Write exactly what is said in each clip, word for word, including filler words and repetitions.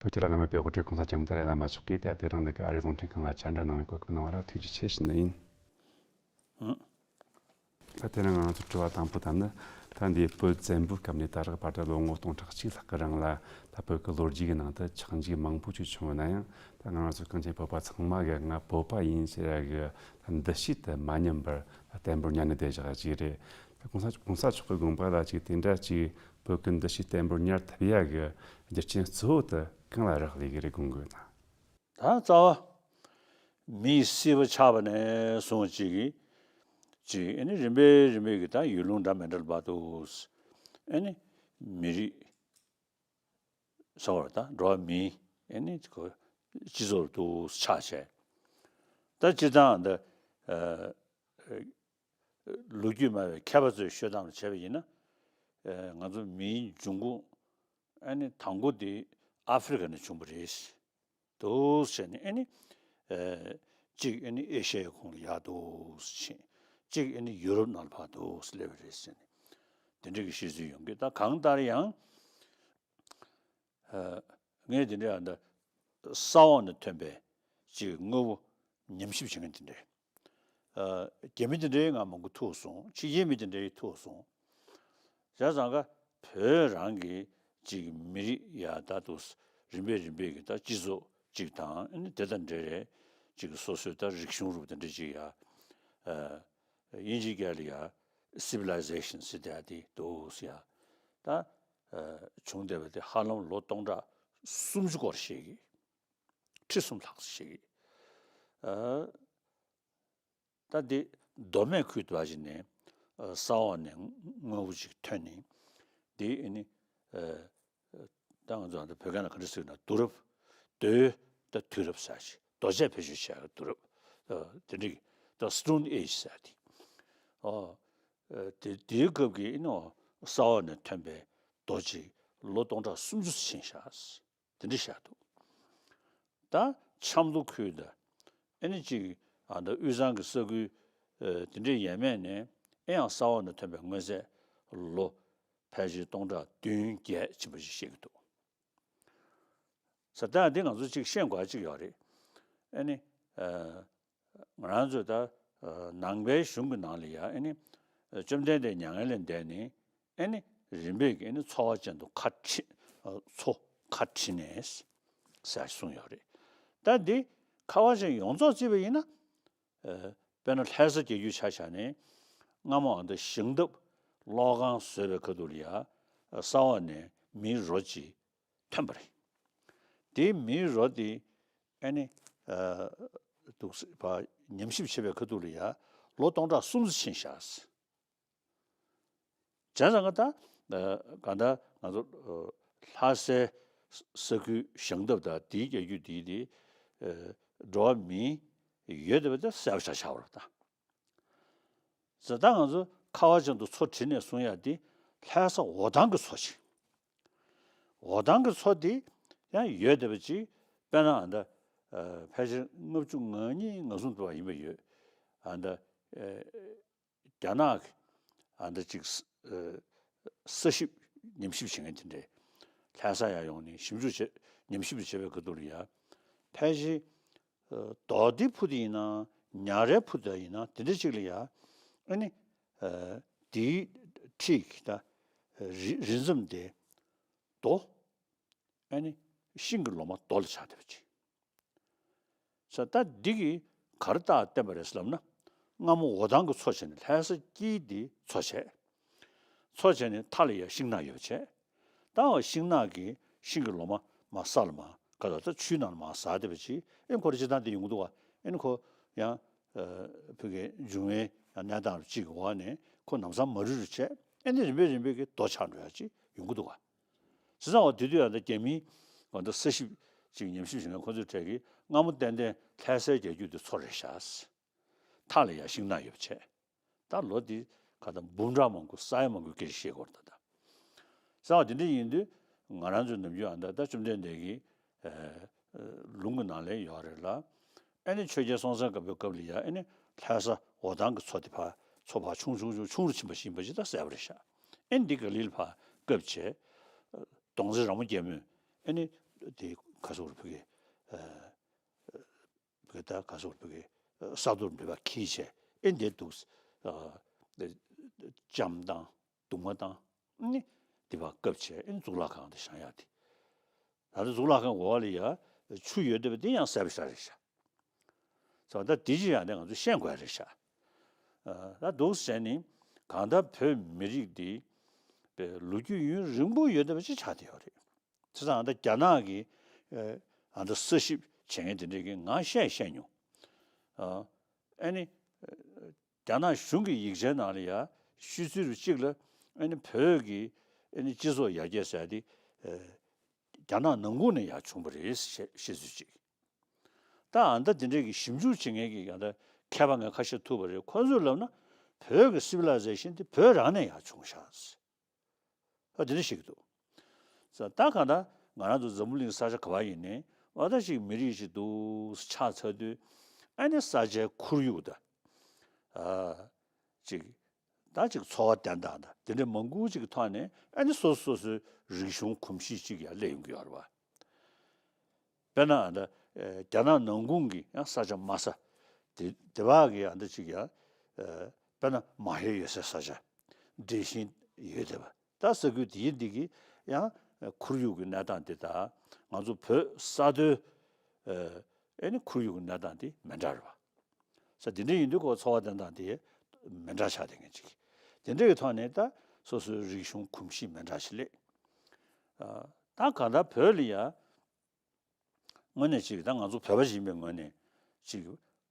བོད་ཀྱི་བླ་ན་མེད་པའི་དབུ་ཁྲིད་གོང་ས་ལྕམ་ཏཱ་ལའི་བླ་མ་མཆོག་གིས་ད་དེ་རིང་འདི་ག་ཨ་རིའི་རླུང་འཕྲིན་ཁང་ལ་བཅར་འདྲི་གནང་བའི་གོ་སྐབས་གནང་བ་ལ་ཐུགས་རྗེ་ཆེ་ཞུ་ནི་ཡིན། ད་དེ་ནས་ང་ཚོ་དྲི་བ་དང་པོ་དང་ནི། ད་འདི་བོད་བཙན་པོའི་སྐབས་ནས་ད་རག་བར་དུ་ལོ་ངོ་སྟོང་ཕྲག་གཅིག་ལྷག་གི་རིང་ལ། ད་བོད་ཀྱི་ལོ་རྒྱུས་ཀྱི་ནང་དུ་ཆག་འཇིག་མང་པོ་ཅིག་བྱུང་ཡོད་ན་ཡང་། ད་ང་ཚོ་གངས་ཅན་བོད་པ་ཚང་མ་གི་ང་བོད་པ་ཡིན་ཟེར་ཡ་གི་འདུ་ཤེས་དེ་མ་ཉམས་པར་བརྟན་པོར་ཉར་ནས་བསྡད་བཞག་ཅིག་རེད། ད་གོང་ས་གོང་ས་མཆོག་གི་དགོངས་པ་ལ་ཅིག་དེ་འདྲ་ཅིག་བོད་ཀྱི་འདུ་ཤེས་བརྟན་པོར་ཉར་ཐུབ་ཡ་གི་རྒྱུ་རྐྱེན་གཙོ་བོ་དེ་གང་ལ་རག་ལས་ཀྱི་རེད་དགོངས་དགོས་ན། ད་རྩ་བ། མིའི་སྲིད་པ་ཆགས་པ་ནས་བཟུང་ཅིག་གིས། ཅིག་ཨ་ནི་རིམ་པས་རིམ་པས་ཀྱི་ད་ཡུལ་ལུང་འདྲ་མི་འདྲ་ལ་བར་དུ། ཨ་ནི་མི་རིགས་ཟེར་བ་ད་འགྲོ་བ་མིའི་ཨ་ནི་ཁོ་སྤྱི་ཚོགས་དུ་ཆགས་བྱས། ད་སྤྱིར་བཏང་འདི་ཨ་ལོ་རྒྱུས་སྨྲ་བའི་མཁས་པ་ཚོས་ཤོད་སྟངས་ལ་བྱས་པ་ཡིན་ན། ཨ་ང་ཚོ་མིའི་འབྱུང་ཁུངས་ཨ་ནི་དང་པོ་དེ་ཨ་ཧྥེ་རི་ཀ་ནས་བྱུང་བ་རེད། འདུག་ཟེར་ནས་ཨ་ནི། ཨེ། གཅིག་ཨ་ནི་ཨེ་ཤ་ཡའི་ཁོངས་ལ་ཡར་འདུག་ཕྱིན། གཅིག་ཨ་ནི་ཡུ་རོབ་ནང་ལ་ཕར་འདུག་སླེབས་པ་རེད་ཟེར་ནས། དེ་འདྲ་གི་བཤད་ཚུལ་ཡོང་གི། ད་གང་ལྟར་ཡང་། ཨ། ངས་དེ་འདྲ་ཡང་ད་ས་འོག་ནས་ཐོན་པའི་གཅིག་དངོས་པོ་ཉམས་ཞིབ་བྱེད་མཁན་དེ་འདྲས། ཨ། རྒྱ་མི་དེ་འདྲའི་ང་མང་པོ་ཐུག་སོང་། ཕྱི་རྒྱལ་མི་དེ་འདྲའི་ཐུག་སོང་། བྱས་ཙང་ཀ་བོད་རང་གི་ཅིག་མི་རིགས་ཡ་ད་དུ་རིམ་པས་རིམ་པས་ཀྱི་ད་སྤྱི་ཚོགས་ཅིག་དང་ཨ་ནི་དེ་དང་འབྲེལ་རེད། ཅིག་སོ་སོའི་ད་རིག་གཞུང་རུབ་དེ་འདྲ་ཅིག་ཡ། ཨ། དབྱིན་ཇིའི་སྐད་ལ་ཡ་སི་བི་ལའི་ཟེ་ཤན་ཟེར་དེ་ཡ་དེ་འདུག་ཟེར་ཡ། ད། ཨ། བྱུང་བསྡད་པ་དེ་ཧ་ལམ་ལོ་སྟོང་ཕྲག་སུམ་ཅུ་སྐོར་ཞིག་གི་ཁྲི་གསུམ་ལྷག་ཙམ་ཞིག་གི། ཨ། ད་འདི་མདོ་སྨད་ཁུལ་དུ་བ་ཞིག་ནས་ས་འོག་ནས་དངོས་པོ་ཅིག་ཐོན་ནས། འདི་ཨ་ནི་ད་ང་ཚོ་ཨ་ད་བོད་སྐད་ནང་ག་འདྲ་ཟེར་ན་དུས་རབས། རྡོའི་ད་དུས་རབས་ཟེར་ཞིག་རྡོ་ཆས་བེད་སྤྱོད་བྱས་པའི་དུས་རབས། དེ་འདྲ་ད་སི་ཊོན་ཨེ་ཇི་ཟེར་དེ། ཨོ། དེ་དེའི་སྐབས་ཀྱི་ཨ་ནི་ས་འོག་ནས་ཐོན་པའི་རྡོ་ཅིག་ལོ་སྟོང་ཕྲག་སུམ་ཅུ་ཕྱིན་བཞག་དེ་འདྲ་བཞག་འདུག་ད་ཆབ་མདོ་ཁུལ་དང་། ཨ་ནི་གཅིག་ཨ་ད་དབུས་གཙང་གི་ས་ཁུལ་ཨ་དེ་འདྲའི་ཡས་མས་ནས་ཨེ་ཡང་ས་འོག་ནས་ཐོན་པའི་དངོས་རྫས་ལོ་ཕལ་ཆེར་སྟོང་ཕྲག་བདུན་བརྒྱད་ཕྱིན་པ་ཞིག་བཤད་ཀྱི་འདུག་ས་ད་འདི་ང་ཚོ་གཅིག་ཤེས་དགོས་གཅིག་ཡོད་རེད། ཨ་ནི་ཨ། ང་རང་ཚོས་ད་ནང་པའི་གཞུང་གི་ནང་ལ་ཡ་ཨ་ནི་བཅོམ་ལྡན་འདས་མྱ་ངན་ལས་འདས་ནས་ཨ་ནི་རིམ་པས་ཀྱི་ཨ་ནི་འཚོ་བ་ཅན་དུ་ཁ་ཁྲི། འཚོ་ཁ་ཁྲི་ནས་ཟེར་གསུངས་ཡོད་རེད། ད་འདི་ཁ་བ་ཅན་ཡོངས་རྫོགས་བརྩིས་པ་ཡིན་ན། དཔེར་ན་ལྷ་ས་རྒྱལ་རྒྱུད་ཆ་བཞག་ནས་སྔ་མོ་ཨ་ད་ཞིང་འདབས་གློག་ཁང་བཟོས་པའི་ཁ་ཐུག་ལ་ཡ་ས་འོག་ནས་མིའི་རོ་གཅིག་ཐོན་པ་རེད། དེའི་མིའི་རོ་དེ་ཨ་ནི་འདུག་སེ་ཕར་ཉམས་ཞིབ་བྱེད་པའི་ཁ་ཐུག་ལ་ཡ་ལོ་སྟོང་ཕྲག་སུམ་ཅུ་ཕྱིན་བཞག་བྱས་ཙང་ཀ་ད་གང་ལྟར་ང་ཚོ་ལྷ་སའི་ས་ཁུལ་ཞིང་འདབས་དང་དེའི་རྒྱལ་རྒྱུད་དེའི་དེ་འགྲོ་བ་མིའི་ཡོད་བསྡད་པ་དེ་གསལ་པོ་ཆགས་ཆགས་པ་རེད་ད། ཟེར་ད་ང་ཚོ་ཁ་བ་ཅན་དུ་མཚོ་བྲིས་ནས་གསུང་ཡ་དེ་ལྷ་ས་འོ་ཐང་གི་མཚོ་ཆེ། འོ་ཐང་གི་མཚོ་དེ་ཡང་ཡོད་བསྡད་པ་ཅིག་དཔེར་ན་ཨ་ད་ཕལ་ཆེར་ལྔ་བཅུ་ང་གཉིས་ང་གསུམ་དུ་བ་ཡིན་པ་ཡོད། ཨ་ད་རྒྱ་ནག་གི་ཨ་ད་ཅིག་ས་ཞིབ་ཉམས་ཞིབ་བྱེད་མཁན་དེ་འདྲས་ལྷ་ས་ཡར་ཡོང་ནས་ཞིབ་འཇུག་བྱེད་ཉམས་ཞིབ་བྱེད་པའི་ཁ་ཐུག་ལ་ཡ་ཕལ་ཆེར། རྡོ་རྡེ་ཕུ་དེ་ཡིན་ན་ཉ་རལ་ཕུ་དེ་ཡིན་ན་དེ་འདྲ་ཅིག་ལ་ཡ། ཨ་ནི་དེའི་འཁྲིས་ཀྱི་ད་རི་རི་མཚམས་དེ་རྡོ། ཨ་ནི་ཤིང་གི་ལོ་མ་རྡོ་ལ་ཆགས་བསྡད་པ་ཅིག་ས་ད་འདི་གིས་ག་རེ་རྟགས་བསྟན་པ་རེད་ཟེར་ལབ་ན། སྔ་མོ་འོ་ཐང་གི་མཚོ་བྱས་ནས་ལྷ་ས་དཀྱིལ་འདི་མཚོ་བྱས། མཚོ་བྱས་ནས་མཐའ་ལ་ཡ་ཤིང་ནགས་ཡོད་པ་བྱས། ད་འོ་ཤིང་ནགས་ཀྱི་ཤིང་གི་ལོ་མ་མ་ས་ལ་མ་ག་ད་ད་ཆུའི་ནང་ལ་མ་ཟག་བསྡད་པ་ཅིག་ཨེ་ཁོ་རེ་སྤྱིར་བཏང་འདི་ཡོང་གི་འདུག་ག་ཨེ་ནི་ཁོ་ཡང་ཨ་ཕ་གིའི་འབྱུང་བའི་ཡང་གནས་སྟངས་རུ་གཅིག་གི་འོག་ནས་ཁོ་ལམ་སང་མ་རུལ་རུལ་བྱས་ཨེ་ནི་རིམ་པས་རིམ་པས་ཀྱི་རྡོ་ཆགས་འགྲོ་ཡ་ཅིག་ཡོང་གི་འདུག་ག་བྱས་ཙང་འོ་དེ་དུས་ཡང་ད་རྒྱ་མིའི་འོ་ད་ས་ཞིབ་ཅིག་ཉམས་ཞིབ་བྱེད་མཁན་ཁོ་ཚོའི་གྲས་ཀྱིས་སྔ་མོ་ཏན་ཏན་ལྷ་སའི་རྒྱལ་རྒྱུད་དེ་མཚོ་རེད་ཤག་མཐའ་ལ་ཡ་ཤིང་ནགས་ཡོད་པ་བྱས། ད་ལོ་འདི་ག་ད་འབུམ་ཕྲག་མང་པོ་ས་ཡ་མང་པོའི་སྐད་ཆ་བཤད་ཀྱི་ཡོད་རེད་ད། ད་ས་བ་དེ་འདྲ་ཡིན་དུས་ང་རང་ཚོའི་ནམ་རྒྱུན་ཨ་ད་ད་བཅོམ་ལྡན་འདས་ཀྱི་ཨ་ལུང་གི་ནང་ལ་ཡོད་རེད་ལ། ཨ་ནི་ཆོས་རྒྱལ་སྲོང་བཙན་སྒམ་པོའི་སྐབས་ལ་ཡ་ཨ་ནི་ལྷ་ས་འོ་ཐང་གི་མཚོ་དེ་ཕར་མཚོ་ཕར་ཆུང་ཆུང་ཆུང་ཆུང་རུ་ཕྱིན་པ་ཞིག་ཡིན་པ་ཅིག་ད་གསལ་པོ་རེད་ཤག་ཨ་ནི་འདི་ག་ལིལ་ཕར་བཀབ་བྱས། གདོང་རྩེ་ར་མོ་རྒྱལ་མོས་ཨ་ནི་དེ་ ག་ཟེར་བོད་ཀྱི་ཨ་བོད་ད་ག་ཟེར་བོད་ཀྱི་ས་རྡོ་འདྲ་བ་འཁྱེར་བྱས་ཨེ་འདི་འདུག་ཨ་ལྕམ་དང་གདུང་མ་དང་ནི་འདི་བ་བཀབ་བྱས་ཨེ་གཙུག་ལག་ཁང་དུ་བཞེངས་ཡག་དེ། ད་ལྟ་གཙུག་ལག་ཁང་འོག་ལ་ཡ་ཆུ་ཡོད་བསྡད་པ་དེ་ཡང་གསལ་པོ་ཞེ་དྲག་རེད་ཤག་ཙང་ད་དེ་ཅི་ཡང་དེ་ང་ཚོས་ཤེས་དགོས་རེད་ཤག་ཨ་ད་འདུག་ཟེར་ནི་གང་ལྟར་བོད་མི་རིགས་འདི་པའི་ལོ་རྒྱུས་ཡུན་རིང་པོ་ཡོད་བསྡད་པ་ཅིག་ཆགས་བསྡད་ཡོད་རེད། བྱས་ཙང་ད་རྒྱ་ནག་གི་ཨ་ད་ས་ཞིབ་བྱེད་མཁན་དེ་འདྲས་ཀྱིས་ང་བཤད་བཤད་མྱོང་། ཨ་ཨ་ནི་རྒྱ་ནག་གཞུང་གི་ཡིག་ཆའི་ནང་ལ་ཡ་ཤོད་ཚུལ་གཅིག་ལ་ཨ་ནི་བོད་ཀྱི་ཨ་ནི་སྤྱི་ཚོགས་ཡར་རྒྱས་ཟེར་ཡ་དེ་ཨ་རྒྱ་ནག་ནང་ཁུལ་ནས་ཡར་བྱུང་བ་རེད་ཞེས་བཤད་ཚུལ་གཅིག་ད་ཨ་ད་དེ་འདྲས་ཀྱི་ཞིབ་འཇུག་བྱེད་མཁན་གྱི་ཡང་ད་མཁས་པ་ངས་ཁ་ཤས་ཐུག་པ་རེད། ཁོ་ཚོས་ལབ་ན་བོད་ཀྱི་civilization་དེ་བོད་རང་ནས་ཡར་བྱུང་ཤག་ཨ་དེ་འདྲ་ཞིག་འདུག་ད་གང་ལྟར་ང་རང་ཚོ་འཛམ་བུ་གླིང་ས་ཆ་ག་བ་ཡིན་ནའི་ཨ་ད་ཅིག་མི་རིགས་ཤིག་འདུག་ཆགས་ཚར་དུས་ཨ་ནི་ས་ཆའི་ཁོར་ཡུག་དང་ཨ་ཅིག་ད་ཅིག་འཚོ་བ་བསྟེན་སྟངས་དང་དེ་འདྲ་མང་པོ་ཅིག་གི་ཐོག་ནས་ཨ་ནི་སོ་སོ་སོ་སོའི་རིག་གཞུང་གོམས་གཤིས་ཅིག་ཡང་སླེབས་ཡོང་གི་ཡོད་རེད་བ། དཔེར་ན་ཨ་ད་ཨེ་རྒྱ་ནག་ནང་ཁུལ་གྱི་ཡང་ས་ཆ་དམའ་ས་དེ་དེ་བ་གི་ཨ་ད་ཅིག་ཡང་ཨེ་དཔེར་ན་མ་ཧེ་ཡོད་སའི་ས་ཆ་འབྲས་ཞིང་ཡོད་བསྡད་པ། ད་ས་ཁུལ་དེའི་འདི་གི་ཡང་ཁོར་ཡུག་གི་གནས་སྟངས་དེ་དང་ང་ཚོ་བོད་ས་མཐོའི་ཨེ་ནི་ཁོར་ཡུག་གི་གནས་སྟངས་དེ་མི་འདྲ་རེད་བ། ས་དེ་འདྲ་ཡིན་དུས་ཁོ་འཚོ་བ་བསྟེན་སྟངས་དེ་མི་འདྲ་ཆགས་བསྡད་མཁན་ཅིག་དེ་འདྲ་གི་ཐོག་ནས་ད་སོ་སོའི་རིག་གཞུང་གོམས་གཤིས་མི་འདྲ་ཞིག་སླེབས། ཨ་ད་གང་ལྟར་བོད་ལ་ཡ་དངོས་གནས་ཅིག་ད་ང་ཚོ་བོད་པ་ཞིག་ཡིན་པའི་ངོས་ནས་ཅིག་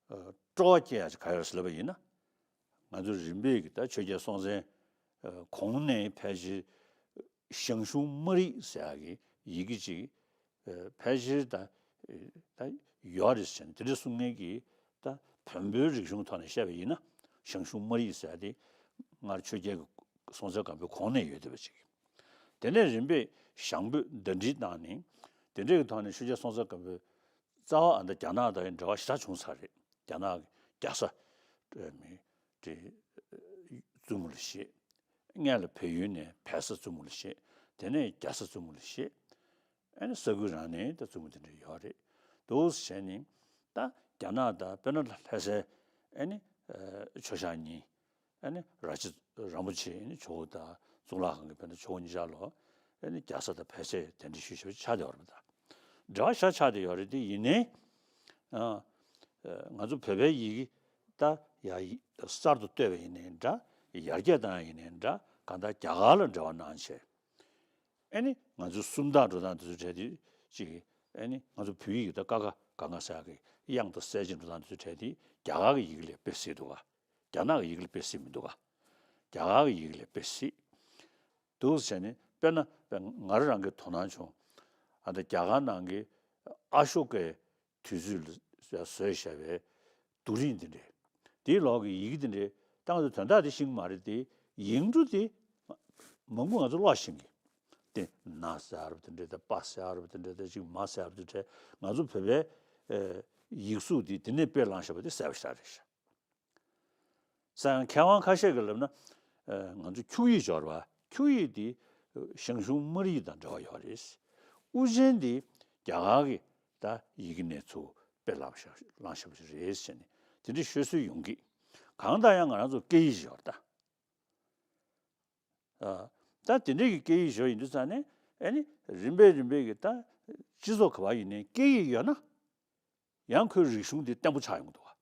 ཨ་སྤྲོ་བ་སྐྱེ་ཡ་ཅིག་ག་ཡོད་ཟེར་ལབ་པ་ཡིན་ན། ང་ཚོ་རིམ་པས་ཀྱི་ད་ཆོས་རྒྱལ་སྲོང་བཙན་ཨ་གོང་ནས་ཕལ་ཆེར་ཞང་ཞུང་སྨར་ཡིག་ཟེར་ཡ་གི་ཡི་གེ་ཅིག་ཨ་ཕལ་ཆེར་ད་ཨ་ད་ཡོད་རེད་ཟེར་ནས་དེ་འདྲ་གསུང་མཁན་གྱི་ད་བོན་པོའི་རིག་གཞུང་ཐོག་ནས་བཤད་པ་ཡིན་ན་ཞང་ཞུང་སྨར་ཡིག་ཟེར་ཡ་དེ་སྔར་ཆོས་རྒྱལ་གྱི་སྲོང་བཙན་སྒམ་པོའི་གོང་ནས་ཡོད་བསྡད་པ་ཅིག་དེ་ནས་རིམ་པས་ཞང་བོད་ཟླ་སྒྲིལ་བཏང་ནས་དེ་འདྲའི་གི་ཐོག་ནས་ཆོས་རྒྱལ་སྲོང་བཙན་སྒམ་པོའི་རྩ་བ་ཨ་ད་རྒྱ་ནག་དང་འབྲེལ་བ་ཞེ་དྲག་བྱུང་ཚར་རེད། རྒྱ་ནག་གི་རྒྱ་བཟའ་མི་དེ་བཙུན་མོ་ལ་བཞེས། སྔོན་ལ་བལ་ཡུལ་ནས་བལ་བཟའ་བཙུན་མོ་ལ་བཞེས། དེ་ནས་རྒྱ་བཟའ་བཙུན་མོ་ལ་བཞེས། ཨ་ནི་ས་ཁུལ་རང་ནས་ད་བཙུན་མོ་དེ་འདྲ་ཡོད་རེད། འདུག་བྱས་ནས་ད་རྒྱ་ནག་དང་དཔེར་ན་ལྷ་སའི་ཨ་ནི་ཆོས་ཞང་གཉིས། ཨ་ནི་ར་ཆེན་རིན་པོ་ཆེ་ཨ་ནི་ཇོ་བོ་དང་གཙུག་ལག་ཁང་གི་དཔེར་ན་ཇོ་བོ་གཉིས་ཆར་ལོ་ཨ་ནི་རྒྱ་བཟའ་དང་བལ་བཟའི་གདན་འདྲེན་ཞུས་བྱས་ཆགས་བསྡད་ཡོད་རེད་པ། ད་འབྲེལ་བ་ཞེ་དྲག་ཆགས་བསྡད་ཡོད་རེད། དེ་ཡིན་ནའི་ཨ་ང་ཚོ་བོད་པའི་ཡི་གེ་ད་ཡ་ཡི་གསར་དུ་བཏོད་པ་ཡིན་ནའི་འདྲ། ཡར་རྒྱས་བཏང་ཡ་ཡིན་ནའི་འདྲ། གང་ལྟར་རྒྱ་གར་ལ་འབྲེལ་བ་གནང་བྱས། ཨ་ནི་ང་ཚོའི་སུམ་རྟགས་འགྲོ་སྟངས་དེ་ཚོ་གྲས་དེ་ཅིག་ཨ་ནི་ང་ཚོ་བོད་ཡིག་ད་ཀ་ཁ་ག་ང་ས་གི་དབྱངས་དང་གསལ་བྱེད་འགྲོ་སྟངས་དེ་ཚོ་གྲས་དེ་རྒྱ་གར་གྱི་ཡི་གེ་ལས་དཔེ་སྲིད་འདུག་ག་རྒྱ་ནག་གི་ཡི་གེ་ལས་དཔེ་སྲིད་མི་འདུག་ག་རྒྱ་གར་གྱི་ཡི་གེ་ལས་དཔེ་སྲིད་འདུག་ཟེར་ནས་དཔེར་ན་ང་རང་གི་དོ་སྣང་བྱུང་། ཨ་ད་རྒྱ་གར་ནང་གི་ཨ་ཤོ་ཀའི་དུས་ཚོད་ལ་བཟོས་བཞག་པའི་རྡོ་རིང་འདི་འདྲས། དེའི་ལོག་གི་ཡི་གེ་འདི་འདྲས་ད་ང་ཚོ་དོན་དག་དེ་ཤེས་ཀྱི་མ་རེད་དེ། ཡིག་འབྲུ་དེ་མང་པོ་ང་ཚོ་ཀློག་ཤེས་ཀྱི། དེ་ན་ཟེར་ཡ་རབ་དེ་འདྲས་དང་པ་ཟེར་ཡ་རབ་དེ་འདྲས་དང་ཅིག་མ་ཟེར་ཡ་རབ་དེ་འདྲས་ང་ཚོ་བོད་པའི་ཡིག་གཟུགས་དེ་དེ་ནས་དཔེ་བླངས་བཞག་པ་དེ་གསལ་པོ་ཞེ་དྲག་རེད་ཤག་ས་ཡང་མཁས་དབང་ཁ་ཤས་ཀྱིས་ལབ་ན། ཨ་ང་ཚོ་འཁྱུག་ཡིག་སྦྱོར་བ་འཁྱུག་ཡིག་འདི་ཞང་ཞུང་སྨར་ཡིག་དང་འབྲེལ་བ་ཡོད་རེད། དབུ་ཅན་འདི་རྒྱ་གར་གྱི་ད་ཡི་གེ་ནས་ཚུར་དཔེ་བླངས་བཞག་བླངས་བཞག་པ་ཞིག་རེད་ཟེར་ནས་དེ་འདྲ་ཤོད་སྲོལ་ཡོང་གི། གང་ལྟར་ཡང་ང་རང་ཚོ་སྐད་ཡིག་སྦྱོར་ད། ཨ་ད་དེ་འདྲའི་གི་སྐད་ཡིག་སྦྱོར་ཡིན་དུས་ཙང་ནས་ཨ་ནི་རིམ་པས་རིམ་པས་ཀྱི་ད་སྤྱི་ཚོགས་ག་བ་ཡིན་ནའི་སྐད་ཡིག་ཡོད་ན། ཡང་ཁོའི་རིག་གཞུང་དེ་བརྟན་པོ་ཆགས་ཡོང་གི་འདུག་ག་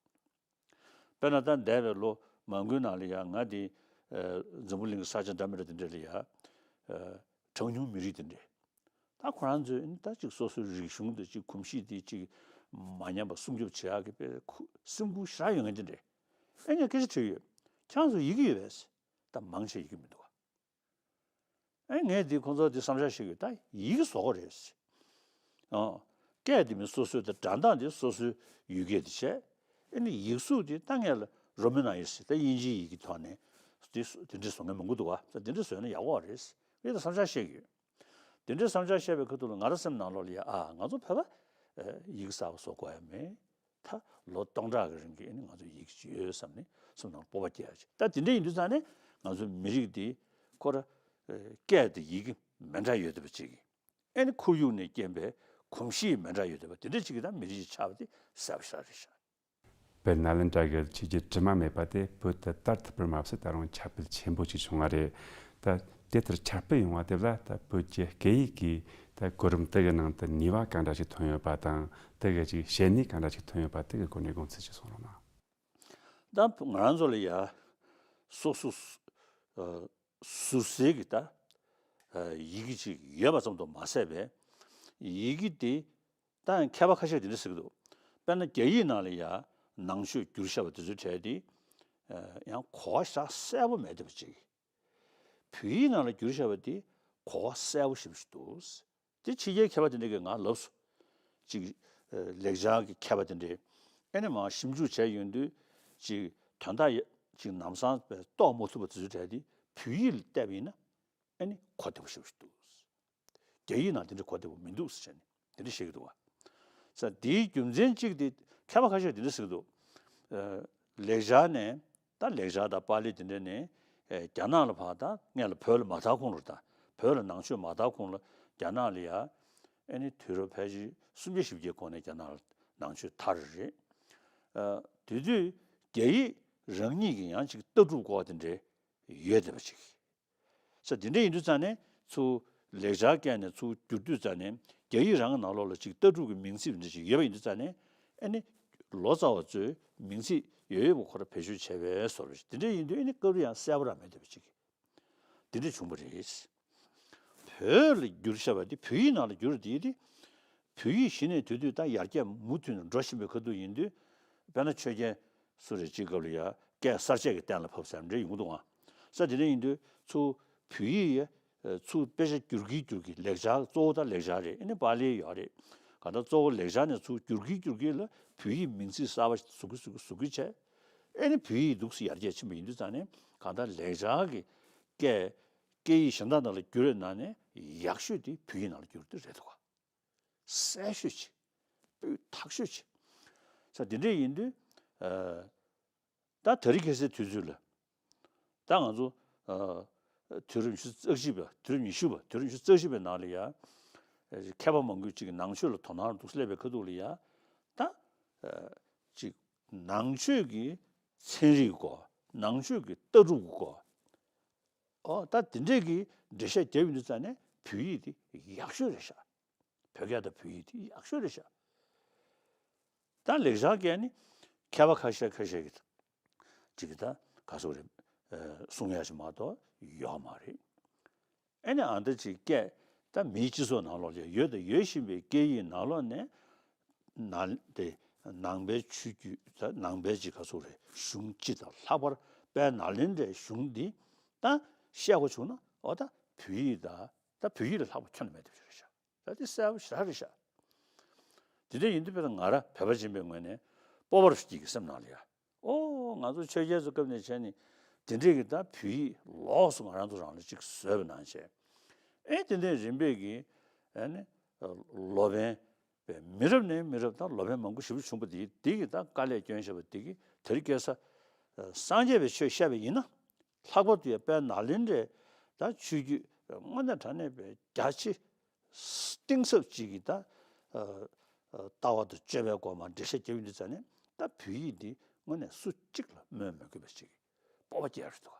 དཔེར་ན་ད་འདས་པའི་ལོ་མང་པོའི་ནང་ལ་ཡང་ང་དེ་ཨ་འཛམ་བུ་གླིང་གི་ས་ཆ་འདྲ་མི་འདྲ་དེ་འདྲ་ལ་ཡང་ཨ་གྲངས་ཉུང་མི་རིགས་དེ་འདྲས། ད་ཁོ་རང་ཚོས་ཨ་ནི་ད་ཅིག་སོ་སོའི་རིག་གཞུང་དེ་ཅིག་གོམས་གཤིས་དེ་ཅིག་མ་ཉམས་པ་སྲུང་སྐྱོབ་བྱེད་ཡག་གི་དཔེ་ཁུ་སེམས་ཁུར་ཞེ་དྲག་ཡོད་མཁན་དེ་འདྲས། ཨེ་ངས་སྐད་ཆ་དྲིས་ཡོད། ཁྱེད་རང་ཚོ་ཡི་གེ་ཡོད་པས། ད་མང་ཆེ་ཡི་གེ་མི་འདུག་ག་ཨེ་ངས་འདི་ཁོང་ཚོ་འདི་བསམ་འཆར་བཤད་ཀྱི་ད་ཡིག་བཟོ་དགོས་རེད། ཨོ། སྐད་འདི་མི་སོ་སོའི་ད་སྒྲ་གདངས་འདི་སོ་སོའི་ཡུལ་སྐད་འདི་བྱས། ཨེ་ནི་ཡིག་གཟུགས་འདི་ད་ངས་ལ་རོ་མན་ཡིག་ཟེར་ད་དབྱིན་ཇིའི་ཡི་གེ་ཐོག་ནས་འདི་འདི་འདྲ་བཟོ་མཁན་མང་པོ་འདུག་ག་ད་འདི་འདྲ་བཟོས་ན་ཡག་པོ་རེད། ངས་ད་བསམ་འཆར་བཤད་ཀྱི་ཡོད། འདི་འདྲའི་བསམ་འཆར་བཤད་པའི་ཁ་ཐུག་ལ་ང་རང་སེམས་ནང་ལོགས་ལ་ཡ་ཨ་ང་ཚོ་བོད་པ་ཡིག་གསར་པ་བཟོ་དགོས་ཡ་མེད། ད་ལོ་སྟོང་ཕྲག་གི་རིང་གི་ཨ་ནི་ང་ཚོ་ཡིག་ཅིག་ཡོད་བསམ་ནས་སེམས་ནང་སྤོབས་པ་སྐྱེ་ཡ་ཅིག་ད་དེ་འདྲ་ཡིན་དུས་ཙང་ནས་ང་ཚོ་མི་རིགས་འདི་ཁོ་ར་སྐད་དང་ཡི་གེ་མི་འདྲ་ཡོད་བསྡད་པ་ཅིག་གིས་ཨ་ནི་ཁོར་ཡུག་ནས་རྐྱེན་པས་ གོམས་གཤིས་མི་འདྲ་ཡོད་བསྡད་པ་དེ་འདྲ་ཅིག་གིས་ད་མི་རིགས་ཀྱི་ཆགས་པ་དེ་གསལ་པོ་ཞེ་དྲག་རེད་ཤག། བོད་ནཱ་ལེནྡྲ་གི་ཆོས་བརྒྱུད་དྲི་མ་མེད་པ་དེ་བོད་དུ་དར་ཐུབ་པར་མ་ཟད་ད་རུང་ཁྱབ་སྤེལ་ཆེན་པོ་ཅིག་བྱུང་བ་རེད། ད་དེ་ལྟར་ཁྱབ་སྤེལ་ཡོང་བ་དེ་ལ་ད་བོད་ཀྱི་སྐད་ཡིག་གི་ད་གོ་རིམ་དེ་གི་ནང་དུ་ནུས་པ་གང་འདྲ་ཞིག་ཐོན་ཡོད་པ་དང་དེ་གི་ཅིག་བྱེད་ནུས་གང་འདྲ་ཞིག་ཐོན་ཡོད་པ་དེ་གི་སྐོར་ནས་དགོངས་ཚུལ་ཅིག་གསུང་རོགས་གནང་། ད་ང་རང་ཚོ་ལ་ཡ་སོ་སོ་ཨ་ཟུར་ཟའི་གི་ད་ཨ་ཡི་གེ་ཅིག་ཡོད་པ་ཙམ་དུ་མ་ཟད་པའི་ཡི་གེ་དེ་ད་ཡང་མཁས་པ་ཁ་ཤས་དེ་འདྲ་ཟེར་གི་འདུག། དཔེར་ན་རྒྱ་ཡིག་ནང་ལ་ཡ་ནང་ཆོས་བསྒྱུར་བཞག་པ་དེ་ཚོའི་གྲས་དེ་ཨ་ཡང་གོ་བ་ཞེ་དྲག་གསལ་པོ་མེད་བསྡད་པ་ཅིག། བོད་ཡིག་ནང་ལ་བསྒྱུར་བཞག་པ་དེ་གོ་བ་གསལ་པོ་ཞེ་པོ་ཞིག་འདུག། དེ་ཕྱི་རྒྱལ་མཁས་པ་དེ་འདྲ་གིས་ང་ལབ་སོང་། ཅིག་ཨ་ལེགས་སྦྱར་གྱི་མཁས་པ་དེ་འདྲས་ཨེ་ནི་མར་ཞིབ་འཇུག་བྱས་ཡོང་དུས་ཅིག་དོན་དག་ཡ་ཅིག་ལམ་སང་རྟོགས་མ་ཐུབ་པ་དེ་ཚོའི་གྲས་དེ་བོད་ཡིག་ལ་བལྟས་པ་ཡིན་ན་ཨེ་ནི་གོ་བདེ་པོ་ཞེ་པོ་ཞིག་འདུག། རྒྱ་ཡིག་ནང་དེ་འདྲ་གོ་བདེ་པོ་མི་འདུག་ཟེར་བྱས་ནས་དེ་འདྲ་བཤད་ཀྱི་འདུག་བ། ས་དེའི་རྒྱུ་མཚན་གཅིག་དེ་མཁས་པ་ཁ་ཤས་དེ་འདྲ་ཟེར་གྱི་འདུག། ཨ་ལེགས་སྦྱར་ནས་ད་ལེགས་སྦྱར་དང་པཱ་ལི་དེ་འདྲ་ནས་ཨ་རྒྱ་ནག་ལ་ཕར་ད་སྔོན་ལ་བོད་ལ་མ་དར་གོང་ལ་ད་བོད་ལ་ནང་ཆོས་མ་དར་གོང་ལ་རྒྱ་ནག་ལ་ཡ་ཨེ་ནི་དུས་རབས་ཕལ་ཆེར་སུམ་བརྒྱ་བཞི་བརྒྱའི་གོང་ནས་རྒྱ་ནག་ལ་ནང་ཆོས་དར་རེད། ཨ་དེ་དུས་རྒྱ་ཡིག་རང་ཉིད་ཀྱི་ཡང་ཅིག་ལྟ་གྲུབ་སྐོར་དེ་འདྲ་ཡོད་བསྡད་པ་ཅིག། ས་དེ་འདྲ་ཡིན་དུས་ཙང་ནས་ཚུར་ལེགས་སྦྱར་བཀལ་ནས་ཚུར་བསྒྱུར་དུས་ཙང་ནས་རྒྱ་ཡིག་རང་གི་ནང་ལོགས་ལ་ཅིག་ལྟ་གྲུབ་ཀྱི་མིང་ཚིག་འདྲ་ཅིག་ཡོད་པ་ཡིན་དུས་ཙང་ནས་ཨ་ནི་ལོ་ཙཱ་བ་ཚོས་མིང་ཚིག་ཡོད་ཡོད་པ་ཁོ་ར་བེད་སྤྱོད་བྱས་པའི་བཟོ་འདྲ་ཞིག་དེ་འདྲ་ཡིན་དུས་ཨ་ནི་སྐབས་རེ་ཡང་གསལ་པོ་རང་མེད་བསྡད་པ་ཅིག་དེ་འདྲ་བྱུང་བ་རེད། བོད་ལ་བསྒྱུར་བཞག་པ་དེ་བོད་ཡིག་ནང་ལ་བསྒྱུར་དེ་དེ་བོད་ཡིག་གཞི་ནས་དེ་དུས་ད་ཡར་རྒྱས་མུ་མཐུད་ནས་འགྲོ་བཞིན་པའི་ཁ་ཐུག་ཡིན་དུས་དཔེར་ན་ཆོས་རྒྱལ་སུ་རེད་ཅིག་སྐབས་ལ་ཡ་སྐད་གསར་བཅད་ཀྱི་གཏན་ལ་ཕབ་ཟེར་འདྲ་ཡོང་གི་འདུག་ཨང་། ས་དེ་འདྲ་ཡིན་དུས་ཚུར་བོད་ཡིག་ཡ་ཚུར་དཔེ་ཆ་བསྒྱུར་གྱིན་བསྒྱུར་གྱིན་ལེགས་སྦྱར་གཙོ་བོ་ད་ལེགས་སྦྱར་རེད། ཨ་ནི་པཱ་ལི་ཡོད་རེད། གང་ལྟར་གཙོ་བོ་ལེགས་སྦྱར་ནས་ཚུར་བསྒྱུར་གྱིན་བསྒྱུར་གྱིན་ལ་བོད་ཡིག་མིང་ཚིག་གསར་པ་བཟོ་གི་བཟོ་གི་བཟོ་གི་བྱས། ཨ་ནི་བོད་ཡིག་འདུག་སེ་ཡར་རྒྱས་ཕྱིན་པ་ཡིན་དུས་ཙང་ནས་གང་ལྟར་ལེགས་སྦྱར་གྱི་སྐད་སྐད་ཡིག་གཞན་དག་ནང་ལ་བསྒྱུར་བའི་ནང་ནས་ཡག་ཤོས་དེ་བོད་ཡིག་ནང་ལ་བསྒྱུར་དེ་རེད་འདུག་ག། གསལ་ཤོས་ཆེ། སྤུས་དག་ཤོས་ཆེ། ས་དེ་འདྲས་ཡིན་དུས་ཨ་ད་དེ་རིང་ཁ་སང་དུས་ཚོད་ལ་ད་ང་ཚོ་ཨ་དུས་རབས་ཉི་ཤུ་རྩ་གཅིག་པ་དུས་རབས་ཉི་ཤུ་པ་དུས་རབས་ཉི་ཤུ་རྩ་གཅིག་པའི་ནང་ལ་ཡ་མཁས་པ་མང་པོས་ཅིག་ནང་ཆོས་ལ་དོ་སྣང་འདུག་སླེབས་པའི་ཁ་ཐུག་ལ་ཡ་ད་ཨ་ཅིག་ནང་ཆོས་ཀྱི་ཚན་རིག་སྐོར་ནང་ཆོས་ཀྱི་ལྟ་གྲུབ་ཀྱི་སྐོར་ཨོ་ད་དེ་འདྲས་ཀྱི་འགྲེལ་བཤད་རྒྱབ་ཡོང་དུས་ཙང་ནས་བོད་ཡིག་དེ་ཡག་ཤོས་རེད་ཤག། བོད་སྐད་དང་བོད་ཡིག་དེ་ཡག་ཤོས་རེད་ཤག། ད་ལེགས་སྦྱར་སྐད་ནི་མཁས་པ་ཁ་ཤས་ཁ་ཤས་ཀྱིས་ཅིག་གིས་ད་ག་སོག་རེད་གསུང་ཡག་ཞིག་མ་གཏོགས་ཡོད་མ་རེད། ཨེ་ནི་ཨ་འདྲ་ཅིག་སྐད་ད་མིའི་སྤྱི་ཚོགས་ནང་ལོགས་ལ་ཡོད་དང་ཡོད་བཞིན་པའི་སྐད་ཡིག་ནང་ལོགས་ནས་ནང་དེ་ནང་པའི་ཆོས་བརྒྱུད་ད་ནང་པའི་ཅིག་ག་སོག་རེད་གཞུང་སྤྱི་དང་ལྷག་པར་དཔལ་ནཱ་ལེནྡྲའི་གཞུང་འདི་ད་བཤད་དགོས་བྱུང་ན་ཨོ་ད་བོད་ཡིག་ད་ད་བོད་ཡིག་ལས་ལྷག་པ་ཁྱོན་ནས་མེད་དེ་རེད་ཤག། ད་དེ་གསལ་པོ་ཞེ་དྲག་རེད་ཤག། དེ་འདྲ་ཡིན་དུས་དཔེར་ན་ང་རང་བོད་པ་ཡིན་པའི་ངོས་ནས་སྤོབས་པ་རེ་སྐྱེ་གི་སེམས་ནང་ལ་ཡ། ཨོ་ང་ཚོ་ཆོས་རྒྱལ་ཚོའི་སྐབས་ནས་བྱས་ནས་དེ་འདྲས་ཀྱི་ད་བོད་ཡིག་ལོགས་སུ་ང་རང་ཚོ་རང་ལ་ཅིག་བཟོས་པ་ནང་བཞིན། ཨེ་དེ་འདྲས་རིམ་པས་ཀྱི་ཨེ་ནི་ལོ་པཎ་པའི་མི་རབས་ནས་མི་རབས་ད་ལོ་པཎ་མང་པོ་ཞེ་པོ་བྱུང་བ་དེ་དེ་གི་ད་དཀའ་ལས་བསྐྱོན་བཞག་པ་དེ་གི་དེ་རིང་ཁ་སང་སངས་རྒྱས་པའི་ཆོས་བཤད་པ་ཡིན་ན། ལྷག་པར་དུ་ཡང་དཔལ་ནཱ་ལེནྡྲའི་ད་ཆོས་བརྒྱུད་དངོས་གནས་དྲང་གནས་པའི་རྒྱ་ཆེ་གཏིང་ཟབ་ཅིག་གི་ད་ཨ་ཨ་ལྟ་བ་དང་སྤྱོད་པའི་སྐོར་མ་འགྲེལ་བཤད་རྒྱབ་ཡོང་དུས་ཙང་ནས་ད་བོད་ཡིག་འདི་དངོས་གནས་སུ་གཅིག་ལ་སྨོས་མི་དགོས་པ་ཅིག་གི་སྤོབས་པ་སྐྱེ་ཡ་རེད་འདུག།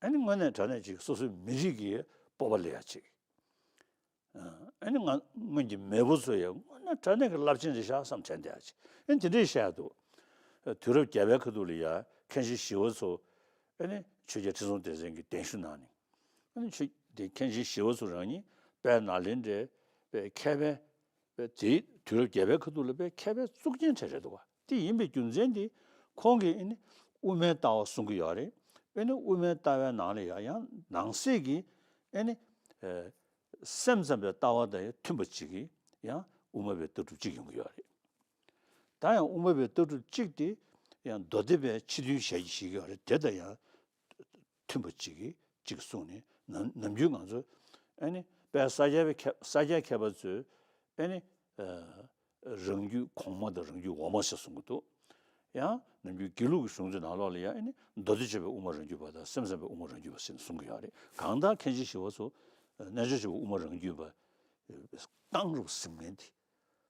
ཨ་ནི་དངོས་གནས་དྲང་གནས་ཅིག་སོ་སོའི་མི་རིགས་ཀྱི་སྤོབས་པ་སླེབས་ཡ་ཅིག། ཨ་ནི་ང་སྔོན་གྱི་མེས་པོ་ཚོ་ཡང་དངོས་གནས་དྲང་གནས་ཀྱི་རླབས་ཆེན་རེད་ཤག་བསམ་དྲན་བསྡད་ཡ་ཅིག། ཨ་ནི་དེ་འདྲས་བཤད་ཡ་འདུག། དུས་རབས་བརྒྱད་པའི་ཁ་ཐུག་ལ་ཡ་མཁན་ཆེན་ཞི་བ་འཚོ་ཨ་ནི་ཆོས་རྒྱལ་ཁྲི་སྲོང་ལྡེ་བཙན་གྱིས་གདན་ཞུ་གནང་ནས་ཨ་ནི་ཆོས་དེ་མཁན་ཆེན་ཞི་བ་འཚོ་རང་ཉིད་དཔལ་ནཱ་ལེནྡྲའི་དཔེ་མཁས་པའི་དཔེ་དེའི་དུས་རབས་བརྒྱད་པའི་ཁ་ཐུག་ལ་དཔེ་མཁས་པའི་གཙུག་རྒྱན་གྲས་རེད་འདུག་བ། དེ་ཡིན་པའི་རྒྱུ་མཚན་དེ་ཁོང་གིས་ཨ་ནི་དབུ་མའི་ལྟ་བ་གསུང་གི་ཡོད་རེད། ཨ་ནི་དབུ་མའི་ལྟ་བའི་ནང་ལ་ཡང་ཡང་ནང་གསེས་ཀྱི་ཨ་ནི་ཨ་སེམས་ཙམ་པའི་ལྟ་བ་དང་ཡང་མཐུན་པ་ཅིག་གིས་ཡང་དབུ་མ་པའི་ལྟ་གྲུབ་གཅིག་ཡོང་གི་ཡོད་རེད། ད་ཡང་དབུ་མ་པའི་ལྟ་གྲུབ་གཅིག་དེ་ཡང་མདོ་སྡེ་པའི་ཕྱི་དོན་ཞལ་གྱིས་བཞེས་ཀྱི་ཡོད་རེད། དེ་དང་ཡང་མཐུན་པ་ཅིག་གིས་གཅིག་གསུངས་ནས་ནམ་ནམ་རྒྱུན་ང་ཚོ་ཨ་ནི་དཔལ་ས་སྐྱ་པའི་མཁས་ས་སྐྱ་མཁས་པ་ཚོས་ཨ་ནི་ཨ་རང་རྒྱུད་གོང་མ་དང་རང་རྒྱུད་འོག་མ་ཞེས་གསུང་གི་འདུག། ཡང་ནམ་རྒྱུན་དགེ་ལུགས་ཀྱི་གཞུང་ཚོའི་ནང་ལོགས་ལ་ཡང་ཨ་ནི་མདོ་སྡེ་སྤྱོད་པའི་དབུ་མ་རང་རྒྱུད་པ་དང་སེམས་ཙམ་པའི་དབུ་མ་རང་རྒྱུད་པ་ཟེར་ནས་གསུང་གི་ཡོད་རེད། གང་ལྟར་མཁན་ཆེན་ཞི་བ་འཚོ་རྣལ་འབྱོར་སྤྱོད་པའི་དབུ་མ་རང་རྒྱུད་པ་ རྐང་རུ་ཟིན་མཁན་དེ་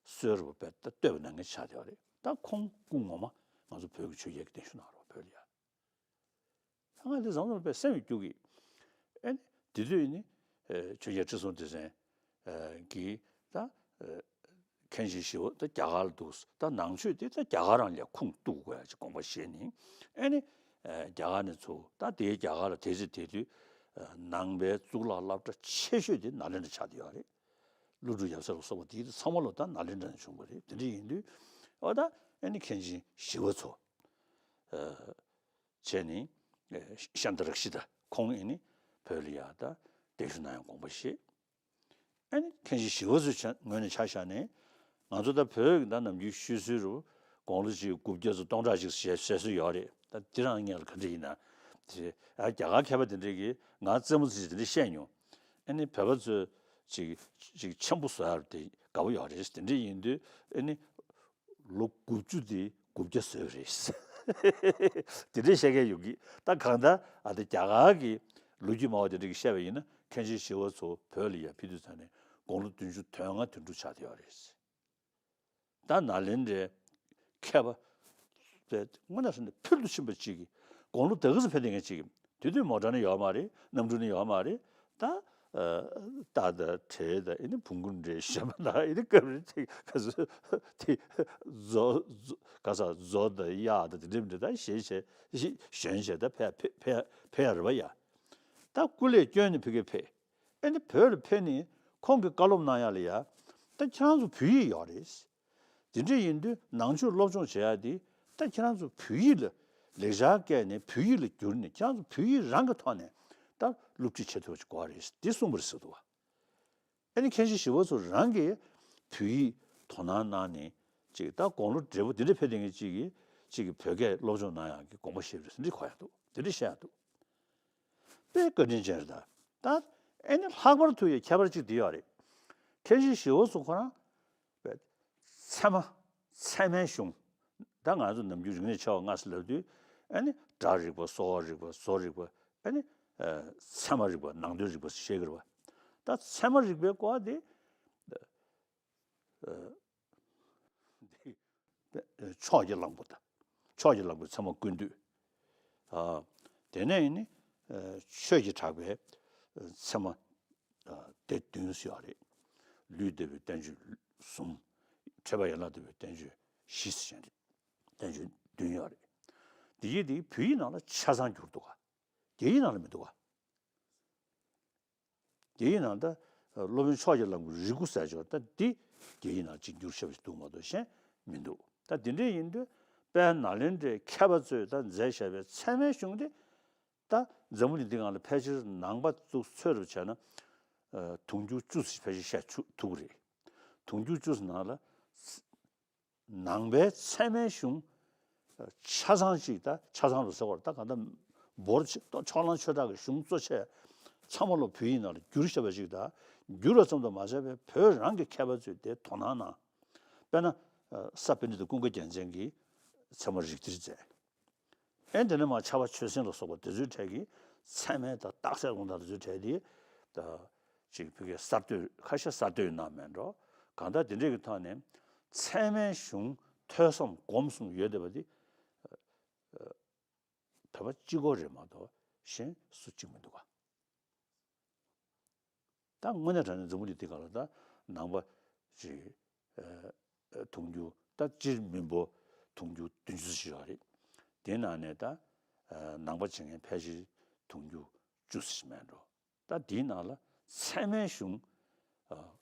གསོལ་རུ་བས་ད་བསྟོད་པ་གནང་མཁན་ཆགས་བསྡད་པ་རེད། ད་ཁོང་སྐུ་ངོ་མ་ང་ཚོ་བོད་ཀྱི་ཆོས་རྒྱལ་གྱི་གདན་ཞུ་གནང་རོགས་བོད་ལ་ཡ། ད་ང་འདི་བཟང་བཟང་དཔེ་སེམས་སྐྱོ་གི། ཨེ་ནི་དེ་དུས་ནི་ཆོས་རྒྱལ་ཁྲི་སྲོང་ལྡེ་བཙན་གྱིས་ད་མཁན་ཆེན་ཞི་བ་ད་རྒྱ་གར་ལ་འདུག་ད་ནང་ཆོས་དེ་ད་རྒྱ་གར་རང་ལ་ཁུངས་གཏུག་དགོས་ཡ་ཅིག་དགོངས་པ་བཞེས་ནས། ཨེ་ནི་རྒྱ་གར་ནས་ཚུར་ད་དེའི་རྒྱ་གར་ལ་དེ་ཚེ་དེ་དུས་ནང་པའི་གཙུག་ལག་སློབ་གྲྭ་ཆེ་ཤོས་དེ་ནཱ་ལེནྡྲ་ཆགས་བསྡད་ཡོད་རེད། ཀླུ་སྒྲུབ་ཡབ་སྲས་ལ་སོགས་པ་དེ་ཚང་མ་ལོ་ད་ནཱ་ལེནྡྲ་ནས་བྱུང་བ་རེད། དེ་འདྲ་ཡིན་དུས་ཨོ་ད་ཨེ་ནི་མཁན་ཆེན་ཞི་བ་འཚོ་བྱས་ནས་ཤཱནྟ་རཀྵི་ཏ་ཁོང་ཨེ་ནི་བོད་ལ་ཡ་ད་གདན་ཞུ་གནང་ཡང་དགོངས་པ་བཞེས། ཨ་ནི་མཁན་ཆེན་ཞི་བ་འཚོའི་ཆ་ངོས་ནས་ཆ་བཞག་ནས་ང་ཚོ་ད་བོད་ཀྱི་ད་ནམ་རྒྱུན་ཤོད་སྲོལ་རུ་དགུང་ལོ་ཅིག་དགུ་བརྒྱ་ཙམ་སྟོང་ཕྲག་ཅིག་བཞེས་བཞེས་སྲོལ་ཡོད་རེད། ད་འདི་རང་ངས་ལ་ག་འདྲ་ཡིན་ན་དེ་ཨ་རྒྱ་གར་མཁས་པ་དེ་འདྲས་ཀྱིས་ང་རྩེད་མོ་རྩེ་དེ་འདྲས་བཤད་མྱོང་། ཨ་ནི་བོད་པ་ཚོས་ཅིག་ཅིག་ཆེན་པོ་བཟོ་ཡ་དེ་དགའ་པོ་ཡོད་རེད། དེ་འདྲས་ཡིན་དུས་ཨ་ནི་ལོ་དགུ་བཅུ་དེ་དགུ་བརྒྱ་བཟོས་རེད། དེ་འདྲས་བཤད་མཁན་ཡོང་གི། ད་གང་ལྟར་ཨ་ད་རྒྱ་གར་གྱི་ལོ་རྒྱུས་སྨྲ་བ་དེ་འདྲས་ཀྱིས་བཤད་པ་ཡིན་ན་མཁན་ཆེན་ཞི་བ་འཚོ་བོད་ལ་ཡ་ཕེབས་དུས་ཙང་ནས་དགུང་ལོ་བདུན་ཅུ་དོན་ལྔ་དོན་དྲུག་ཆགས་བསྡད་ཡོད་རེད། ད་ནཱ་ལེནྡྲའི་མཁས་པ་དཔེ་དངོས་གནས་བྱས་ན་ཕུལ་དུ་ཕྱིན་པ་གཅིག་གིས་དགུང་ལོ་དེ་ག་ཚོད་ཕེབས་བསྡད་མཁན་གཅིག་གིས་དེ་དུས་མོ་ཊ་ནི་ཡོད་མ་རེད། གནམ་གྲུ་ནི་ཡོད་མ་རེད། ད་ཨ་རྟ་དང་དྲེལ་དང་ཨེ་ནི་བོང་བུ་འདྲ་གཞན་པ་དང་ཨེ་ནི་སྐབས་རེ་ཅིག་ག་ཚོད་དེ་མཛོ་མཛོ་ག་ས་མཛོ་དང་གཡག་དང་དེ་འདྲ་མི་འདྲ་ད་གཞན་བྱས་གཞན་བྱས་ད་ཕེབས་ཕེབས་ཕེབས་ཡ་རེད་པ་ཡ། ད་སྐུ་ལས་བསྐྱོན་ནས་ཕ་གིར་ཕེབས། ཨེ་ནི་བོད་ལ་ཕེབས་ནས་ཁོང་གིས་བཀའ་སློབ་གནང་ཡ་ལ་ཡ། ད་ཁྱེད་རང་ཚོ་བོད་ཡིག་ཡོད་རེད། དེ་འདྲ་ཡིན་དུས་ནང་ཆོས་སློབ་སྦྱོང་བྱེད་ཡ་དེ་ད་ཁྱེད་རང་ཚོ་བོད་ཡིག་ལ་ལེགས་སྦྱར་བཀལ་ནས་བོད་ཡིག་ལ་བསྒྱུར་ནས་ཁྱེད་རང་ཚོ་བོད་ཡིག་རང་གི་ཐོག་ནས་ད་སློབ་ཁྲིད་བྱེད་ཐུབ་པ་ཞིག་དགོས་རེད་དེ་གསུངས་པ་རེད་ཟེར་འདུག་བ། ཨེ་ནི་མཁན་ཆེན་ཞི་བ་འཚོ་རང་གིས་བོད་ཡིག་དོ་སྣང་གནང་ནས་ཅིག་ད་དགུང་ལོ་བགྲེས་པོ་འདི་འདྲ་ཕེབས་བསྡད་མཁན་ཅིག་གིས་ཅིག་གིས་བོད་སྐད་སློབ་སྦྱོང་གནང་ཡག་གི་དགོངས་པ་བཞེས་པ་རེད་ཟེར་འདི་གོ་ཡག་འདུག་འདི་འདྲ་བཤད་ཡག་འདུག་དཔེ་བཀའ་དྲིན་ཅན་རེད་ད། ད་ཨེ་ནི་ལྷག་པར་དུ་ཡང་ཁྱད་པར་ཅིག་འདི་ཡོད་རེད། མཁན་ཆེན་ཞི་བ་འཚོ་ཁོ་རང་ཚད་མ་ཚད་མའི་གཞུང་། ད་ང་ཚོ་ནམ་རྒྱུན་རིག་གནས་ཆེ་བ་ལྔ་ཟེར་ལབ་དུས་ཨེ་ནི་སྒྲ་རིག་པ་གསོ་བ་རིག་པ་བཟོ་རིག་པ་ཨེ་ནི་ཚད་མ་རིག་པ་ནང་དོན་རིག་པ་ཟེར་བཤད་ཀྱི་རེད་བ། ད་ཚད་མ་རིག་པའི་སྐོར་དེ་ཕྱོགས་ཀྱི་གླང་པོ་དང་། ཕྱོགས་ཀྱི་གླང་པོའི་ཚད་མ་ཀུན་བཏུས། དེ་ནས་ནི་ཆོས་ཀྱི་གྲགས་པའི་ཚད་མ་སྡེ་བདུན་ཡོད་རེད། ལུས་བདེ་བའི་བསྟན་བཅོས་གསུམ། ཕྲད་པ་ཡན་ལག་བདེ་བའི་བསྟན་བཅོས་བཞི་ཟེར་བྱས་རེད། བསྟན་བཅོས་བདུན་ཡོད་རེད། འདི་ཡིག་འདི་བོད་ཡིག་ནང་ལ་ཆ་ཚང་བསྒྱུར་འདུག་ག་རྒྱ་ཡིག་ནང་ལ་མི་འདུག་ག་རྒྱ་ཡིག་ནང་ད་སློབ་དཔོན་ཕྱོགས་ཀྱི་གླང་པོ་རིགས་དགུ་ཟེར་ཅིག་ཡོད་རེད། ད་འདི་རྒྱ་ཡིག་ནང་གཅིག་བསྒྱུར་བཞག་པ་ཞིག་འདུག་མ་གཏོགས་གཞན་མི་འདུག་ད་འདི་འདྲ་ཡིན་དུས་དཔལ་ནཱ་ལེནྡྲའི་མཁས་པ་ཚོས་ད་མཛད་བཞག་པའི་ཚད་མའི་གཞུང་དེ་ད་འཛམ་བུ་གླིང་འདི་སྒང་ལ་ཕལ་ཆེར་ནང་པ་ཚོས་ཚོད་རུ་བྱས་ན་དུང་ཕྱུར་བཅུ་ཙམ་ཕལ་ཆེར་བཤད་ཆོག་ཐུབ་ཀྱི་རེད། དུང་ཕྱུར་བཅུ་ཙམ་ནང་ལ་ནང་པའི་ཚད་མའི་གཞུང་ཆ་ཚང་ཅིག་ད་ཆ་ཚང་རུ་ཟེར་བར་ད་གང་ལྟར་འབོར་ཆེ་ཕྱོགས་གླང་ཆོས་གྲགས་ཀྱི་གཞུང་གཙོ་ཆེ་ཚང་མ་ལོ་བོད་ཡིག་ནང་ལ་བསྒྱུར་བཞག་པ་ཅིག་ད་བསྒྱུར་བ་ཙམ་དུ་མ་ཟད་པའི་བོད་རང་གི་མཁས་པ་ཚོས་དེ་དོ་སྣང་གནང་། དཔེར་ན་ས་པཎྜི་ཏ་ཀུན་དགའ་རྒྱལ་མཚན་གྱིས་ཚད་མ་རིགས་གཏེར་མཛད། ཨེ་དེ་ནས་མར་ཕྱྭ་པ་ཆོས་སེང་ལ་སོགས་པ་དེ་ཚོའི་གྲས་ཀྱིས་ཚད་མའི་ད་རྟགས་གསལ་དགོངས་དག་དེ་ཚོའི་གྲས་དེ་ད་ཅིག་ཕ་གིའི་གསར་གཏོད་ཁ་ཤས་གསར་གཏོད་གནང་མེད་འགྲོ། གང་ལྟར་དེ་འདྲས་ཀྱི་ཐོག་ནས་ཚད་མའི་གཞུང་ཐོས་བསམ་སྒོམ་གསུམ་ཡོད་བསྡད་པ་འདི་བོད་པ་གཅིག་པོ་རེད་མ་གཏོགས་གཞན་སུ་གཅིག་མི་འདུག་ག་ད་དངོས་གནས་དྲང་གནས་འཛམ་བུ་གླིང་འདི་སྒང་ལ་ད་ནང་པ་ཅིག་དུང་ཕྱུར་ད་སྤྱིར་མི་འབོར་དུང་ཕྱུར་བདུན་ཅུ་ཙམ་ཞིག་ཡོད་རེད། དེའི་ནང་ནས་ད་ནང་པ་བྱེད་མཁན་ཕལ་ཆེར་དུང་ཕྱུར་བཅུ་ཙམ་ཞིག་མེད་འགྲོ། ད་དེའི་ནང་ལ་ཚད་མའི་གཞུང་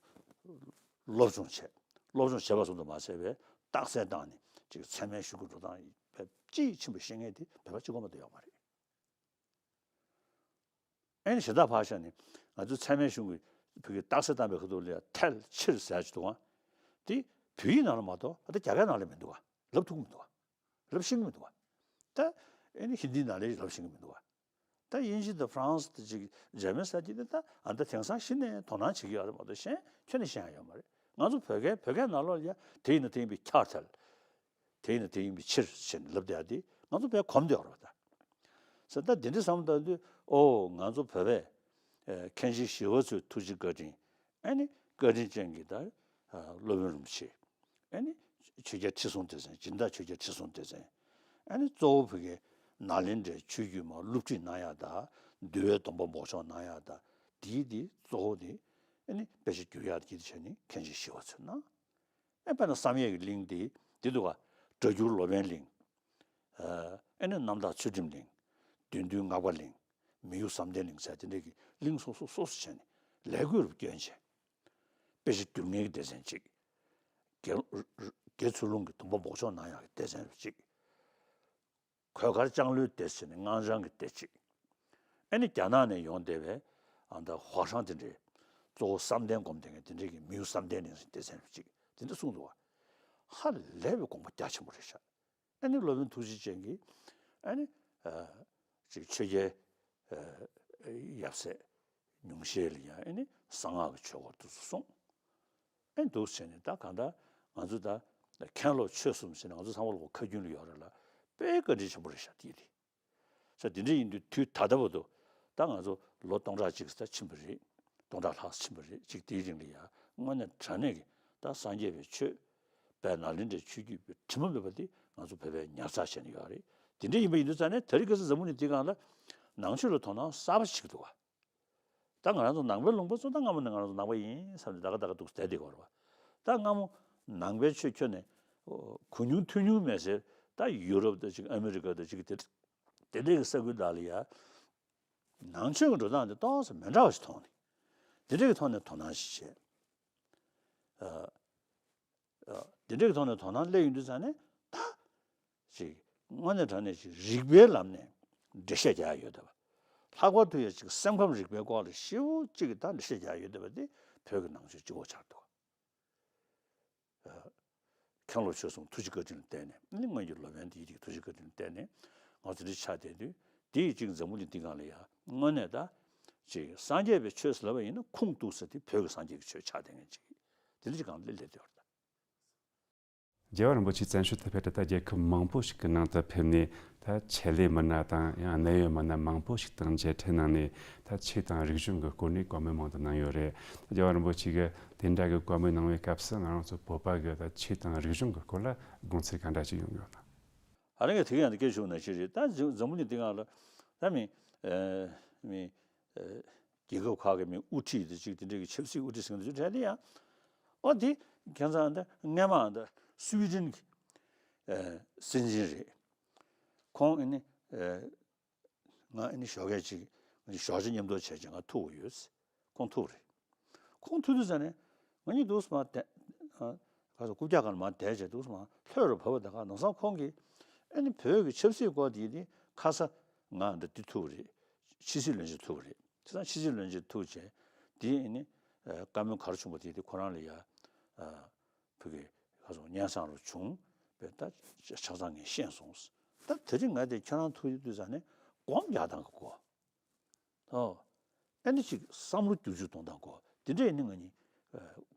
སློབ་སྦྱོང་བྱས། སློབ་སྦྱོང་བྱས་པ་ཙམ་དུ་མ་ཟད་པའི་རྟགས་གསལ་བཏང་ནས་ཅིག་ཚད་མའི་གཞུང་གི་འགྲོ་སྟངས་དཔེ་དཔྱིས་ཕྱིན་པ་ཤེས་མཁན་དེ་བོད་པ་གཅིག་པོ་མ་གཏོགས་ཡོད་མ་རེད། ཨེ་ནི་གཞན་དག་ཕར་བཞག་ནས་ང་ཚོའི་ཚད་མའི་གཞུང་གི་བོད་ཀྱི་རྟགས་གསལ་བཏང་པའི་ཁ་ཐུག་ལ་ཡང་ཐལ་ཕྱིར་ཟེར་ཅིག་འདུག་ག་དེ་བོད་ཡིག་ནང་ལ་མ་གཏོགས་ད་རྒྱ་སྐད་ནང་ལ་མི་འདུག་ག་ལབ་ཐུབ་ཀྱི་མི་འདུག་ག་ལབ་ཤེས་ཀྱི་མི་འདུག་ག་ད་ཨེ་ནི་ཧིན་དིའི་ནང་ལ་ལབ་ཤེས་ཀྱི་མི་འདུག་ག་ད་དབྱིན་ཇི་དང་ཧྥ་རན་སི་དང་ཅིག་འཇར་མན་ས་ཅིག་དེ་ད་ཨ་ད་དེང་སང་གཞི་ནས་དོ་སྣང་བྱེད་ཀྱི་ཡོད་རེད་མ་གཏོགས་གཞན་ཁྱོན་ནས་ཤེས་ཡ་ཡོད་མ་རེད། ང་ཚོ་བོད་སྐད་བོད་སྐད་ནང་ལོགས་ལ་ཡ་དེ་ཡིན་ན་དེ་ཡིན་པའི་ཁྱབ་ཐལ། དེ་ཡིན་ན་དེ་ཡིན་པའི་ཕྱིར་ཞེས་ནས་ལབ་བསྡད་ཡ་དེ་ང་ཚོ་དཔེ་གོམས་བསྡད་ཡོད་རེད་པ་ད། ཟེར་ད་དེ་འདྲ་བསམ་བཏང་དུས་ཨོ་ང་ཚོ་བོད་པས་ཨེ་མཁན་ཆེན་ཞི་བ་འཚོའི་ཐུགས་རྗེ་བཀའ་དྲིན་ཨེ་ནི་ བཀའ་དྲིན་ཅན་གྱི་ད་སློབ་དཔོན་རིན་པོ་ཆེ། ཨ་ནི་ཆོས་རྒྱལ་ཁྲི་སྲོང་ལྡེ་བཙན། སྦྱིན་བདག་ཆོས་རྒྱལ་ཁྲི་སྲོང་ལྡེ་བཙན། ཨ་ནི་གཙོ་བོ་བོད་ཀྱི་ནཱ་ལེནྡྲའི་ཆོས་བརྒྱུད་མར་སློབ་ཁྲིད་གནང་ཡག་དང་། འདུལ་བའི་སྡོམ་པ་འབོགས་ཆོག་གནང་ཡག་དང་། དེའི་དེ་གཙོ་བོ་དེ་ཨ་ནི་དཔེ་ཆ་བསྒྱུར་ཡག་དེ་བྱས་ནས་མཁན་ཆེན་ཞི་བ་འཚོས་གནང་། ཨ་དཔེར་ན་བསམ་ཡས་ཀྱི་གླིང་དེ་འདི་འདུག་ག་སྒྲ་སྒྱུར་ལོ་པཎ་གླིང་། ཨ་ནི་རྣམ་དག་ཚུལ་ཁྲིམས་གླིང་། བདུད་འདུལ་སྔགས་པ་གླིང་། མི་གཡོ་བསམ་གཏན་གླིང་ཟེར་དེ་འདྲའི་གི་གླིང་སོ་སོ་སོ་སོ་བྱས་ནས་ལས་བགོས་རུ་བསྐྱོན་བྱས། དཔེ་ཆ་བསྒྱུར་མཁན་གྱི་སྡེ་ཚན་གཅིག་དགེ་དགེ་ཚུལ་སློང་གི་སྡོམ་པ་འབོགས་ཆོག་གནང་ཡག་གི་སྡེ་ཚན་རུ་གཅིག་གོས་དཀར་ལྕང་ལོའི་སྡེ་ཟེར་ནས་སྔགས་འཆང་གི་སྡེ་གཅིག་ཨ་ནི་རྒྱ་ནག་ནས་ཡོང་བསྡད་པའི་ཨ་ད་ཧྭ་ཤང་དེ་འདྲའི་གཙོ་བོ་བསམ་གཏན་སྒོམ་བསྡད་མཁན་དེ་འདྲའི་གི་མི་གཡོ་བསམ་གཏན་གླིང་ཟེར་སྡེ་ཚན་རུ་གཅིག་དེ་འདྲ་གསུངས་འདུག་བ། ཧ་ལས་པའི་དགོངས་པ་རྒྱ་ཆེན་པོ་རེད་ཤག་ཨ་ནི་སློབ་དཔོན་ཐུགས་རྗེ་ཅན་གྱིས་ཨ་ནི་ཨ་ཅིག་ཆོས་རྒྱལ་ཨ་ཡབ་སྲས་ཉུང་ཤས་ལ་ཡང་ཨ་ནི་གསང་སྔགས་ཀྱི་ཆོས་སྐོར་དུ་གསུངས། ཨ་ནི་འདུག་བྱས་ནས་ད་གང་ལྟར་ང་ཚོ་ད་མཁན་སློབ་ཆོས་གསུམ་ཟེར་ནས་ང་ཚོ་ཚང་མ་ལོག་ཁ་རྒྱུན་ལ་ཡོད་རེད་ལ། དཔེ་བཀའ་དྲིན་ཆེན་པོ་རེད་ཤག་དེ་དེ། ས་དེ་འདྲ་ཡིན་དུས་དུས་ད་ལྟ་བར་དུ་ད་ང་ཚོ་ལོ་སྟོང་ཕྲག་གཅིག་ད་ཕྱིན་པ་རེད། སྟོང་ཕྲག་ལྷག་ཕྱིན་པ་རེད། ཅིག་དེའི་རིང་ལ་ཡང་དངོས་གནས་དྲང་གནས་ཀྱི་ད་སངས་རྒྱས་པའི་ཆོས་པའི་ནཱ་ལེནྡྲའི་ཆོས་བརྒྱུད་པའི་དྲི་མ་མེད་པ་དེ་ང་ཚོ་བོད་པས་ཉར་ཚགས་བྱས་ནས་ཡོད་རེད། དེ་འདྲ་ཡིན་པ་ཡིན་དུས་ཙང་ནས་དེ་རིང་ཁ་སང་འཛམ་བུ་གླིང་འདིའི་སྒང་ལ་ནང་ཆོས་ལ་དོ་སྣང་གསར་པ་ཞིག་འདུག་བ། ད་ང་རང་ཚོ་ནང་པའི་ལུང་པ་ཚོ་ད་སྔ་མོ་ནས་ང་རང་ཚོ་ནང་པ་ཡིན་བསམ་ནས་ད་ག་ད་ག་འདུག་བསྡད་བསྡད་ཀྱི་ཡོད་རེད་བ། ད་སྔ་མོ་ནང་པའི་ཆོས་ཁྱོན་ནས་གོ་མྱོང་ཐོས་མྱོང་མེད་ཟེར། ད་ཡུ་རོབ་དང་ཅིག་ཨ་མི་རི་ཀ་དང་ཅིག་དེ་དེ་འདྲའི་གི་ས་ཁུལ་དག་ལ་ཡ་ནང་ཆོས་ཀྱི་འགྲོ་སྟངས་དེ་ཏོག་ཙམ་མི་འདྲ་བ་ཞིག་མཐོང་ནས། དེ་འདྲའི་གི་ཐོག་ནས་དོ་སྣང་ཞིག་བྱས། ཨ། དེ་འདྲའི་གི་ཐོག་ནས་དོ་སྣང་སླེབས་ཡོང་དུས་ཙང་ནས་ད་ཅིག་དངོས་གནས་དྲང་གནས་ཅིག་རིགས་པའི་ལམ་ནས་འགྲེལ་བཤད་རྒྱག་ཡ་ཡོད་བསྡད་པ། ལྷག་པར་དུ་ཡ་ཅིག་སེམས་ཁམས་རིག་པའི་སྐོར་ལ་ཞེ་པོ་ཅིག་གི་ད་འགྲེལ་བཤད་རྒྱག་ཡ་ཡོད་བསྡད་པ་དེ་བོད་ཀྱི་ནང་ཆོས་གཅིག་པོ་ཆགས་འདུག་ཨ། མཁན་སློབ་ཆོས་གསུམ་ཐུགས་རྗེ་བཀའ་དྲིན་ལ་བརྟེན་ནས་ནི་སྔོན་གྱི་ལོ་པཎ་དེ་ཡི་གེ་ཐུགས་རྗེ་བཀའ་དྲིན་ལ་བརྟེན་ནས་ང་ཚོ་འདི་ཆགས་བསྡད་དུས། དེ་ཡི་གཅིག་འཛམ་བུ་གླིང་འདི་སྒང་ལ་ཡ་དངོས་གནས་ད་ཅིག་སངས་རྒྱས་པའི་ཆོས་ཟེར་ལབ་པ་ཡིན་ན་ཁུངས་གཏུགས་ས་དེ་བོད་ཀྱི་སངས་རྒྱས་ཀྱི་ཆོས་ཆགས་བསྡད་མཁན་ཅིག་དེ་འདྲ་ཅིག་སྒང་ལ་སླེབས་བསྡད་ཡོད་རེད་ད། རྒྱལ་བ་རིན་པོ་ཆེ་བཙན་བྱོལ་དུ་ཕེབས་ཏེ་ད་རྒྱལ་ཁབ་མང་པོ་ཞིག་གི་ནང་དུ་ཕེབས་ནས། ད་ཆེད་ལས་མི་སྣ་དང་ཡང་གནད་ཡོད་མི་སྣ་མང་པོ་ཞིག་དང་མཇལ་འཕྲད་གནང་ནས། ད་ཆོས་དང་རིག་གཞུང་གི་སྐོར་ནས་བཀའ་མོལ་མང་དུ་གནང་ཡོད་རེད། ད་རྒྱལ་བ་རིན་པོ་ཆེ་གིས་དེ་འདྲ་གི་བཀའ་མོལ་གནང་བའི་སྐབས་སུ་ང་རང་ཚོ་བོད་པ་གི་ད་ཆོས་དང་རིག་གཞུང་གི་སྐོར་ལ་དགོངས་ཚུལ་ག་འདྲ་ཞིག་ཡོང་གི་ཡོད་དམ། ཨ་རང་གིས་དེ་ག་ཡང་དེ་སྐད་ཞུ་ན་ཅི་རེད། ད་འཛམ་བུ་གླིང་འདི་སྒང་ལ་ད་མི་ཨ་མི་ཨ་རྒྱལ་ཁབ་ཁག་གི་མི་དབུ་ཁྲིད་དེ་ཅིག་དེ་འདྲ་གི་ཆབ་སྲིད་དབུ་ཁྲིད་ཟེར་མཁན་དེ་ཚོའི་གྲས་དེ་ཡང་། ཨོ་དེ་ཁྱེད་ཚང་ད་སྔས་མ་ད་སུའི་ཌེན་གྱི་ཨ་སྲིད་འཛིན་རེད། ཁོང་ཨ་ནི་ཨ་ང་ཨ་ནི་ཞོགས་ཀས་ཅིག་ང་ཞོགས་ཇ་མཉམ་དུ་བྱས་ཅིག་ང་ཐུག་གི་ཡོད། ཁོང་ཐུག་རེད། ཁོང་ཐུག་དུས་ཙ་ནས་ང་གཉིས་འདུག་སེ་མར་བསྡད། ཨ་ག་ཚོད་རྐུབ་བཀྱག་སྒང་ལ་མར་བསྡད་བྱས་འདུག་སེ་མར་ལྷོད་རུ་བབས་པ་དེ་ག་ནང་སང་ཁོང་གིས་ཨ་ནི་བོད་ཀྱི་ཆབ་སྲིད་སྐོར་དེ་ནི་ཁ་ས་ང་འདི་འདི་ཐུག་རེད། ཕྱི་སྲིད་བློན་ཆེན་ཐུག་རེད། དེ་ཙང་ཕྱི་སྲིད་བློན་ཆེན་ཐུག་བྱས་དེ་ཨ་ནི་ཨ་བཀའ་མོལ་ག་རེ་བྱུང་བ་དེ་དེ་ཁོ་རང་ལ་ཡ་ཨ་བོད་ཀྱི་ཁ་སང་སྙན་སེང་རུ་བྱུང་བས་ད་ཆ་ཆ་ཚང་ངས་ཤེས་སོང་། ད་དེ་རིང་ང་དེ་ཁྱེད་རང་ཐུག་ཡོད་དུས་ཙ་ནས་སྒོམ་རྒྱག་སྟངས་ཀྱི་སྐོར། ཨོ། ཨ་ནི་ཅིག་བསམ་བློ་བསྒྱུར་བཅོས་གཏོང་སྟངས་སྐོར་དེ་འདྲ་ཡིན་ན་ང་གཉིས་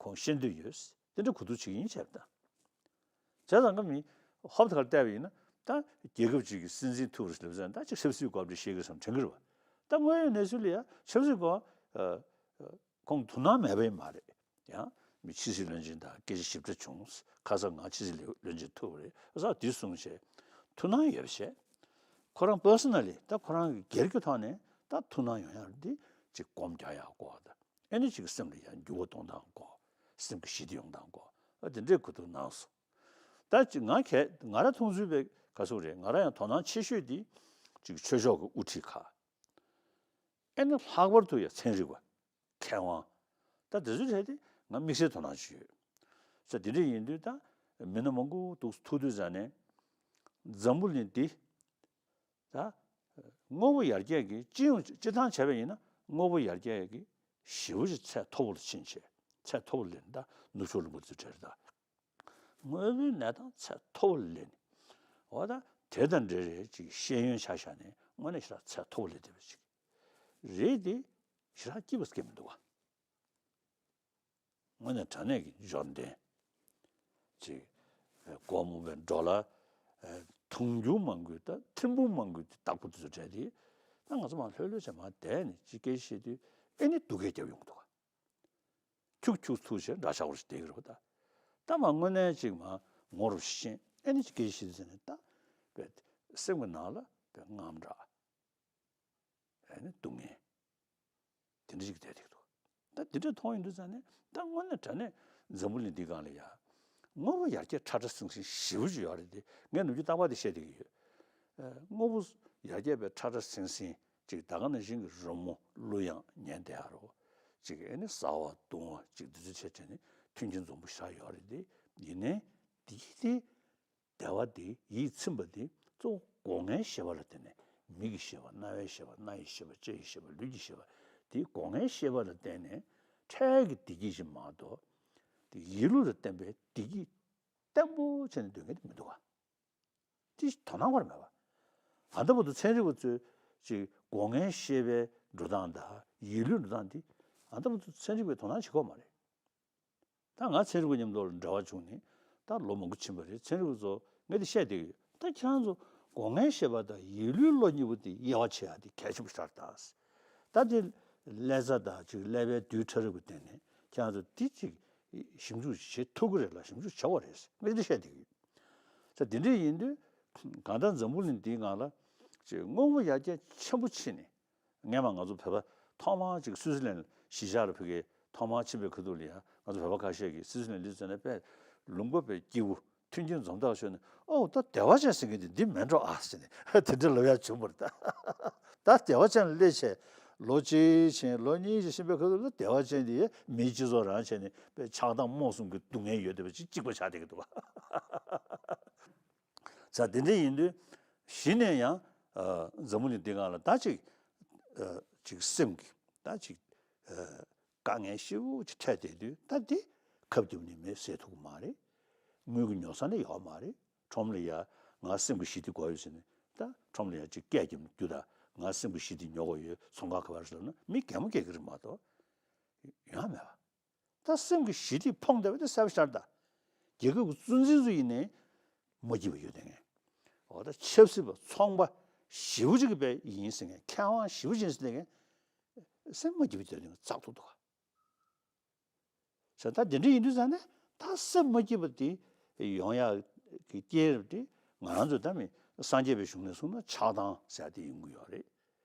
ཁོང་ཤེས་འདོད་ཡོད། དེ་འདྲ་གོ་བསྡུར་བྱེད་ཀྱི་ཡིན་བྱས་པ་དང་། བྱས་ཙང་ཀ་མི་ཧོབ་ཏེ་ཁར་བལྟས་པ་ཡིན་ན་ད་རྒྱལ་ཁབ་ཅིག་གི་སྲིད་འཛིན་ཐུག་རེད་ཟེར་ཙང་ད་ཅིག་ཆབ་སྲིད་སྐོར་འདྲ་བཤད་ཀྱི་བསམ་དྲན་གྱི་རེད་བ། ད་དངོས་ཡོད་གནས་ཚུལ་ལ་ཡང་ཆབ་སྲིད་སྐོར་ཨ་ཨ་ཁོང་དོ་སྣང་མེད་པ་ཡིན་མ་རེད། ཡང་མི་ཕྱི་སྲིད་བློན་ཆེན་དང་སྐད་ཆ་ཞིབ་ཕྲ་བྱུང་། ཁ་སང་ང་ཕྱི་སྲིད་བློན་ཆེན་ཐུག་པ་རེད། ཨ་ས་དེ་གསུངས་བྱས་ཐུགས་སྣང་ཡོད་བྱས། ཁོ་རང་པར་སོ་ན་ལི་ད་ཁོ་རང་གི་སྒེར་གྱི་ཐོག་ནས་ད་ཐུགས་སྣང་ཡོང་ཡག་འདི་ཅིག་སྒོམ་རྒྱག་ཡག་སྐོར་དང་། ཨེ་ནི་ཅིག་སེམས་ལ་ཡང་འགྱུར་བ་གཏོང་སྟངས་སྐོར། སེམས་ཀྱི་ཞི་བདེ་ཡོང་སྟངས་སྐོར་ཨ་དེ་འདྲའི་གོ་བསྡུར་གནང་སོང་། ད་ཅིག་ང་གལ་ང་རང་མཐོང་ཚུལ་བས་ག་ཚོད་རེད། ང་རང་ཡང་དོ་སྣང་ཆེ་ཤོས་འདི་ཅིག་ཆོས་ཕྱོགས་ཀྱི་དབུ་ཁྲིད་ཁག་ཨེ་ནི་ལྷག་པར་དུ་ཡང་ཚན་རིག་པ། མཁས་དབང་། ད་དེ་ཚོའི་གྲས་དེ་ང་དམིགས་བསལ་དོ་སྣང་ཅིག་ཡོད། ས་དེ་འདྲ་ཡིན་དུས་ད་མི་སྣ་མང་པོ་འདུག་ཐུག་དུས་ཙ་ནས་འཛམ་བུ་གླིང་འདི་ད་དངོས་པོ་ཡར་རྒྱས་ཀྱི་སྤྱི་ཡོངས་སྤྱི་བཏང་བྱས་པ་ཡིན་ན་དངོས་པོ་ཡར་རྒྱས་ཀྱི་ཞེ་པོ་ཅིག་ཚད་མཐོ་པོ་ལ་ཕྱིན་བྱས་ཚད་མཐོ་པོ་ལ་ད་ནུབ་ཕྱོགས་ལུང་པ་ཚོའི་གྲས་རེད་ད། དངོས་པོའི་གནས་སྟངས་ཚད་མཐོ་པོ་ལ་སླེབས་ནས། འོ་ད་དེ་དང་འབྲེལ་རེད་ཅིག་ཤེས་ཡོན་ཆ་བཞག་ནས་དངོས་གནས་ཞེ་དྲག་ཚད་མཐོ་པོ་ལ་སླེབས་པ་ཅིག་རེད་དེ། ཞེ་དྲག་སྐྱིད་པ་སྐྱིད་མི་འདུག་བ། དངོས་གནས་དྲང་གནས་ཀྱི་འབྱོར་ལྡན་ཅིག་སྒོ་མང་པོའི་འགྲོ་ལ་དུང་རྒྱུན་མང་པོའི་ད་ཐེར་འབུམ་མང་པོའི་བདག་པོ་དེ་ཚོ་གྲས་དེ། ད་ང་ཚོ་མར་ལྷོད་ལྷོད་བྱས་མར་བསྡད་ནས་ཅིག་སྐད་ཆ་བཤད་དུས་ཨེ་ནི་སྡུག་སྐད་རྒྱབ་ཡོང་གི་འདུག་བ། ཁྱུག་ཁྱུག་ཐུག་བྱས་འདྲ་ཆགས་པོ་ཞིག་བསྡད་ཀྱི་རེད་པ་ད། ད་མ་དངོས་གནས་ཅིག་མ་ངོ་རུ་ཤེས་ཨེ་ནི་ཅིག་སྐད་ཆ་བཤད་དུས་ཙ་ནས་ད་པའི་སེམས་ཀྱི་ནང་ལ་པའི་དངངས་སྐྲག་ཨེ་ནི་སྡུག་བསྔལ་དེ་འདྲ་ཞིག་བསྡད་ཐིག་འདུག་ད་དེ་འདྲ་མཐོང་ཡོང་དུས་ཙ་ནས་ད་དངོས་གནས་དྲང་གནས་འཛམ་བུ་གླིང་འདིའི་སྒང་ལ་ཡ་དངོས་པོ་ཡར་རྒྱས་ཁྲ་ཁྲ་ཟིང་ཟིང་ཞེ་པོ་ཅིག་ཡོད་རེད་དེ། ངས་ནམ་རྒྱུན་རྟག་པར་དེ་བཤད་བསྡད་ཀྱི་ཡོད། ཨ། དངོས་པོ་ཡར་རྒྱས་པའི་ཁྲ་ཁྲ་ཟིང་ཟིང་ཅིག་ད་ག་ནང་བཞིན་གྱི་རི་མོ་གླུ་དབྱངས་ཉན་བསྡད་ཡ་རོ། ཅིག་ཨེ་ནི་ཟ་བ་འཐུང་བ་ཅིག་འདི་ཚོ་བྱས་བྱས་ནས་མཐུན་རྐྱེན་འཛོམས་པོ་བཞག་ཡོད་རེད་དེ། ཡིན་ནའི་དེ་གི་དེ་བདེ་བ་དེ་ཡིད་ཚིམ་པ་དེ་གཙོ་བོ་སྒོ་ལྔའི་ཤེས་པ་ལ་བརྟེན་ནས། མིག་གི་ཤེས་པ། རྣ་བའི་ཤེས་པ། སྣ་ཡི་ཤེས་པ། ལྕེ་ཡི་ཤེས་པ། ལུས་ཀྱི་ཤེས་པ། དེ་སྒོ་ལྔའི་ཤེས་པ་ལ་བརྟེན་ནས་འཕྲལ་གྱི་བདེ་སྐྱིད་ཅིག་མ་གཏོགས། དེ་ཡིད་བློ་ལ་བརྟེན་པའི་བདེ་སྐྱིད་བརྟན་པོ་བྱས་ནས་སྡོད་མཁན་དེ་མི་འདུག་ག་དེ་དོ་སྣང་བར་མེད་པ། ཨ་ད་བར་དུ་ཚན་རིག་པ་ཚོས་ཅིག་སྒོ་ལྔའི་ཤེས་པའི་འགྲོ་སྟངས་དང་ཡིད་བློའི་འགྲོ་སྟངས་དེ་ཨ་ད་བར་དུ་ཚན་རིག་པས་དོ་སྣང་བྱེད་ཀྱི་ཡོད་མ་རེད། ད་ང་ཚན་རིག་པ་མཉམ་དུ་ལ་འབྲེལ་བ་བྱུང་ནས་ད་ལོ་མང་པོ་ཕྱིན་པ་རེད། ཚན་རིག་པ་ཚོ་ངས་དེ་བཤད་བསྡད་ཀྱི་ཡོད། ད་ཁྱེད་རང་ཚོ་སྒོ་ལྔའི་ཤེས་པ་དང་ཡིད་བློའི་བློ་གཉིས་པོ་དེ་དབྱེ་བ་ཕྱེ་ཡ་དེ་གལ་ཆེན་པོ་ཞིག་རེད་ད། ད་དེ་ཀླད་རྩ་དང་ཅིག་ཀླད་པའི་རྡུལ་ཕྲ་རབ་ཀྱི་སྟེང་ནས་ཁྱེད་རང་ཚོ་དེ་ཅིག་ཞིབ་འཇུག་བྱེད་ཐུབ་ཀྱི་རེད་ལ་ཞིབ་འཇུག་བྱེད་དགོས་རེད་ངས་དེ་བཤད་བསྡད་ཀྱི་ཡོད། ད་དེ་འདྲ་ཡིན་དུས་གང་ལྟར་འཛམ་བུ་གླིང་འདིའི་ནང་ལ་ཅིག་དངོས་པོ་ཡར་རྒྱས་ཆེན་པོ་ཕྱིན་ནས། སྔན་མ་ང་ཚོ་བོད་པ་ཐོག་མར་ཅིག་སུད་སི་ལན་གཞིས་ཆགས་ལ་ཕ་གིར་ཐོག་མར་ཕྱིན་པའི་ཁ་ཐུག་ལ་ཡང་ང་ཚོ་བོད་པ་ཁ་ཤས་ཀྱིས་སུད་སི་ལན་སླེབས་ཚར་ནས་དཔེ་ལུང་པ་དཔེ་སྐྱིད་པོ་མཐུན་རྐྱེན་འཛོམས་ཐག་ཆོད་ནས། ཨོ་ད་བདེ་བ་ཅན་ཟེར་མཁན་དེ་འདི་མིན་འགྲོ་ཨ་ཟེར་ནས་དེ་འདྲ་ལབ་ཡ་བྱུང་བ་རེད་ད། ད་བདེ་བ་ཅན་ལ་སླེབས་བྱས་ལོ་གཅིག་ཕྱིན་ལོ་གཉིས་ཕྱིན་ཕྱིན་པའི་ཁ་ཐུག་ལ་བདེ་བ་ཅན་དེ་མིའི་སྤྱི་ཚོགས་རང་བྱས་ནས་དཔེ་ཆགས་སྡང་རྨོངས་གསུམ་གྱི་སྡུག་བསྔལ་ཡོད་བསྡད་པ་ཅིག་གཅིག་པ་ཆགས་བསྡད་ཀྱི་འདུག་བ། ས་དེ་འདྲ་ཡིན་དུས་གཞི་ནས་ཡང་ཨ་འཛམ་བུ་གླིང་འདི་སྒང་ལ་ད་ཅིག་ཨ་ཅིག་སེམས་ཀྱི་ད་ཅིག་ཨ་དཀའ་ངལ་ཞེ་པོ་ཅིག་འཕྲད་བསྡད་དུས་ད་འདི་ཁབ་རྒྱབ་ནས་མེད་ཟེར་ཐུབ་ཀྱི་མ་རེད། དངུལ་གྱི་ཉོ་ས་ནི་ཡོད་མ་རེད། ཁྲོམ་ལ་ཡ་ང་སེམས་ཀྱི་གཞི་འདི་དགོས་ཡོད་ཟེར་ནས་ད་ཁྲོམ་ལ་ཡ་ཅིག་སྐད་རྒྱབ་ནས་རྒྱུ་ད་ང་སེམས་ཀྱི་གཞི་འདི་ཉོ་དགོས་ཡོད། ཚོང་ཁང་ག་པར་ཟེར་ན་མི་གད་མོ་བགད་ཀྱི་རེད་མ་གཏོགས་ཡོད་མེད་པ། ད་སེམས་ཀྱི་ཞི་བདེ་ཕོངས་བསྡད་པ་དེ་གསལ་པོ་ཤར་ད། རྒྱལ་ཁབ་ཀྱི་གཙོ་འཛིན་ཚོ་ཡིན་ནའི་མ་སྐྱིད་པ་ཡོད་དེ་ངས། འོ་ད་ཆབ་སྲིད་པ་ཚོང་པ་ཞེ་པོ་ཅིག་གི་པའི་ཡིན་ཟེར་མཁན། མཁས་དབང་ཞེ་པོ་ཅིག་ཡིན་ཟེར་མཁན་སེམས་མ་སྐྱིད་པ་ཡོད་དེ་ངས་བཙག་ཐུབ་འདུག་ག་ཟེར། ད་དེ་འདྲ་ཡིན་དུས་ཙང་ནས་ད་སེམས་མ་སྐྱིད་པ་དེ་ཡོང་ཡག་གི་རྐྱེན་རེད་དེ། ང་རང་ཚོ་ད་མི་སངས་རྒྱས་པའི་གཞུང་ནས་གསུངས་ན་ཆགས་སྡང་ཟེར་ཡ་དེ་ཡོང་གི་ཡོད་རེད།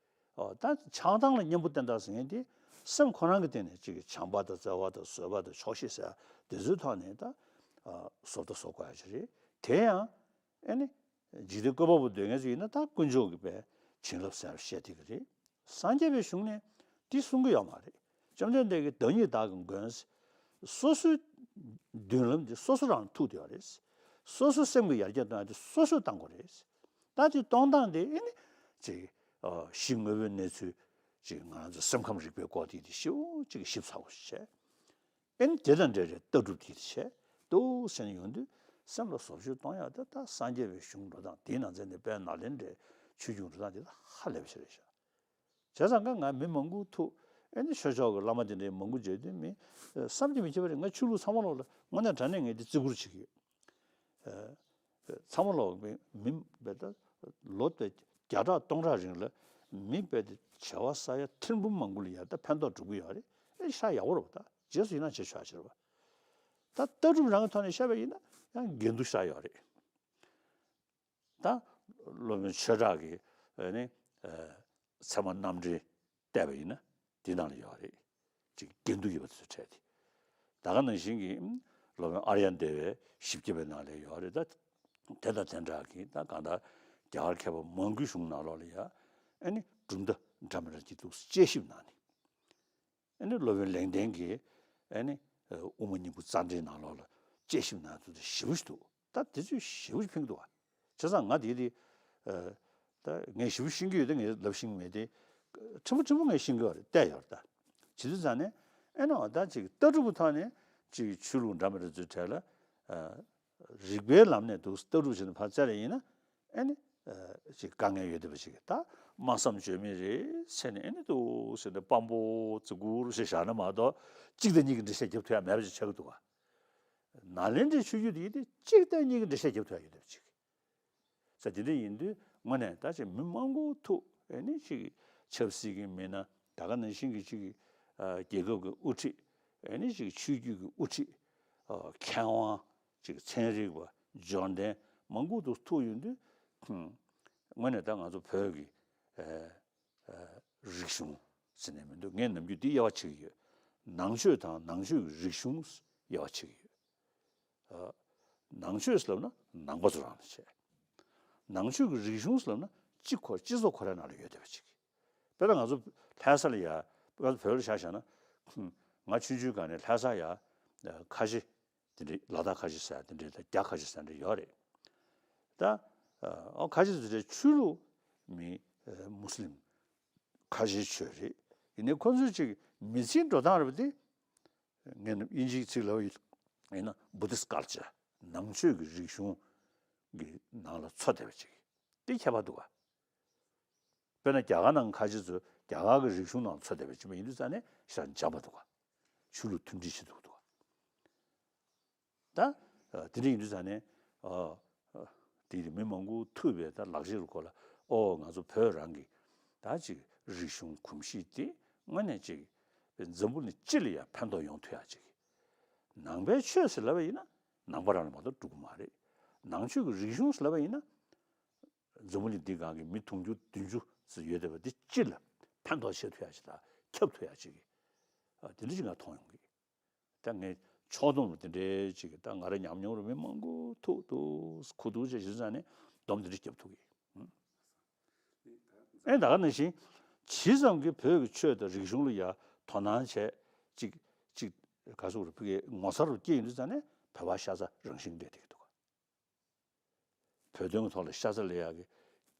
ཨོ་ད་ཆགས་སྡང་ལ་གཉེན་པོ་བསྟེན་སྟངས་ཟེར་མཁན་དེ་སེམས་ཁོ་རང་གི་སྟེང་ནས་ཅིག་བྱམས་པ་དང་བརྩེ་བ་དང་བཟོད་པ་དང་ཆོག་ཤེས་ཟེར་ཡ་དེ་ཚོའི་ཐོག་ནས་ད་ཨ་བཟོ་ལྟ་བཟོ་དགོས་ཡ་ཅིག་རེད། དེ་ཡང་ཨེ་ནི་འཇིག་རྟེན་བཀོད་པ་པོ་འདོད་མཁན་ཚོ་ཡིན་ན་ད་དཀོན་མཆོག་གི་པའི་བྱིན་རླབས་ཟེར་བཤད་བསྡད་ཀྱི་རེད། སངས་རྒྱས་པའི་གཞུང་ནས་འདི་གསུང་གི་ཡོད་མ་རེད། བཅོམ་ལྡན་འདས་ཀྱིས་བདག་ཉིད་བདག་གི་མགོན། སོ་སོའི་མདུན་ལམ་འདི་སོ་སོ་རང་ཐུག་བསྡད་ཡོད་རེད། སོ་སོའི་སེམས་ཀྱི་ཡར་རྒྱས་གཏོང་ཡ་འདི་སོ་སོས་གཏང་དགོས་རེད། ད་དེ་གཏོང་སྟངས་དེ་ཨེ་ནི་ཅིག་ཨ་གཞི་དངོས་པོའི་གནས་ཚུལ་ཅིག་ང་རང་ཚོ་སེམས་ཁམས་རིག་པའི་སྐོར་དེ་དེ་ཞིབ་ཅིག་ཞིབ་ཚགས་པོ་ཞིག་བྱས། ཨེ་ནི་དེ་དང་འབྲེལ་བའི་ལྟ་གྲུབ་དེ་དེ་བྱས་འདུག་ཟེར་ནས་ཡོང་དུས་སེམས་ལ་བཟོ་བཅོས་གཏོང་ཡག་དེ་ད་སངས་རྒྱས་པའི་གཞུང་འགྲོ་སྟངས་དེའི་ནང་ཚན་ནས་དཔལ་ནཱ་ལེནྡྲའི་ཆོས་འབྱུང་འགྲོ་སྟངས་དེ་ད་ཧ་ལས་པ་ཞིག་རེད་ཤག་བྱས་ཙང་ཀ་ང་མི་མང་པོ་ཐུག་ཨེ་ནི་ཆོས་ཕྱོགས་ཀྱི་བླ་མ་དེ་འདྲའི་མང་པོ་མཇལ་དུས་མི་བསམ་གྱིས་མི་ཁྱབ་པ་རེད། ང་ཆོས་ལུགས་ཚང་མ་ལོག་ལ་དངོས་གནས་དྲང་གནས་ངས་འདི་བརྩི་བཀུར་བྱེད་ཀྱི་ཡོད། ཚང་མ་ལོག་མི་མི་བས་ད་ལོ་དེ་བརྒྱ་ཕྲག་སྟོང་ཕྲག་རིང་ལ་མི་བས་ད་བྱ་བ་ས་ཡ་ཐེར་འབུམ་མང་པོ་ལ་ཡར་ད་ཕན་ཐོགས་འགྲོ་གི་ཡོད་རེད། ཨེ་ཤ་ཡག་པོ་རེད་པ། ད་རྗེས་སུ་ཡི་རང་བྱེད་ཆོག་ཡ་ཅིག་རེད་པ། ད་ལྟ་གྲུབ་རང་གི་ཐོག་ནས་བཤད་པ་ཡིན་ན་ཡང་འགལ་འདུ་ཤ་ཡོད་རེད། ད་སློབ་དཔོན་ཆོས་གྲགས་ཀྱིས་ཨ་ནི་ཨ་ཚད་མ་རྣམ་འགྲེལ་བལྟས་པ་ཡིན་ན་འདི་ནང་ལ་ཡོད་རེད། ཅིག་འགལ་འདུ་ཡོད་པ་དེ་ཚོ་འཕྲད་དེ། ད་ག་ནང་བཞིན་གྱི་སློབ་དཔོན་ཨཱརྱ་དེ་བའི་ཞིབ་རྒྱས་པའི་ནང་ལ་ཡོད་རེད། ད་དེ་དང་དེ་འདྲ་གི་ད་གང་ལྟར་རྒྱ་གར་མཁས་པ་མང་པོའི་གཞུང་ནང་ལོགས་ལ་ཡ་ཨ་ནི་གྲུབ་མཐའ་འདྲ་མི་འདྲ་ཅིག་འདུག་དཔྱད་ཞིབ་གནང་ནས། ཨ་ནི་སློབ་དཔོན་ལེགས་ལྡན་གྱིས་ཨ་ནི་དབུ་མ་སྙིང་པོ་རྩ་འགྲེལ་ནང་ལོགས་ལ་དཔྱད་ཞིབ་གནང་ཚུལ་དེ་ཞེ་པོ་ཞིག་འདུག་ད་དེ་ཚོས་ཞེ་པོ་ཞིག་ཕན་གྱི་འདུག་བ། བྱས་ཙང་ང་དེ་དེ་ད་ངས་ཞེ་པོ་ཤེས་ཀྱི་ཡོད་དེ་ངས་ལབ་ཤེས་ཀྱི་མེད་དེ། ཕྲན་བུ་ཕྲན་བུ་ངས་ཤེས་ཀྱི་ཡོད་རེད་བལྟས་ཡོད་རེད་ད། བྱེད་དུས་ཙང་ནས་ཨ་ནི་འོ་ད་ཅིག་ལྟ་གྲུབ་ཀྱི་ཐོག་ནས་ཅིག་ཆོས་ལུགས་འདྲ་མི་འདྲ་ཚོའི་གྲས་ལ་རིགས་པའི་ལམ་ནས་འདུག་ལྟ་གྲུབ་བྱས་ནས་ཕར་བཙལ་ཡིན་ན། ཨ་ནི་ཅིག་དཀའ་ངལ་ཡོད་བསྡད་པ་ཅིག་ད་སྨྲ་བསམ་བརྗོད་མེད་རེད་ཟེར་ནས་ཨ་ནི་འདུག་ཟེར་ནས་དཔང་པོ་བརྩི་བཀུར་ཟེར་བཞག་ན་མ་གཏོགས་གཅིག་དང་གཉིས་ཀྱི་འགྲེལ་བཤད་རྒྱབ་ཐུབ་ཡ་མེད་པ་ཅིག་ཆགས་ཀྱི་འདུག་ག་ནཱ་ལེནྡྲའི་ཆོས་བརྒྱུད་འདི་ཡིན་ཏེ་གཅིག་དང་གཉིས་ཀྱི་འགྲེལ་བཤད་རྒྱབ་ཐུབ་ཡ་ཡོད་བསྡད་པ་ཅིག་ས་དེ་འདྲ་ཡིན་དུས་དངོས་གནས་ད་ཅིག་མི་མང་པོ་ཐུག་ཨ་ནི་ཅིག་ཆབ་སྲིད་ཀྱི་མི་སྣ་ད་ག་ནང་བཞིན་གྱི་ཅིག་རྒྱལ་ཁབ་ཀྱི་དབུ་ཁྲིད་ ཨེ་ནི་ཅིག་ཆོས་བརྒྱུད་ཀྱི་དབུ་ཁྲིད། ཨ། མཁས་དབང་། ཅིག་ཚན་རིག་པ། འབྱོར་ལྡན་མང་པོ་འདུག་ཐུག་ཡོང་དུས། ཧུམ། དངོས་གནས་ད་ང་ཚོ་བོད་ཀྱི་ཨ་ཨ་རིག་གཞུང་ཟེར་ནས་མི་འདུག་ངས་ནམ་རྒྱུན་འདི་དབྱེ་བ་ཕྱེ་གི་ཡོད། ནང་ཆོས་དང་ནང་ཆོས་ཀྱི་རིག་གཞུང་དབྱེ་བ་ཕྱེ་གི་ཡོད། ཨ། ནང་ཆོས་ཟེར་ལབ་ན་ནང་པ་ཚོ་རང་ལ་བྱས། ནང་ཆོས་ཀྱི་རིག་གཞུང་ཟེར་ལབ་ན་སྤྱི་ཁོ་སྤྱི་ཚོགས་ཁོ་རའི་ནང་ལ་ཡོད་བསྡད་པ་ཅིག་དཔེར་ན་ང་ཚོ་ལྷ་ས་ལ་ཡ། ང་ཚོ་བོད་ལ་ཆ་བཞག་ན། ཧུམ། ང་ཆུང་ཆུང་སྒང་ནས་ལྷ་ས་ཡ། ཨ། ཁ་ཆེ་དེ་འདྲའི་ལ་དྭགས་ཁ་ཆེ་ཟེར་དེ་འདྲའི་དང་རྒྱ་ཁ་ཆེ་ཟེར་འདྲ་ཡོད་རེད། ད། ཨ། ཁ་ཆེ་དེ་འདྲའི་ཆོས་ལུགས་མི། ཨ། མུ་སི་ལིམ་ཁ་ཆེའི་ཆོས་རེད། ཡིན་ནའི་ཁོ་ཚོའི་ཅིག་མི་ཚེའི་འགྲོ་སྟངས་རེད་པ་དེ། ངས་དབྱིན་ཇིའི་ཚིག་ལབ་ཡིན་ན་Buddhist culture། ནང་ཆོས་ཀྱི་རིག་གཞུང་གི་ནང་ལ་ཚུད་བསྡད་པ་ཅིག་དེ་ཁྱད་པར་འདུག་ག་དཔེར་ན་རྒྱ་གར་ནང་ཁ་ཆེ་ཚོས་རྒྱ་གར་གྱི་རིག་གཞུང་ནང་ཚུད་བསྡད་པ་ཅིག་མ་ཡིན་དུས་ཙང་ནས་ཞེ་དྲག་འཇམ་པོ་འདུག་ག་ཆོས་ལུགས་མཐུན་སྒྲིལ་བྱེད་ཐུབ་འདུག་ག་ད། ཨ། དེ་འདྲ་ཡིན་དུས་ཙང་ནས། ཨ། ཨ། དེ་རིང་མི་མང་པོ་ཐུག་པའི་ད་ལག་ཁྱེར་སྐོར་ལ། ཨོ། ང་ཚོ་བོད་རང་གི་ད་ཅིག་རིག་གཞུང་གོམས་གཤིས་དེ་དངོས་གནས་ཅིག་འཛམ་བུ་གླིང་སྤྱི་ལ་ཡང་ཕན་ཐོགས་ཡོང་ཐུབ་ཡག་ཅིག་ནང་པའི་ཆོས་ཟེར་ལབ་པ་ཡིན་ན་ནང་པ་རང་ལ་མ་གཏོགས་འགྲོ་གི་མ་རེད། ནང་ཆོས་ཀྱི་རིག་གཞུང་ཟེར་ལབ་པ་ཡིན་ན། འཛམ་བུ་གླིང་འདིའི་སྒང་གི་མི་དུང་ཕྱུར་བདུན་ཅུ་ཙམ་ཡོད་བསྡད་པ་འདི་སྤྱི་ལ་ཕན་ཐོགས་བྱེད་ཐུབ་ཡག་ཅིག་དང་ཁྱབ་ཐུབ་ཡག་ཅིག་གི། ཨ། དེ་འདྲ་ཅིག་ང་མཐོང་ཡོང་གི། ད་ངས་ཕྱོགས་བསྡོམས་རུ་དེ་འདྲའི་ཅིག་ད་ང་རང་ཉམས་མྱོང་རུ་མི་མང་པོ་ཐུག་འདུག་ཁུ་ཐུག་བྱས་ཞུ་ཙང་ནས་སྡོམ་དེ་འདྲ་རྒྱབ་ཐུབ་གི། ཨེ། ད་ག་ནང་བཞིན་ཇི་ཙམ་གྱིས་བོད་ཀྱི་ཆོས་དང་རིག་གཞུང་ལ་ཡ་དོ་སྣང་བྱས། ཅིག་ཅིག་ག་ཟེར་དགོས་རེད། ཕ་གིའི་ངོ་མཚར་རུ་སྐྱེས་ཡོང་དུས་ཙང་ནས་བོད་པ་ཤ་ཚ་རང་བཞིན་འདྲེས་བསྡད་ཀྱི་འདུག་བོད་དོན་གྱི་ཐོག་ལ་ཤ་ཚ་ལས་ཡག་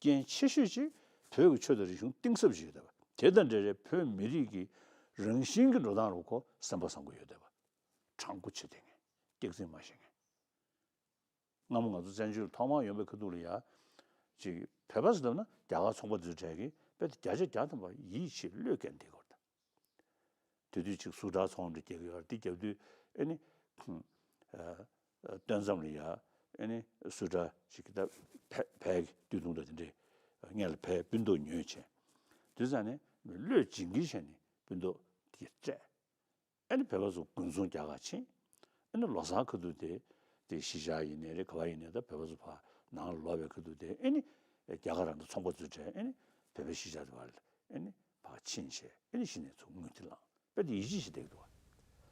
གི་རྐྱེན་ཆེ་ཤོས་ཅིག་བོད་ཀྱི་ཆོས་དང་རིག་གཞུང་གཏིང་ཟབ་ཅིག་ཡོད་བསྡད་པ་དེ་དང་འབྲེལ་བའི་བོད་མི་རིགས་ཀྱི་རང་བཞིན་གྱི་འགྲོ་སྟངས་རུ་ཁོ་སེམས་པ་བཟང་པོ་ཡོད་བསྡད་པ། དྲང་པོ་བྱེད་བསྡད་མཁན། སྐྱག་རྫུན་མ་བཤད་མཁན། སྔ་མོ་ང་ཚོ་བཙན་བྱོལ་ཐོག་མར་ཡོང་པའི་ཁ་ཐུག་ལ་ཡ། ཅིག་བོད་པ་ཟེར་ལབ་ན་རྒྱ་གར་ཚོང་པ་ཚོའི་གྲས་ཀྱིས་དཔེ་དེ་བརྒྱ་ཆ་བརྒྱ་ཐམ་པ་ཡིད་ཆེས་བློས་འགེལ་བསྡད་ཀྱི་ཡོད་རེད། དེ་དུས་ཅིག་སུ་ཊར་ཚོང་འདྲ་རྒྱག་གི་ཡོད་རེད། དེ་རྒྱབ་དུས་ཨེ་ནི། ཨ། སྟོན་མཚམས་ལ་ཡ། ཨེ་ནི་སུ་ཊར་ཅིག་ད་བལ་བལ་གྱི་སྟོད་ཐུང་འདྲ་དེ་འདྲས་སྔོན་ལ་བལ་སྤུན་ཏོག་ཉོས་བྱས། དུས་ཙང་ནས་བློས་འཇིགས་འཇིགས་བྱས་ནས་སྤུན་ཏོག་དེ་སྤྲད། ཨ་ནི་བོད་པ་ཚོ་དགུན་ཚོང་རྒྱག་གར་ཕྱིན། ཨ་ནི་ལོ་གསར་ཁ་ཐུག་དེ། དེ་གཞིས་ཆགས་ཡིན་ནའི་རེད། ག་པར་ཡིན་ནའི་ད་བོད་པ་ཚོ་ཕར་ནང་ལ་ལོག་པའི་ཁ་ཐུག་དེ། ཨ་ནི་རྒྱ་གར་རང་གི་ཚོང་པ་ཚོའི་གྲས། ཨ་ནི་བོད་པའི་གཞིས་ཆགས་དེ་བར་ལ་ཨ་ནི་ཕར་ཕྱིན་བྱས། ཨ་ནི་གཞི་ནས་ཚུར་དངུལ་དེ་བླངས། དཔེ་དེ་ཡིད་ཆེས་བྱེད་བསྡད་ཀྱི་འདུག་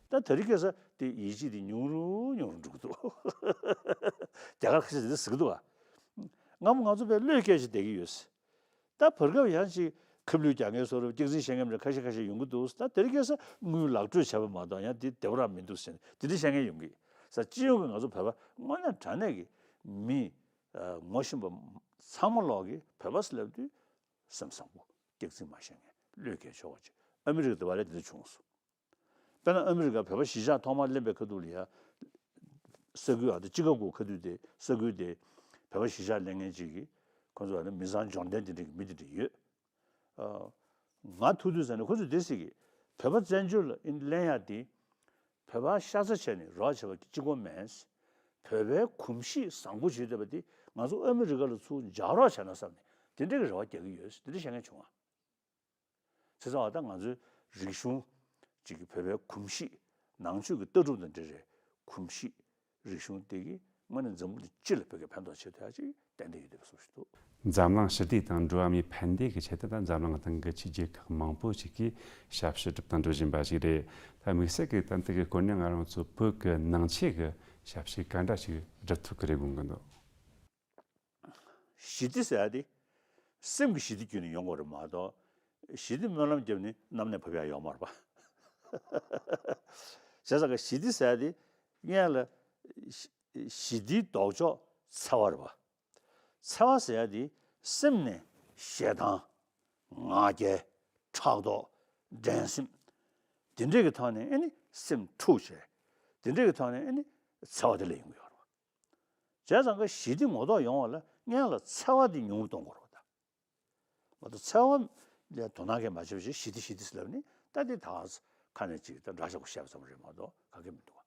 བ། ད་དེ་རིང་ཁ་སང་དེ་ཡིད་ཆེས་དེ་ཉུང་རུ་ཉུང་རུ་འགྲོ་གི་འདུག་རྒྱ་གར་ཁ་ཤས་དེ་ཟེར་གྱི་འདུག་བ། སྔ་མོ་ང་ཚོ་དཔེ་བློས་འགེལ་བྱས་བསྡད་ཀྱི་ཡོད། ད་བར་སྐབས་ཡང་ཅིག་ཁ་བསླུས་རྒྱག་མཁན་བཟོ་འདྲ། སྐྱག་རྫུན་བཤད་མཁན་འདྲ་ཁ་ཤས་ཁ་ཤས་ཡོང་གི་འདུག་ད་དེ་རིང་ཁ་སང་དངུལ་ལག་སྤྲོད་བྱས་པ་མ་གཏོགས་ཡང་དེ་བདེ་པོ་རང་མི་འདུག་ཟེར་ནས་དེ་འདྲ་བཤད་མཁན་ཡོང་གི། ས་སྤྱི་ཡོངས་ཀྱི་ང་ཚོ་བོད་པ་དངོས་གནས་དྲང་གནས་ཀྱི་མི། ཨ། ངོ་ཤེས་པ་ཚང་མ་ལོག་གིས་བོད་པ་ཟེར་ལབ་དུས་སེམས་བཟང་པོ། སྐྱག་རྫུན་མ་བཤད་མཁན། བློས་འགེལ་ཆོག་པ་ཅིག་ཨ་མི་རི་ཀ་དེ་བ་ལས་དེ་འདྲ་བྱུང་སོང་། དཔེར་ན་ཨ་མི་རི་ཀ་བོད་པ་གཞིས་ཆགས་ཐོག་མར་གླེང་པའི་ཁ་ཐུག་ལ་ཡ། ས་ཁུལ། ཨ། ད་ཅི་ཀ་གོ་ཁ་ཐུག་དེ། ས་ཁུལ་དེ་བོད་པ་གཞིས་ཆགས་གླེང་མཁན་ཅིག་གིས། ཁོ་ཚོ་ཨ་ནི་མི་ཚང་འབྱོར་ལྡན་དེ་འདྲ་གི་མི་དེ་འདྲ་ཡོད། ཨ། ང་ཐུག་དུས་ཙ་ནས་ཁོ་ཚོས་དེ་ཟེར་གི། བོད་པ་བཙན་བྱོལ་ལ་ཨེ་གླེང་ཡག་དེ། བོད་པ་ཤ་ཚ་བྱས་ནས་རོགས་བྱས་པ་གཅིག་པོ་མིན། བོད་པའི་གོམས་གཤིས་བཟང་པོ་བྱེད་བསྡད་པ་དེ་ང་ཚོ་ཨ་མི་རི་ཀ་ལ་ཚུར་འཇགས་རོགས་བྱས་ན་བསམ་ནས་དེ་འདྲ་གི་རེ་བ་རྒྱག་གི་ཡོད་ཟེར་དེ་འདྲ་བཤད་མཁན་བྱུང་བ། བྱས་ཙང་ད་ང་ཚོའི་རིག་གཞུང་ཅིག་གི་བོད་པའི་གོམས་གཤིས། ནང་ཆོས་ཀྱི་ལྟ་གྲུབ་དང་འབྲེལ་བའི་གོམས་གཤིས། རིག་གཞུང་དེ་གིས་དངོས་གནས་འཛམ་བུ་གླིང་སྤྱི་ལ་བོད་ཀྱི་ཕན་ཐོགས་བྱེད་ཐུབ་ཡག་ཅིག་ཏན་ཏན་ཡོད་བསྡད་པ་བཟོ་ཞིག་འདུག་འཛམ་གླིང་ཞི་བདེ་དང་འགྲོ་བ་མིའི་ཕན་བདེ་གི་ཆེད་དུ། ད་འཛམ་གླིང་སྟེང་གི་ཆོས་བརྒྱུད་ཁག་མང་པོ་ཞིག་གིས་ཞབས་ཞུ་སྒྲུབ་དང་སྒྲུབ་བཞིན་པ་ཞིག་རེད། ད་དམིགས་བསལ་གྱི་ད་ལྟ་གི་སྐོར་ནས་ང་རང་ཚོ་བོད་ཀྱི་ནང་ཆོས་ཀྱི་ཞབས་ཞུ་ག་འདྲ་ཞིག་སྒྲུབ་ཐུབ་ཀྱི་རེད་དགོངས་ཀྱི་འདུག་ཞི་བདེ་ཟེར་ཡ་དེ་སེམས་ཀྱི་ཞི་བདེ་བརྒྱུད་ནས་ཡོང་དགོས་རེད་མ་གཏོགས། ཞི་བདེ་སྨོན་ལམ་བརྒྱབ་ནས་གནམ་ནས་བབས་ཡ་ཡོད་མ་རེད་པ། བྱས་ཙང་ཀ་ཞི་བདེ་ཟེར་ཡ་དེ་སྔོན་ལ་ཞི་ཞི་བདེའི་ལྡོག་ཕྱོགས་འཚེ་བ་རེད་པ། འཚེ་བ་ཟེར་ཡ་དེ་སེམས་ནས་ཞེ་སྡང་། ང་རྒྱལ། ཕྲག་དོག་འགྲན་སེམས། དེ་འདྲས་ཀྱི་ཐོག་ནས་ཨེ་ནི་སེམས་འཁྲུགས་བྱས། དེ་འདྲས་ཀྱི་ཐོག་ནས་ཨེ་ནི་འཚེ་བ་དེ་སླེབས་ཡོང་གི་ཡོད་རེད་པ། བྱས་ཙང་ཀ་ཞི་བདེ་ངོ་ཐོག་ཡོང་བ་ལ་སྔོན་ལ་འཚེ་བ་དེ་ཉུང་རུ་གཏོང་དགོས་རེད་པ། ད་མ་གཏོགས་འཚེ་བ་ལ་དོ་སྣང་གང་ཡང་མ་བྱས་པ་བྱས་ཞི་བདེ་ཞི་བདེ་ཟེར་ལབ་ནས་ད་དེ་ད་ཁ་ནས་ཅིག་ད་འདྲ་ཆགས་པོ་བཤད་པ་ཙམ་རེད་མ་གཏོགས་ག་གེ་མི་འདུག་པ།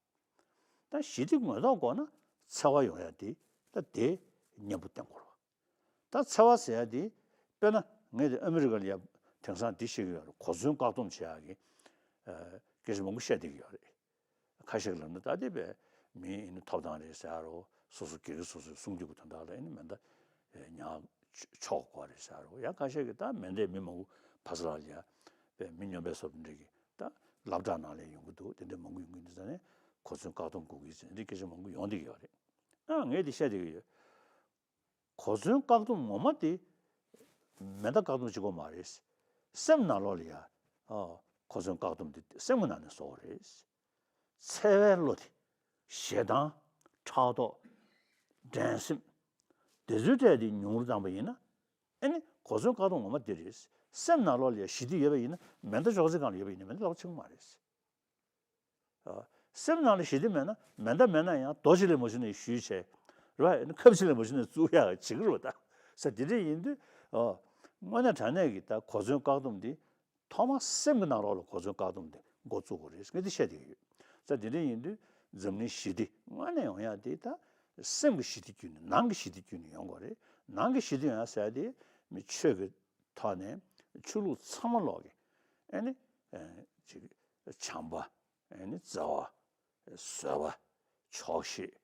ད་ཞི་བདེ་ངོ་ཐོག་དགོས་ན་འཚེ་བ་ཡོང་ཡ་དེ་ད་དེ་མཉམ་པོ་བསྟེན་དགོས་རེད་པ། ད་འཚེ་བ་ཟེར་ཡ་དེ་དཔེར་ན་ངས་དེ་ཨ་མི་རི་ཀ་ལ་ཡ་དེང་སང་འདི་བཤད་ཀྱི་ཡོད་རེད། གོ་མཚོན་བཀག་སྡོམ་བྱེད་ཡ་གི་ཨ་སྐད་ཆ་མང་པོ་བཤད་བསྡད་ཀྱི་ཡོད་རེད། ཁ་ཤས་ཀྱིས་ལབ་ན་ད་དེ་བས་མི་ཨེ་ནི་ཐོབ་ཐང་རེད་ཟེར་རོ། སོ་སོ་སྒེར་གྱི་སོ་སོའི་སྲུང་སྐྱོབ་ཀྱི་དོན་དག་ལ་ཨེ་ནི་མེ་མདའ་ཉར་ཆོག་དགོས་རེད་ཟེར་རོ། ཡང་ཁ་ཤས་ཀྱིས་ད་མེ་མདས་མི་མང་པོ་ཕ་ས་ལ་ལ་ཡ་བས་མི་སྨྱོན་པའི་སོབ་འདྲ་གི་ད་སློབ་གྲྭ་ནང་ལ་ཡོང་གི་འདུག་དེ་འདྲ་མང་པོ་ཡོང་གི་འདུག་ཟེར་ནས་གོ་མཚོན་བཀག་སྡོམ་དགོས་ཀྱི་ཟེར་འདི་སྐད་ཆ་མང་པོ་ཡོང་བསྡད་ཀྱི་ཡོད་རེད། ཨ་ངས་འདི་བཤད་བསྡད་ཀྱི་ཡོད། གོ་མཚོན་བཀག་སྡོམ་ངོ་མ་དེ་མེ་མདའ་བཀག་སྡོམ་བྱེད་དགོས་མ་རེད། སེམས་ནང་ལོགས་ལ་ཡ་ཨ་གོ་མཚོན་བཀག་སྡོམ་དེ་སེམས་ཀྱི་ནང་ནས་བཟོ་དགོས་རེད། འཚེ་བའི་བློ་དེ་ཞེ་སྡང་ཕྲག་དོག་འགྲན་སེམས་དེ་ཚོའི་གྲས་དེ་ཉུང་རུ་བཏང་པ་ཡིན་ན་ཨེ་ནི་གོ་མཚོན་བཀག་སྡོམ་ངོ་མ་དེ་རེད། སེམས་ནང་ལོགས་ལ་ཡ་ཞི་བདེ་ཡོད་པ་ཡིན་ན་མེ་མདའ་ཅོག་ཙེ་སྒང་ལ་ཡོད་པ་ཡིན་ན་མེ་མདའ་ལབ་ཆེན་པོ་མ་རེད། ཨ། སེམས་ནང་ལ་ཞི་བདེ་མེད་ན་མེ་མདའ་མེད་ན་ཡང་རྡོ་གཅིག་ལས་མ་བྱུང་ནས་གཞུས་བྱས། རེད་བ། ཁབ་གཅིག་ལས་མ་བྱུང་ནས་བཙུགས་ཡག་བྱེད་ཀྱི་རེད་བ་ད། ས་དེ་འདྲ་ཡིན་དུས། ཨ། དངོས་གནས་དྲང་གནས་ཀྱི་ད་གོ་མཚོན་བཀག་སྡོམ་འདི་ཐོག་མ་སེམས་ཀྱི་ནང་ལོགས་ལ་གོ་མཚོན་བཀག་སྡོམ་འདི་འགོ་བཙུགས་དགོས་རེད་ངས་འདི་བཤད་བསྡད་ཀྱི་ཡོད། ས་དེ་འདྲ་ཡིན་དུས་འཛམ་གླིང་ཞི་བདེ་དངོས་གནས་ཡོང་ཡག་དེ་ད་སེམས་ཀྱི་ཞི་བདེ་བརྒྱུད་ནས་ནང་གི་ཞི་བདེ་བརྒྱུད་ནས་ཡོང་དགོས་རེད། ནང་གི་ཞི་བདེ་ཡོང་ཡག་ཟེར་ཡག་དེ་མི་ཆོས་ཀྱི་ཐོག་ནས་ཆོས་ལུགས་ཚང་མ་ལོག་གི་ཨེ་ནི་ཨེ་ཅིག་བྱམས་པ། ཨེ་ནི་བརྩེ་བ། བཟོད་པ། ཆོག་ཤེས།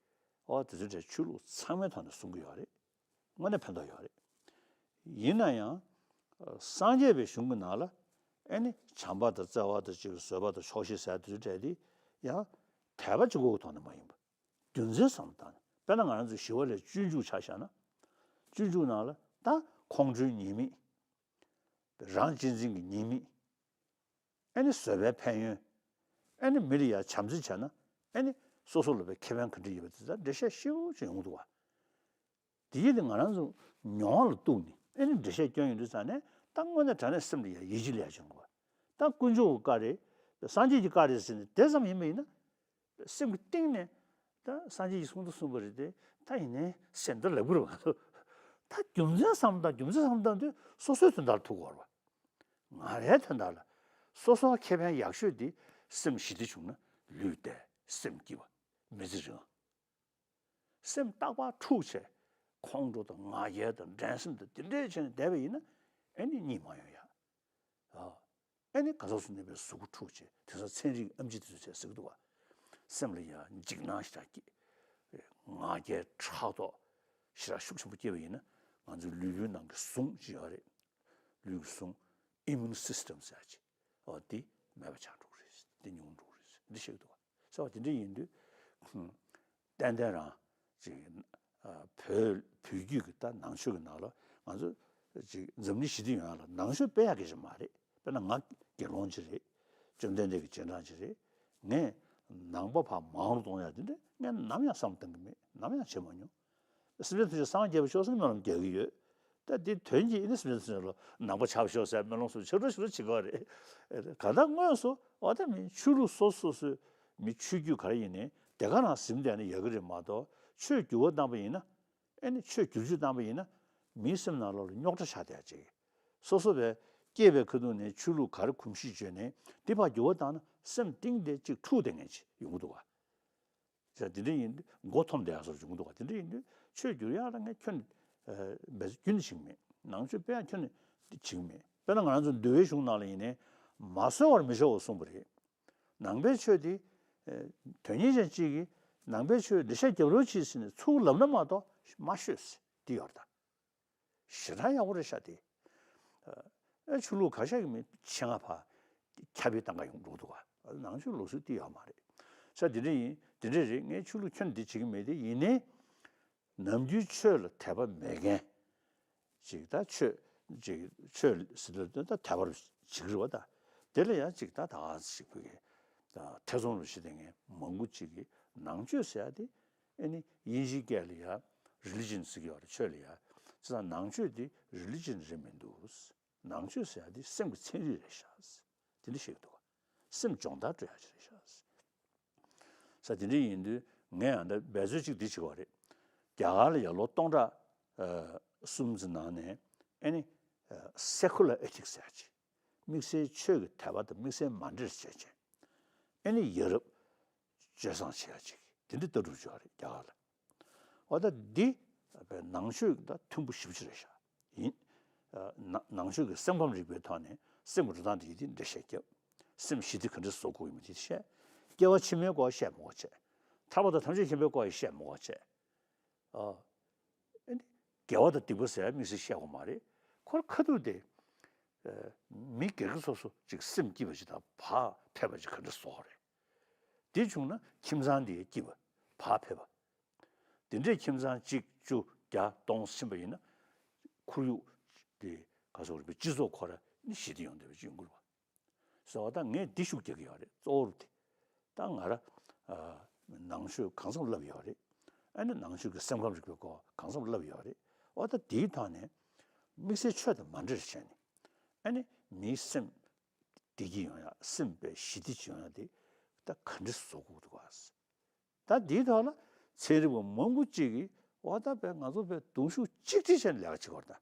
ཨོ་དེ་ཚོ་གྲས་ཆོས་ལུགས་ཚང་མའི་ཐོག་ནས་གསུང་གི་ཡོད་རེད། དངོས་གནས་ཕན་ཐོགས་ཡོད་རེད། ཡིན་ན་ཡང་སངས་རྒྱས་པའི་གཞུང་གི་ནང་ལ་ཨེ་ནི་བྱམས་པ་དང་བརྩེ་བ་དང་ཅིག་བཟོད་པ་དང་ཆོག་ཤེས་ཟེར་དེ་ཚོ་གྲས་དེ་ཡང་དད་པ་གཅིག་པོའི་ཐོག་ནས་མ་ཡིན་པ། རྒྱུ་མཚན་བསམ་བློ་བཏང་ནས་དཔེར་ན་ང་རང་ཚོ་ཞི་བ་ལྷས་སྤྱོད་འཇུག་ཆ་བཞག་ན། སྤྱོད་འཇུག་ནང་ལ་ད་ཁོང་ཁྲོའི་ཉེས་དམིགས། རང་གཅེས་འཛིན་གྱི་ཉེས་དམིགས། ཨེ་ནི་བཟོད་པའི་ཕན་ཡོན། ཨེ་ནི་མི་ལ་ཡ་བྱམས་བརྩེ་བྱས་ན་ཨེ་ནི་སོ་སོ་ལ་བའི་ཁེ་ཕན་ག་འདྲ་ཡོད་པ་དེ་ཚོ་འགྲེལ་བཤད་ཞིབ་པོ་ཅིག་ཡོང་གི་འདུག་བ། དེ་ཡིན་དུས་ང་རང་ཚོ་མྱོང་བ་ལ་གཏུགས་ནས་ཨེ་ནི་འགྲེལ་བཤད་སྐྱོན་ཡོང་དུས་ཙང་ནས་ད་དངོས་གནས་དྲང་གནས་སེམས་ལ་ཡ་ཡིད་ཆེས་ལ་ཡ་བྱུང་གི་བ། ད་དཀོན་མཆོག་གི་བཀའ་རེད། སངས་རྒྱས་ཀྱི་བཀའ་རེད་ཟེར་ནས་དེ་ཙམ་ཡིན་པ་ཡིན་ན། སེམས་ཀྱི་གཏིང་ནས་ད་སངས་རྒྱས་ཀྱིས་གསུང་དུ་གསུངས་པ་རེད་དེ་ད་ཡིན་ནའི་ཟེར་འདི་ལབ་ཀྱི་རེད་བ། ད་རྒྱུ་མཚན་བསམ་དང་རྒྱུ་མཚན་བསམ་དང་དུས་སོ་སོའི་དོན་དག་ལ་ཐུག་དགོས་རེད་བ། ང་རའི་དོན་དག་ལ་སོ་སོ་ཁེ་ཕན་ཡག་ཤོས་དེ་སེམས་ཞི་བདེ་བྱུང་ན་ལུས་བདེ་སེམས་སྐྱིད་པ་མི་ཚེ་རིང་། སེམས་རྟག་པར་འཁྲུག་བྱས་ཁོང་ཁྲོ་དང་ང་རྒྱལ་དང་འགྲན་སེམས་དང་དེ་འདྲས་བྱས་ནས་བསྡད་པ་ཡིན་ན་ཨེ་ནི་གཉིད་མ་ཡོང་ཡ། ཨ། ཨེ་ནི་ག་ཟག་སུ་གནས་པའི་གཟུགས་པོ་འཁྲུག་བྱས་དེང་སང་ཚན་རིག་ཨེམ་ཆི་དེ་ཚོས་བྱས་ཟེར་གི་འདུག་བ། སེམས་ལ་ཡང་འཇིགས་སྣང་ཞེ་དྲག་སྐྱེ། ང་རྒྱལ་ཕྲག་དོག་ཞེ་དྲག་ཤུགས་ཆེན་པོ་སྐྱེས་པ་ཡིན་ན་ང་ཚོའི་ལུས་པོའི་ནང་གི་ཟུངས་ཅིག་ཡོད་རེད། ལུས་ཀྱི་ཟུངས་ཨི་མུན་སིས་ཊམ་ཟེར་ཅིག་ཨོ་དེ་མེད་པ་ཆགས་འགྲོ་གི་རེད། དེ་ཉུང་འགྲོ་གི་རེད་འདི་བཤད་གི་འདུག་བ། ཟེར་བ་དེ་འདྲ་ཡིན་དུས། ཏན་ཏན་རང་ཅིག་ཨ། བོད་བོད་བརྒྱུད་ཀྱི་ད་ནང་ཆོས་ཀྱི་ནང་ལ་ང་ཚོ་ཅིག་འཛམ་གླིང་ཞི་བདེ་ཡོང་ཡ་ལ་ནང་ཆོས་སྤེལ་ཡ་གི་ཞིག་མ་རེད། དཔེར་ན་ང་དགེ་སློང་ཅིག་རེད། བཅོམ་ལྡན་འདས་ཀྱི་རྗེས་འབྲང་ཅིག་རེད། ངས་ནང་པ་ཕར་མང་རུ་གཏོང་ཡ་དེ་འདྲ་ངས་ནམ་ཡང་བསམ་བཏང་གི་མེད། ནམ་ཡང་བྱེད་མ་མྱོང་། སེམས་ཅན་ཐམས་ཅད་སངས་རྒྱས་པར་ཤོག་ཟེར་ནས་སྨོན་ལམ་རྒྱག་གི་ཡོད། ད་འདི་དོན་གྱིས་ཨེ་ནི་སེམས་ཅན་ཐམས་ཅད་ལ་ནང་པ་ཆགས་པར་ཤོག་ཟེར་སྨོན་ལམ་སོགས་ཆེ་འགྲོ་ཆེ་འགྲོ་བྱེད་ཀྱི་ཡོད་རེད། གང་ལྟར་དངོས་སུ་འོ་ད་མི་ཆོས་ལུགས་སོ་སོ་སོའི་མི་ཆོས་བརྒྱུད་ག་རེ་ཡིན་ནའི་དེ་ག་རང་ཟིན་བསྡད་ན་ཡག་གི་རེད་མ་གཏོགས་ཆོས་འགྱུར་བ་བཏང་པ་ཡིན་ན་ཨེ་ནི་ཆོས་བསྒྱུར་བཅོས་བཏང་པ་ཡིན་ན་མིའི་སེམས་ནང་ལོགས་ལ་རྙོག་དྲ་ཆགས་བསྡད་ཅིག་སོ་སོ་བས་སྐྱེས་པའི་ཁ་ཐུག་ནས་ཆོས་ལུགས་ག་རེ་གོམས་གཤིས་བརྗོད་ནའི་འདི་ཕར་འགྱུར་བ་བཏང་ན་སེམས་གཏིང་དེ་ཅིག་འཁྲུག་བསྡད་མཁན་ཅིག་ཡོང་གི་འདུག་ག་ཟེར་དེ་འདྲ་ཡིན་དུས་མགོ་འཐོམ་བསྡད་ཡག་བཟོ་འབྱུང་གི་འདུག་ག་དེ་འདྲ་ཡིན་དུས་ཆོས་བསྒྱུར་ཡག་ལ་ངས་ཁྱོན་ནས་འབད་རྩོལ་ཁྱོན་ནས་བྱེད་ཀྱི་མེད། ནང་ཆོས་སྤེལ་ཡག་ཁྱོན་ནས་བྱེད་ཀྱི་མེད། དཔེར་ན་ང་རང་ཚོ་འདུལ་བའི་གཞུང་ནང་ལ་ཡིན་ནའི་མ་གསོལ་བར་མི་ཤོག་གསུངས་པ་རེད། ནང་པའི་ཆོས་དེ་དོན་གཉེར་ཅན་གཅིག་གིས་ནང་པའི་ཆོས་འགྲེལ་བཤད་རྒྱབ་རོགས་གྱིས་ཟེར་ནས་ཚུར་ལབ་ན་མ་གཏོགས་མ་ཤོད་ཟེར་དེ་ཡོད་རེད་ད། ཞེ་དྲག་ཡག་པོ་རེད་ཤག་དེ། ཨ་ཆོས་ལུགས་ཁ་ཤས་ཀྱི་མི་ཆེད་མངགས་ཕར་ཁྱབ་སྤེལ་བཏང་ག་ཡོང་འགྲོ་འདུག་ག་ནང་ཆོས་ལུགས་སྲོལ་དེ་ཡོད་མ་རེད། ས་དེ་འདྲ་ཡིན་དེ་འདྲ་རེད། ངས་ཆོས་ལུགས་ཁྱོན་འདི་བྱེད་ཀྱི་མེད་དེ་ཡིན་ནའི། ནམ་རྒྱུན་ཆོས་ལ་དད་པ་མེད་མཁན་ཅིག་ད་ཆོས་ཅིག་ཆོས་ཟེར་དུས་ད་དད་པ་རུ་བྱེད་ཀྱི་རེད་བ་ད། དེ་ལ་ཡང་ཅིག་ད་ད་ཅིག་བོད་ཀྱི་ཐེ་ཚོམ་རུ་བྱེད་བསྡད་མཁན་མང་པོ་ཅིག་གིས་ནང་ཆོས་ཟེར་ཡ་དེ། ཨེ་ནི་དབྱིན་ཇིའི་སྐད་ལ་ཡ་religion ཟེར་གྱི་ཡོད་རེད་ཆོས་ལ་ཡ། བྱས་ཙང་ནང་ཆོས་འདི་religion་རེད་མི་འདུག་ནང་ཆོས་ཟེར་ཡ་འདི་སེམས་ཀྱི་ཚན་རིག་རེད་ཤག་དེ་འདྲ་བཤད་ཀྱི་འདུག་སེམས་སྦྱོང་བརྡར་སྤྲོད་ཡ་ཅིག་རེད་ཤག་ས་དེ་འདྲ་ཡིན་དུས་ངས་ཡང་འདི་འབད་རྩོལ་ཅིག་འདི་བྱེད་ཀྱི་ཡོད་རེད། རྒྱ་གར་ལ་ཡ་ལོ་སྟོང་ཕྲག་ཨ་གསུམ་ཙམ་ནང་ནས་ཨེ་ནི་ཨ་secular ethics་ཟེར་ཡ་ཅིག་དམིགས་བསལ་ཆོས་ཀྱི་དད་པ་དང་དམིགས་བསལ་མ་འདྲེས་བྱས་བྱས། ཨེ་ནི་ཡ་རབས་སྤྱོད་བཟང་བྱེད་ཡ་ཅིག་དེ་འདྲ་ལྟ་གྲུབ་ཅིག་ཡོད་རེད་རྒྱ་གར་ལ། འོ་ད་འདི་ནང་ཆོས་དང་མཐུན་པོ་ཞེ་པོ་ཅིག་རེད་ཤག་ཡིན། ཨ་ནང་ནང་ཆོས་ཀྱི་སེམས་ཁམས་རིག་པའི་ཐོག་ནས་སེམས་ཀྱི་འགྲོ་སྟངས་དེ་ཡི་དེ་འགྲེལ་བཤད་བརྒྱབ། སེམས་ཞི་བདེ་ག་འདྲ་བཟོ་དགོས་ཡིན་མིན་དེ་བཤད། སྐྱེ་བ་ཕྱི་མའི་སྐོར་བཤད་མི་དགོས་བྱས། ཐར་པ་དང་ཐམས་ཅད་མཁྱེན་པའི་སྐོར་ཡང་བཤད་མི་དགོས་བྱས། ཨ། ཨ་ནི་དགེ་བ་དང་སྡིག་པ་ཟེར་དམིགས་བསལ་བཤད་དགོས་མ་རེད། ཁོ་རང་ཁ་ཐུག་དེ། ཨ། མི་སྒེར་གྱི་སོ་སོ་ཅིག་སེམས་སྐྱིད་པ་ཅིག་དང་བག་ཕེབས་པ་ཅིག་ག་འདྲ་བཟོ་དགོས་རེད། དེ་བྱུང་ན་ཁྱིམ་ཚང་དེ་སྐྱིད་པ་བག་ཕེབས་པ། དེ་འདྲའི་ཁྱིམ་ཚང་གཅིག་བཅུ་བརྒྱ་སྟོང་ཕྱིན་པ་ཡིན་ན། ཁོར་ཡུག་དེ་ག་ཚོད་རེད་པས། སྤྱི་ཚོགས་ཁོ་ར་ནི་ཞི་བདེ་ཡོང་བསྡད་པ་ཅིག་ཡོང་གི་རེད་པ། ཟེར་བ་དང་། ངས་འདི་ཤུགས་རྒྱག་གི་ཡོད་རེད། གཙོ་བོར་དེ། ད་ང་ར། ཨ། ནང་ཆོས་གང་འཚམ་བསླབས་ཡོད་རེད། ཨ་ནི་ནང་ཆོས་ཀྱི་སེམས་ཁམས་རིག་པའི་སྐོར་གང་འཚམ་བསླབས་ཡོད་རེད། འོ། ད་དེའི་ཐོག་ནས་དམིགས་བསལ་ཆོས་དང་མ་འབྲེལ་བྱས་ནས། ཨ་ནི་མིའི་སེམས་བདེ་སྐྱིད་ཡོང་ཡ། སེམས་པའི་ཞི་བདེ་ཅིག་ཡོང་ཡ་དེ་ད་ག་འདྲ་བཟོ་དགོས་འདུག་ག། ད་འདིའི་ཐོག་ལ་ཚན་རིག་པ་མང་པོ་ཅིག་གིས། འོ། ད་དཔེ་ང་ཚོ་དཔེ་གདུང་ཤུགས་གཅིག་སྒྲིལ་བྱས་ནས་ལས་ཀ་བྱེད་དགོས་རེད་ད།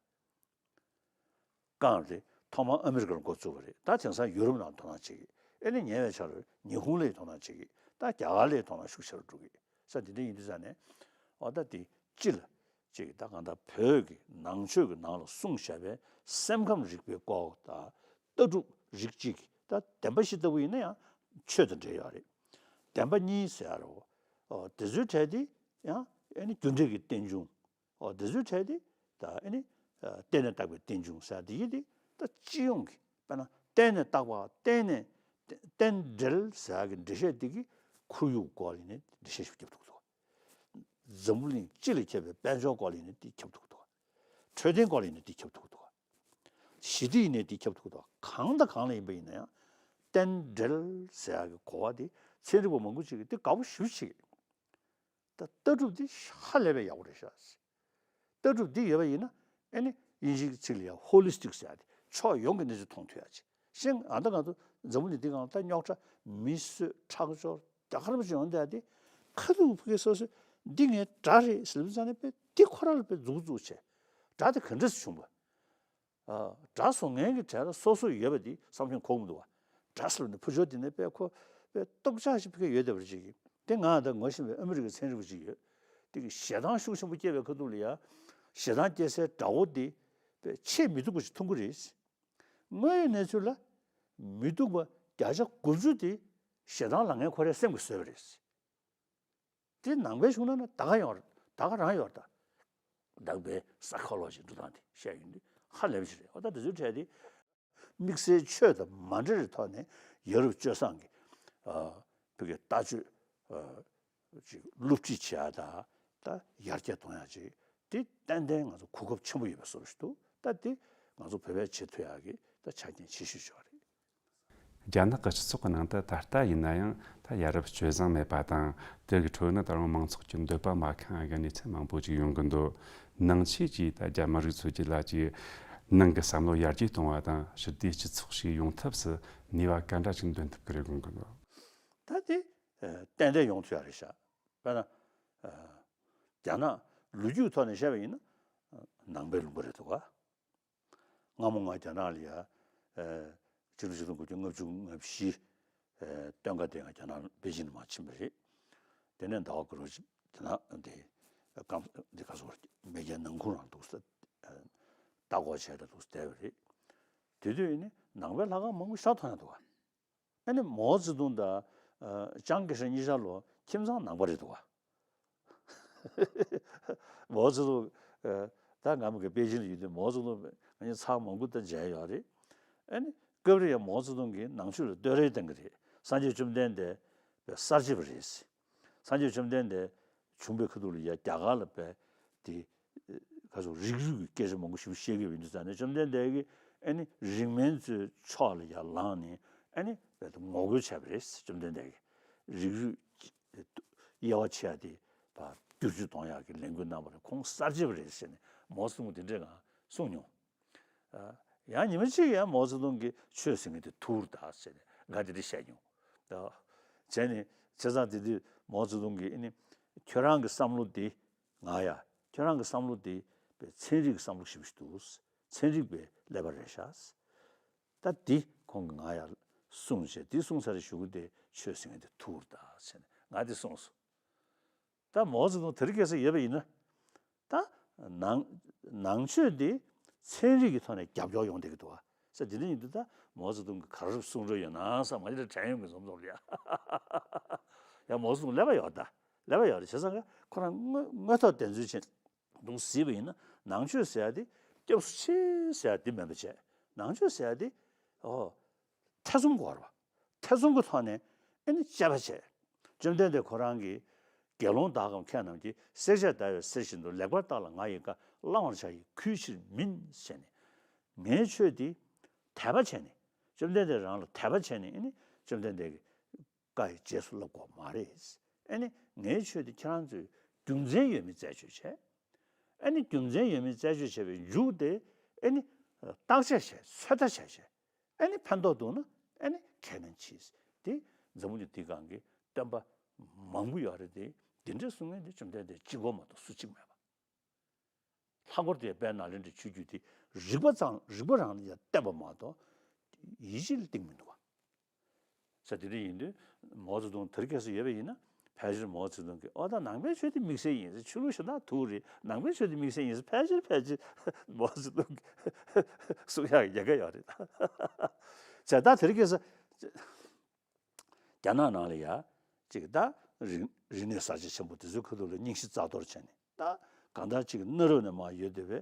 གང་རེད། ཐོག་མར་ཨ་མི་རི་ཀ་ལ་འགོ་བཙུགས་པ་རེད། ད་དེང་སང་ཡུ་རོབ་ནང་དོ་སྣང་བྱེད་ཀྱི། ཨ་ནི་ཉེ་བའི་ཆར་ཉི་ཧོང་ལ་ཡང་དོ་སྣང་བྱེད་ཀྱི། ད་རྒྱ་གར་ལ་ཡང་དོ་སྣང་ཤུགས་ཆེ་རུ་འགྲོ་གི་ས། འདི་འདྲ་ཡིན་དུས་ཙང་ནས། འོ། ད་དེ་སྤྱི་ལ་ཅིག་ད་གང་ལྟར་བོད་ཀྱི་ནང་ཆོས་ཀྱི་ནང་ལ་གསུངས་བཞག་པའི་སེམས་ཁམས་རིག་པའི་སྐོར་དང་། ལྟ་གྲུབ་རིགས་གཅིག་གི། ད་བདེན་པ་བཞི་ལྟ་བུ་ཡིན་ན་ཡང་ཆོས་དང་འབྲེལ་ཡོད་རེད། བདེན་པ་གཉིས་ཟེར་ཡ་རེད། འོ། དེ་ཚོའི་གྲས་དེ་ཡང་། ཨ་ནི་རྒྱུ་འབྲས་ཀྱི་རྟེན་འབྱུང་། འོ། དེ་ཚོའི་གྲས་དེ། ད་ཨ་ནི། ཨ། བརྟེན་ནས་བཏགས་པའི་རྟེན་འབྱུང་ཟེར་ཡ་དེ་ཡིན་ཏེ། ད་སྤྱི་ཡོངས་ཀྱི། དཔེར་ན་བརྟེན་ནས་བཏགས་པ། བརྟེན་ནས། རྟེན་འབྲེལ་ཟེར་ཡ་གི་འགྲེལ་བཤད་དེ་གིས་ཁོར་ཡུག་སྐོར་ལ་ཡིན་ནའི་འགྲེལ་བཤད་ཞིག་བརྒྱབ་ཐུབ་ཀྱི་འདུག། འཛམ་བུ་གླིང་སྤྱི་ལ་ཁྱབ་པའི་དཔལ་འབྱོར་སྐོར་ལ་ཡིན་ནའི་དེ་ཁྱབ་ཐུབ་ཀྱི་འདུག། འཕྲོད་བསྟེན་སྐོར་ལ་ཡིན་ནའི་དེ་ཁྱབ་ཐུབ་ཀྱི་འདུག། ཞི་བདེ་ཡིན་ནའི་དེ་ཁྱབ་ཐུབ་ཀྱི་འདུག། གང་དང་གང་ལ་ཡིན་པ་ཡིན་ན་ཡང་། རྟེན་འབྲེལ་ཟེར་ཡ་གི་གོ་བ་དེ་ཚན་རིག་པ་མང་པོ་ཅིག་གིས་དེ་དགའ་པོ་ཞེ་པོ་བྱེད་ཀྱི། ད་ལྟ་གྲུབ་འདི་ཧ་ལས་པའི་ཡག་པོ་རེད་ཤག། ལྟ་གྲུབ་འདི་ཡོད་པ་ཡིན་ན། ཨ་ནི་དབྱིན་ཇིའི་ཚིག་ལ་ཡང་ཧོ་ལི་སི་ཊིག་ཟེར་ཡ་དེ། ཕྱོགས་ཡོངས་ཀྱི་གནས་ཚུལ་མཐོང་ཐུབ་ཡ་ཅིག། ཤེས། ཨ། ད་ང་ཚོ་འཛམ་བུ་གླིང་འདི་སྒང་ད་རྙོག་དྲ། མི་གསོད། ཁྲག་སྦྱོར། རྒྱ་གར་པ་ཅིག་ཡོང་བསྡད་དེ། ཁ་ཐུག་ཕ་གི་སོ་སོས་འདི་ངའི་དགྲ་རེད་ཟེར་ལབ་ཙང་ནས། དཔེ་འདི་ཁོ་རང་ལ་དཔེ་མཛུབ་བཙུགས་བྱས། དགྲ་དེ་ག་འདྲས་སེ་བྱུང་བ། ཨ། དགྲ་བཟོ་མཁན་གྱི་གྲས་ལ་སོ་སོ་ཡོད་པ་འདི་བསམ་བློ་འཁོར་གྱི་མི་འདུག་བ། དགྲ་ཟེར་ལབ་ནས་ཕར་ཕྱོགས་དེ་ནས་དཔེ་ཁོ། དཔེ་སྟོབས་ཆག་ཞིག་ཕ་གི་ཡོད་བསྡད་པ་ཅིག་གིས། དེ་ང་ད་ངོ་ཤེས་པའི་ཨ་མི་རི་ཀའི་ཚན་རིག་པ་ཅིག་ཡོད། དེ་གིས་ཞེ་སྡང་ཤུགས་ཆེན་པོ་སྐྱེས་པའི་ཁ་ཐུག་ལ་ཡ། ཞེ་སྡང་སྐྱེ་སའི་དགྲ་བོ་དེ་དཔེ་ཆེས་མི་སྡུག་པ་ཞིག་མཐོང་གི་རེད། དངོས་ཡོད་གནས་ཚུལ་ལ་མི་སྡུག་པ་བརྒྱ་ཆ་དགུ་བཅུ་དེ་ཞེ་སྡང་ལབ་མཁན་ཁོ་རའི་སེམས་ཀྱིས་བཟོས་པ་རེད། དེ་ནང་པའི་གཞུང་ནང་ན་ད་ག་ཡོད་རེད། ད་ག་རང་ཡོད་རེད་ད། ནང་པའི་སའི་ཁོ་ལོ་ཇི་འགྲོ་སྟངས་དེ་བཤད་ཡོང་དུས་ཧ་ལས་པ་ཞིག་རེད། འོ། ད་དེ་ཚོའི་གྲས་དེ། དམིགས་བསལ་ཆོས་དང་མ་འབྲེལ་བའི་ཐོག་ནས་ཡ་རབས་སྤྱོད་བཟང་གི། ཨ། ཕ་གི་ལྟ་སྤྱོད། ཨ། ཅིག་སློབ་ཁྲིད་བྱེད་ཡ་དང་། ད་ཡར་རྒྱས་གཏོང་ཡ་ཅིག། དེ་ཏན་ཏན་ང་ཚོ་གོ་སྐབས་ཆེན་པོ་ཡོད་པའི་བཟོ་འདྲ་ཞིག་འདུག། ད་དེ་ང་ཚོ་བོད་པས་བྱེད་ཐུབ་ཡ་གི་ད་ཆ་རྐྱེན་ཆེ་ཤོས་ཤིག་རེད། རྒྱ་ནག་གི་སྤྱི་ཚོགས་ཀྱི་ནང་དུ་ད་ལྟ་ཡིན་ན་ཡང་ད་ཡ་རབས་སྤྱོད་བཟང་མེད་པ་དང་། དེ་གི་ཁྲོད་ནས་ད་རུང་མང་ཚོགས་ཀྱི་འདོད་པ་མ་ཁེངས་པའི་གནས་ཚུལ་མང་པོ་ཅིག་ཡོང་གི་འདུག། ནང་ཆོས་ཀྱིས་ད་རྒྱ་མི་རིགས་ཚོ་གི་ལ་ཅིག་ནང་གི་བསམ་བློ་ཡར་རྒྱས་གཏོང་བ་དང་། ཞི་བདེའི་སྤྱི་ཚོགས་ཤིག་ཡོང་ཐབས་སུ་ནུས་པ་ག་འདྲ་ཅིག་འདོན་ཐུབ་ཀྱི་རེད་དགོངས་ཀྱི་འདུག། ད་དེ། ཨ། ཏན་ཏན་ཡོང་ཐུབ་ཡ་རེད་ཤག། དཔེར་ན། ཨ། རྒྱ་ནག་ལོ་རྒྱུས་ཐོག་ནས་བཤད་པ་ཡིན་ན། ཨ། ནང་པའི་ལུང་པ་རེད་འདུག་ག། སྔ་མོ་ང་རྒྱ་ནག་ལ་ཡ། ཨ། ཕྱི་ལོ་ཆིག་སྟོང་དགུ་བརྒྱ་ལྔ་བཅུ་ང་བཞི། ཨ། སྟོན་ཁ་དེ་ང་རྒྱ་ནག་པེ་ཅིན་ལ་མར་ཕྱིན་པ་རེད། དེ་ནས་ཟླ་བ་དགུ་རུ་རྒྱ་ནག་འདི་སྐམ་འདི་ག་ཚོད་མེས་རྒྱལ་ནང་ཁུལ་རང་འདུག་ས། ཨ། ལྟ་སྐོར་བྱས་ད་འདུག་བསྡད་པ་རེད། དེ་དུས་ཡིན་ནའི་ནང་པའི་ལྷ་ཁང་མང་པོ་ཞིག་མཐོང་ཡ་འདུག་ག། ཨ་ནི་མའོ་ཙེ་ཏུང་དང་། ཨ། ཅང་ཀེ་ཧྲེང་གཉིས་ཆ་ལོ་ཁྱིམ་ཚང་ནང་པ་རེད་འདུག་ག། མའོ་ཙེ་ཏུང་། ཨ། ད་ང་མ་གི་པེ་ཅིན་ལ་ཡོད་དུས་མའོ་ཙེ་ཏུང་ང་གཉིས་ཚར་མང་པོ་ད་མཇལ་ཡོད་རེད། ཨ་ནི་སྐབས་རེ་ཡང་མའོ་ཙེ་ཏུང་གིས་ནང་ཆོས་ལ་བསྟོད་ར་བཏང་གི་རེད། སངས་རྒྱས་བཅོམ་ལྡན་འདས་དཔེ་གསར་བརྗེ་པ་རེད། སངས་རྒྱས་བཅོམ་ལྡན་འདས་བྱུང་བའི་ཁ་ཐུག་ལ་ཡ་རྒྱ་གར་ལ་དཔེ་དེ། ཁ་སོ་རིགས་རུས་ཀྱི་སྐད་ཆ་མང་པོ་ཞིག་བཤད་ཀྱི་ཡོད་དུས་ཙང་ནས། བཅོམ་ལྡན་འདས་ཀྱིས་ཨ་ནི་རིགས་དམན་ཚོའི་ཕྱོགས་ལ་ཡར་ལངས་ནས། ཨ་ནི་དཔེ་ངོ་རྒོལ་བྱས་པ་རེད། བཅོམ་ལྡན་འདས་ཀྱིས་རིགས་རུས་དབྱེ་བ་ཕྱེ་ཡ་དེ་ཕར་བསྒྱུར་བཅོས་གཏོང་ཡག་གི་ལས་འགུལ་གནང་བ་རེད། ཁོང་གསར་བརྗེ་པ་རེད་ཟེར་ནས་མའོ་ཙེ་ཏུང་དེ་འདྲས་ང་གསུངས་མྱོང་། ཨ། ཡང་ཉི་མ་གཅིག་ཡང་མའོ་ཙེ་ཏུང་གིས་ཆོས་ཟེར་མཁན་དེ་དུག་རེད་ད་ཟེར་ནས་ང་དེ་འདྲ་བཤད་མྱོང་། ཨ། བྱས་ནས་བྱས་ཙང་དེ་དུས་མའོ་ཙེ་ཏུང་གིས་ཨ་ནི་ཁྱོད་རང་གི་བསམ་བློ་དེ། ང་ཡ། ཁྱོད་རང་གི་བསམ་བློ་དེ་དཔེ་ཚན་རིག་གི་བསམ་བློ་ཞེ་པོ་ཞིག་འདུག། ཚན་རིག་པའི་ཀླད་པ་རེད་ཤག། ད་འདི་ཁོང་གིས་ང་ཡར་གསུངས་བྱས། འདི་གསུངས་ཚར་རེ་གཞུག་གུ་དེ་ཆོས་ཟེར་མཁན་དེ་དུག་རེད་ད་ཟེར་ནས་ང་དེ་གསུངས་སོང་། ད་མའོ་ཙེ་ཏུང་དེ་རིང་ཁ་སང་ཡོད་པ་ཡིན་ན། ད་ནང་ནང་ཆོས་དེ་ཚན་རིག་གི་ཐོག་ནས་རྒྱབ་སྐྱོར་ཡོང་བསྡད་ཀྱི་འདུག་ག། ས་དེ་འདྲ་ཡིན་དུས་ད་མའོ་ཙེ་ཏུང་གི་ག་རེ་གསུང་རོགས་ཡོད་ན་ས་མ་ཡིན་ན་དྲན་ཡོང་གི་འཛོམས་འཛོམས་རེད་ཡ། ཡ་མའོ་ཙེ་ཏུང་ཀླད་པ་ཡོད་ད། ཀླད་པ་ཡོད་རེད། བྱས་ཙང་ཁོ་རང་དངོས་དངོས་ཐོག་བདེན་འཚོལ་བྱེད་དུང་གཟིགས་པ་ཡིན་ན་ནང་ཆོས་ཟེར་ཡ་དེ་སྐྱབས་སུ་མཆི་ཟེར་ཡ་དེ་མིན་པ་བྱས། ནང་ཆོས་ཟེར་ཡ་དེ་ཨོ་ཐེ་ཚོམ་དགོས་རེད་བ། ཐེ་ཚོམ་གྱི་ཐོག་ནས་ཨེ་ནི་དཔྱད་པ་བྱས། བཅོམ་ལྡན་འདས་ཁོ་རང་གིས་དགེ་སློང་དག་གམ་མཁས་རྣམས་ཀྱིས། བསྲེག་བཅད་བརྡར་བའི་གསེར་བཞིན་དུ། ལེགས་པར་བརྟགས་ལ་ང་ཡི་བཀའ། བླང་བར་བྱ་ཡི་གུས་ཕྱིར་མིན། ཞེས་ནས། ངའི་ཆོས་འདི་དད་པ་བྱས་ནས། བཅོམ་ལྡན་འདས་རང་ལ་དད་པ་བྱས་ནས་ཨེ་ནི་བཅོམ་ལྡན་འདས་ཀྱི་བཀའ་ཡི་རྗེས་སུ་བསླབ་དགོས་མ་རེད། ཨེ་ནི་ངའི་ཆོས་འདི་ཁྱེད་རང་ཚོས་རྒྱུ་མཚན་ཡོད་མེད་རྩད་གཅོད་བྱས། ཨེ་ནི་རྒྱུ་མཚན་ཡོད་མེད་རྩད་གཅོད་བྱས་པའི་མཇུག་དེ་ཨེ་ནི་བརྟག་དཔྱད་བྱས། ཚོད་ལྟ་བྱས་བྱས། ཨེ་ནི་ཕན་ཐོགས་འདུག་ན་ཨེ་ནི་ཁས་ལེན་གྱིས། དེ་འཛམ་བུ་གླིང་འདིའི་སྒང་གི་སྟོན་པ་མང་པོ་ཡོད་རེད་དེ། འདི་འདྲའི་གསུང་མཁན་དེ་བཅོམ་ལྡན་འདས་གཅིག་པོ་མ་གཏོགས་སུ་གཅིག་མེད་པ། ལྷག་པར་དུ་དཔལ་ནཱ་ལེནྡྲའི་ཆོས་བརྒྱུད་དེ་རིག་པ་ཙམ། རིག་པ་རང་ལ་ཡང་བལྟས་པ་མ་གཏོགས་ཡིད་ཆེས་ལ་གཏིང་མི་འདུག་བ། ས་དེ་འདྲ་ཡིན་དུས་མའོ་ཙེ་ཏུང་དེ་རིང་ཁ་སང་ཡོད་པ་ཡིན་ན། ཕལ་ཆེར་མའོ་ཙེ་ཏུང་གིས་ཨོ་ད་ནང་པའི་ཆོས་དེ་དམིགས་བསལ་ཡིན་ཟེར། ཆོས་ལུགས་གཞན་དག་དུག་རེད། ནང་པའི་ཆོས་དེ་དམིགས་བསལ་ཡིན་ཟེར། ཕལ་ཆེར་ཕལ་ཆེར་མའོ་ཙེ་ཏུང་གིས་གསུང་ཡག་ཡག་ག་ཡོད་རེད། བྱས་ད་དེ་རིང་ཁ་སང་རྒྱ་ནག་ནང་ལ་ཡ་ཅིག་ད་རིག་རིག་གནས་གསར་བརྗེ་ཆེན་པོ་དེ་ཚོའི་ཁ་ཐུག་ལ་རྙིང་ཞེན་རྩ་གཏོར་བྱས་ནས། ད་གང་ལྟར་ཅིག་གནའ་རབས་ནས་མར་ཡོད་བསྡད་པའི་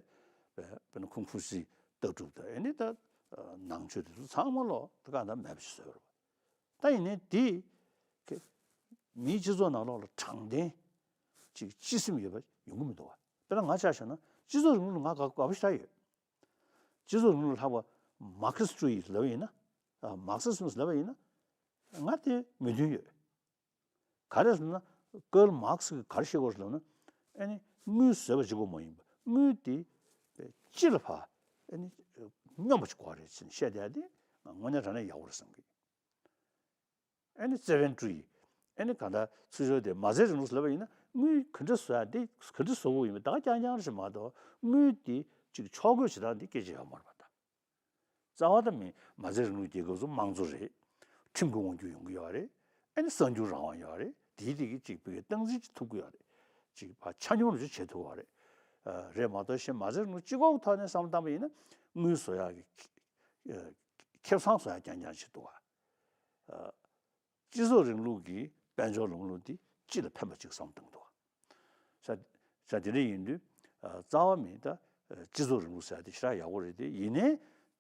དཔེར་ན་ཁུན་ཧྥུ་ཙི་ལྟ་གྲུབ་དང་། ཨེ་ནི་ད་ནང་ཆོས་དེ་ཚོ་ཚང་མ་ལོག་ད་གང་ལྟར་མེད་པ་ཞིག་བཟོས་པ་རེད། ད་ཡིན་ནའི་དེ་གི་མིའི་སྤྱི་ཚོགས་ནང་ལོགས་ལ་དྲང་བདེན་ཅིག་སྤྱི་སེམས་ཡོད་པ་ཡོང་གི་མི་འདུག་བ། དཔེར་ན་ང་ཆ་བཞག་ན་སྤྱི་ཚོགས་རིང་ལུགས་ལ་ང་དགའ་དགའ་པོ་ཞེ་དྲག་ཡོད། སྤྱི་ཚོགས་རིང་ལུགས་ལ་ལྷག་པ་མར་ཁེ་སི་ཀྲུའུ་ཡི་ལབ་པ་ཡིན་ན། ཨ་མར་ཁེ་སི་ཛིམ་ལབ་པ་ཡིན་ན་ང་དེ་མོས་མཐུན་ཡོད། ག་རེ་ཟེར་ན་ཀརལ་མར་ཁེ་སི་གིས་ག་རེ་བཤད་ཀྱི་ཡོད་རེད་ལབ་ན། ཨེ་ནི་དངུལ་བཟོས་པ་གཅིག་པོ་མ་ཡིན་པ། དངུལ་དེ་སྤྱི་ལ་ཕར་ཨེ་ནི་སྙོམས་པ་ཅིག་དགོས་རེད་ཟེར་ནས་བཤད་བསྡད་ཡ་དེ་ང་དངོས་གནས་དྲང་གནས་ཡག་པོ་རེད་བསམ་གི། ཨེ་ནི་ཙེ་ཝན་ཀྲུའུ་ཡི། ཨེ་ནི་གང་ལྟར་ཚུར་ཕྱོགས་དེ་མ་རྩའི་རིང་ལུགས་ལབ་པ་ཡིན་ན། དངུལ་ག་འདྲ་བཟོ་ཡ་དེ་ག་འདྲ་བཟོ་དགོས་ཡིན་པ་ད་ག་རྐྱང་རྐྱང་རེད་མ་གཏོགས། དངུལ་དེ་ཅིག་ཕྱོགས་བགོས་བྱེད་སྟངས་དེ་སྐད་ཆ་ཡོད་མ་རེད་པ་ད། རྩ་བ་ད་མིན་མ་རྩའི་རིང་ལུགས་རྒྱལ་ཁབ་ཚོ་དམངས་གཙོ་རེད། ཁྲིམས་ཀྱི་དབང་སྒྱུར་ཡོང་གི་ཡོད་རེད། ཨེ་ནི་གསར་འགྱུར་རང་དབང་ཡོད་རེད། དེའི་དེ་གི་ཅིག་བོད་སྐད་སྟངས་འཛིན་ཅིག་ཐུབ་ཀྱི་ཡོད་རེད། ཅིག་ཕར་ཆ་སྙོམས་ཅིག་བྱེད་ཐུབ་པ་རེད། ཨ་རེད་མ་གཏོགས་གཞན་མ་རྩའི་རིང་ལུགས་སྤྱི་ཁོག་གི་ཐོག་ནས་བསམ་བློ་བཏང་པ་ཡིན་ན། དངུལ་བཟོ་ཡག་གི་ཨ་ཁེ་བཟང་བཟོ་ཡག་རྐྱང་རྐྱང་ཅིག་འདུག་ག། ཨ་སྤྱི་ཚོགས་རིང་ལུགས་ཀྱི་དཔལ་འབྱོར་ལམ་ལུགས་འདི་སྤྱི་ལ་ཕན་པ་ཅིག་བསམ་བཏང་འདུག་ག། ས་ས་དེ་འདྲ་ཡིན་དུས་ཨ་རྩ་བ་མིན་ད་ཨ་སྤྱི་ཚོགས་རིང་ལུགས་ཟེར་ཡ་དེ་ཞེ་དྲག་ཡག་པོ་རེད་དེ། ཡིན་ནའི་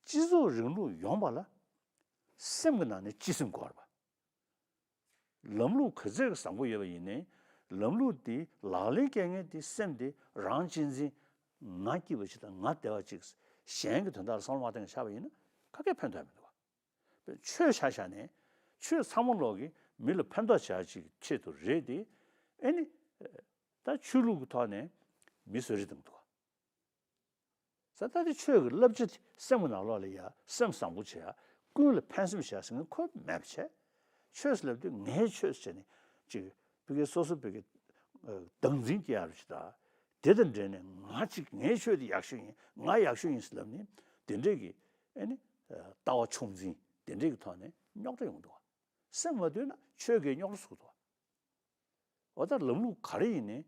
སྤྱི་ཚོགས་རིང་ལུགས་ཡོང་བ་ལ་སེམས་ཀྱི་ནང་ནས་སྤྱི་སེམས་དགོས་རེད་པ། ལམ་ལུགས་ག་ཚད་ཀྱི་བཟང་པོ་ཡོད་པ་ཡིན་ནའི་ལམ་ལུགས་དེ་ལག་ལེན་བཀལ་མཁན་དེ་སེམས་དེ་རང་གཅེས་འཛིན། ང་སྐྱིད་པ་ཅིག་དང་ང་བདེ་བ་ཅིག། གཞན་གྱི་དོན་དག་ལ་བསམ་བློ་མ་བཏང་བྱས་པ་ཡིན་ན་ག་གེ་ཕན་ཐོགས་མི་འདུག་བ། ཆོས་ཆ་བཞག་ནས་ཆོས་ཚང་མ་ལོག་གིས་མི་ལ་ཕན་ཐོགས་བྱ་ཡག་ཅིག་ཆེད་དུ་རེད་དེ། ཨེ་ནི་ད་ཆོས་ལུགས་ཀྱི་ཐོག་ནས་མི་གསོད་རེས་བཏང་འདུག་བ། ས་ད་དེ་ཆོས་ཀྱི་བསླབ་བྱ་དེ་སེམས་ཀྱི་ནང་ལོགས་ལ་ཡ་སེམས་བཟང་པོ་བྱེད་ཡ། ཀུན་ལ་ཕན་སེམས་བྱེད་ཡ་ཟེར་མཁན་ཁོ་མེད་པ་བྱས། ཆོས་ཟེར་ལབ་དུས་ངའི་ཆོས་ཟེར་ནས་ཅིག་བོད་སྐད་སོ་སོ་བོད་སྐད་བདག་འཛིན་སྐྱེ་ཡ་རུ་ཅིག་དང་། དེ་དང་འབྲེལ་ནས་ང་ཅིག་ངའི་ཆོས་དེ་ཡག་ཤོས་ཡིན། ང་ཡག་ཤོས་ཡིན་ཟེར་ལབ་ནས་དེ་འདྲས་ཀྱི་ཨེ་ནི་ལྟ་བ་མཆོག་འཛིན་དེ་འདྲས་ཀྱི་ཐོག་ནས་རྙོག་དྲ་ཡོང་འདུག་བ། སེམས་མ་འདུལ་ན་ཆོས་ཀྱིས་རྙོག་དྲ་བཟོ་གི་འདུག་བ། འོ་ད་ལམ་ལུགས་ག་རེ་ཡིན་ནའི་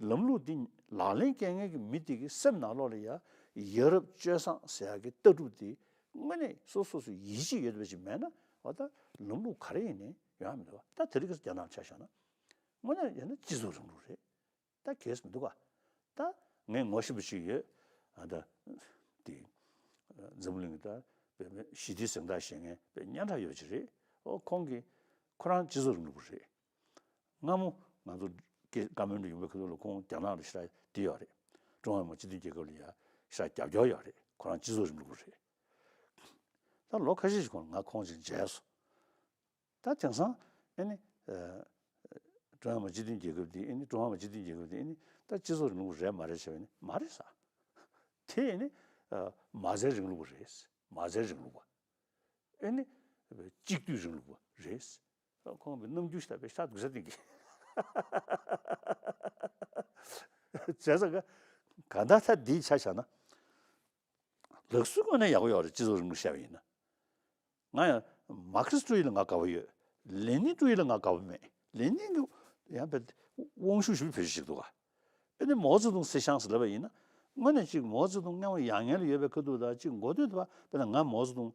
ལམ་ལུགས་འདི་ལག་ལེན་བཀལ་མཁན་གྱི་མི་དེ་གི་སེམས་ནང་ལོགས་ལ་ཡ་ཡ་རབས་སྤྱོད་བཟང་ཟེར་ཡ་གི་ལྟ་གྲུབ་དེ་དངོས་གནས་སོ་སོ་སོ་ཡིད་ཆེས་ཡོད་པ་ཞིག་མེད་ན། འོ་ད་ལམ་ལུགས་ག་རེ་ཡིན་ནའི་ཡོང་ཡ་མི་འདུག་བ། ད་དེ་རིང་གི་རྒྱ་ནག་ཆ་བཞག་ན་དངོས་གནས་ཡིན་ན་སྤྱི་ཚོགས་རིང་ལུགས་རེད། ད་གལ་མི་འདུག་ག། ད་ངས་ངོ་ཤེས་པ་ཞིག་ཡོད། ཨ་ད་དེ་འཛམ་བུ་གླིང་གི་ད་བོད་མི་ཞི་བདེའི་གཟེངས་རྟགས་བཞེས་མཁན་བོད་སྙན་གྲགས་ཡོད་ཅིག་རེད། ཨོ་ཁོང་གིས་ཁོ་རང་སྤྱི་ཚོགས་རིང་ལུགས་པ་རེད། སྔ་མོ་ང་ཚོ་ཀེ་ཀ་མན་ཌུ་ཡོང་བའི་ཁ་ཐུག་ལ་ཁོང་རྒྱ་ནག་ལ་ཞེ་དྲག་བསྡད་ཡོད་རེད། ཀྲུང་ཧྭ་མི་དམངས་སྤྱི་མཐུན་རྒྱལ་ཁབ་ལ་ཡ་ཞེ་དྲག་རྒྱབ་སྐྱོར་ཡོད་རེད། ཁོ་རང་སྤྱི་ཚོགས་རིང་ལུགས་པ་རེད། ད་ལོ་ཁ་ཤས་ཤིག་གོང་ལ་ང་ཁོང་ཅིག་མཇལ་སོང་། ད་དེང་སང་ཨེ་ནི་ཀྲུང་ཧྭ་མི་དམངས་སྤྱི་མཐུན་རྒྱལ་ཁབ་འདི་ཨེ་ནི་ཀྲུང་ཧྭ་མི་དམངས་སྤྱི་མཐུན་རྒྱལ་ཁབ་འདི་ཨེ་ནི་ད་སྤྱི་ཚོགས་རིང་ལུགས་རེད་མ་རེད་ཟེར་བ་ནི་མ་རེད་ཟེར། དེ་ཨེ་ནི་མ་རྩའི་རིང་ལུགས་པ་རེད། མ་རྩའི་རིང་ལུགས་པ། ཨེ་ནི་གཅིག་སྡུད་རིང་ལུགས་པ་རེད། ཁོང་གི་རྣམ་འགྱུར་ཞིག་ལ་དཔེ་ཤ་དུག་ས་སྟེང་གི་བྱས་ཙང་ག་ག་ད་ད་འདིའི་ཆ་བཞག་ན། ལག་སོའི་ངོས་ནས་ཡག་པོ་ཡོད་རེད། སྤྱི་ཚོགས་རིང་ལུགས་བཤད་པ་ཡིན་ན། ང་ཡང་མར་ཁེ་སི་ཀྲུའུ་ཡི་ལ་ང་དགའ་པོ་ཡོད། ལེ་ནིན་ཀྲུའུ་ཡི་ལ་ང་དགའ་པོ་མེད། ལེ་ནིན་གྱི་ཡང་དཔེ་དབང་ཤུགས་ཞེ་པོ་ཅིག་འདུག་ག། ཨེ་ནི་མའོ་ཙེ་ཏུང་སྲིད་བྱང་ཟེར་ལབ་པ་ཡིན་ན། དངོས་གནས་ཅིག་མའོ་ཙེ་ཏུང་མངའ་དབང་ཡར་ངོས་ལ་ཡོད་པའི་ཁ་ཐུག་དང་ཅིག་མགོ་སྟོད་དུ་བ་དཔེར་ན་ང་མའོ་ཙེ་ཏུང་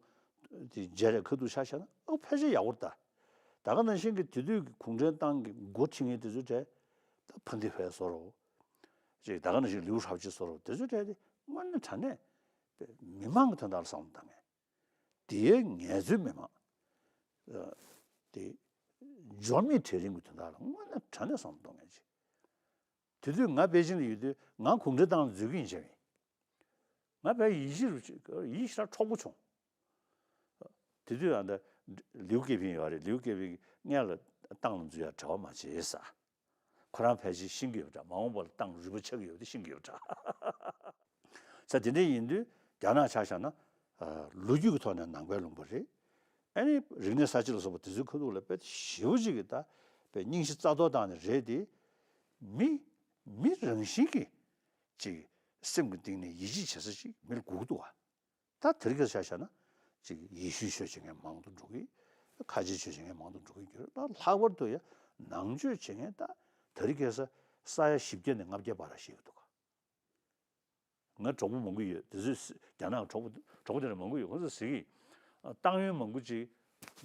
དེ་མཇལ་རེས་ཁ་ཐུག་ཆ་བཞག་ན་ཨོ་ཕལ་ཆེར་ཡག་པོ་རེད་ད། ད་ག་ནང་བཞིན་གྱི་དེ་དུས་ཀྱི་གུང་ཁྲན་ཏང་གི་འགོ་ཁྲིད་མཁན་དེ་ཚོའི་གྲས་ད་ཕ་འདི་ཕའེ་བཟོ་འདྲ། ཅིག་ད་ག་ནང་བཞིན་ལིའུ་ཧྲའོ་ཅི་བཟོ་འདྲ་དེ་ཚོའི་གྲས་དེ་དངོས་གནས་དྲང་གནས་མི་མང་གི་དོན་དག་ལ་བསམ་བློ་བཏང་མཁན། དེའི་ངལ་རྩོལ་མི་མང་། ཨ། དེ་འབྱོར་མེད་གྲལ་རིམ་གྱི་དོན་དག་ལ་དངོས་གནས་དྲང་གནས་བསམ་བློ་གཏོང་མཁན་ཅིག་དེ་དུས་ང་པེ་ཅིང་ལ་ཡོད་དུས་ང་གུང་ཁྲན་ཏང་ལ་འཛུལ་གྱི་ཡིན་བྱས་པས། ང་དཔེ་ཡིད་ཆེས་རུ་ཡིད་ཞེ་དྲག་འཕྲོག་པོ་བྱུང་། དེ་དུས་ཨ་ད་ལིའུ་ཀེ་ཕིང་ཡོད་རེད། ལིའུ་ཀེ་ཕིང་སྔོན་ལ་ཏང་ལ་འཛུལ་ཡ་བྲེལ་བ་མ་བྱེད་ཟེར། ཁོ་རང་ཕལ་ཆེར་ཤེས་ཀྱི་ཡོད་འདྲ། མ་འོངས་པ་ལ་ཏང་རུལ་པ་ཆགས་ཀྱི་ཡོད་དེ་ཤེས་ཀྱི་ཡོད་འདྲ། ས་དེ་འདྲ་ཡིན་དུས་རྒྱ་ནག་ཆ་བཞག་ན་ཨ་ལོ་རྒྱུས་ཀྱི་ཐོག་ནས་ནང་པའི་ལུང་པ་རེད། ཨ་ནི་རིག་གནས་གསར་བརྗེ་ལ་སོགས་པ་དེ་ཚོའི་ཁ་ཐུག་ལ་དཔེ་ཞེ་པོ་ཅིག་གི་ད་དཔེ་སྙིང་རྗེ་རྩ་གཏོར་བཏང་ནས་རེད་དེ། མི་མི་རང་བཞིན་གྱིས་ཅིག་སེམས་ཀྱི་གཏིང་ནས་ཡིད་ཆེས་བྱེད་ས་ཅིག་མི་ལ་དགོས་ཀྱི་འདུག་བ། ད་དེ་རིང་ཁ་སང་ཆ་བཞག་ན་ཅིག་ཡེ་ཤུའི་ཆོས་བྱེད་མཁན་མང་དུ་འགྲོ་གི། ཁ་ཆེའི་ཆོས་བྱེད་མཁན་མང་དུ་འགྲོ་གི་ཡོད་རེད། ད་ལྷག་པར་དུ་ཡང་ནང་ཆོས་བྱེད་མཁན་ད་དེ་རིང་ཁ་སང་ས་ཡ་བཞི་བརྒྱ་ནས་ལྔ་བརྒྱ་བར་ལ་ཤེས་ཀྱི་འདུག་ག་ང་གྲོགས་པོ་མང་པོ་ཡོད། དེ་ཚོས་རྒྱ་ནག་གི་གྲོགས་པོ་གྲོགས་པོ་དེ་འདྲ་མང་པོ་ཡོད། ཁོང་ཚོས་ཟེར་གི། ཨ། ཏང་ཡོན་མང་པོ་ཅིག་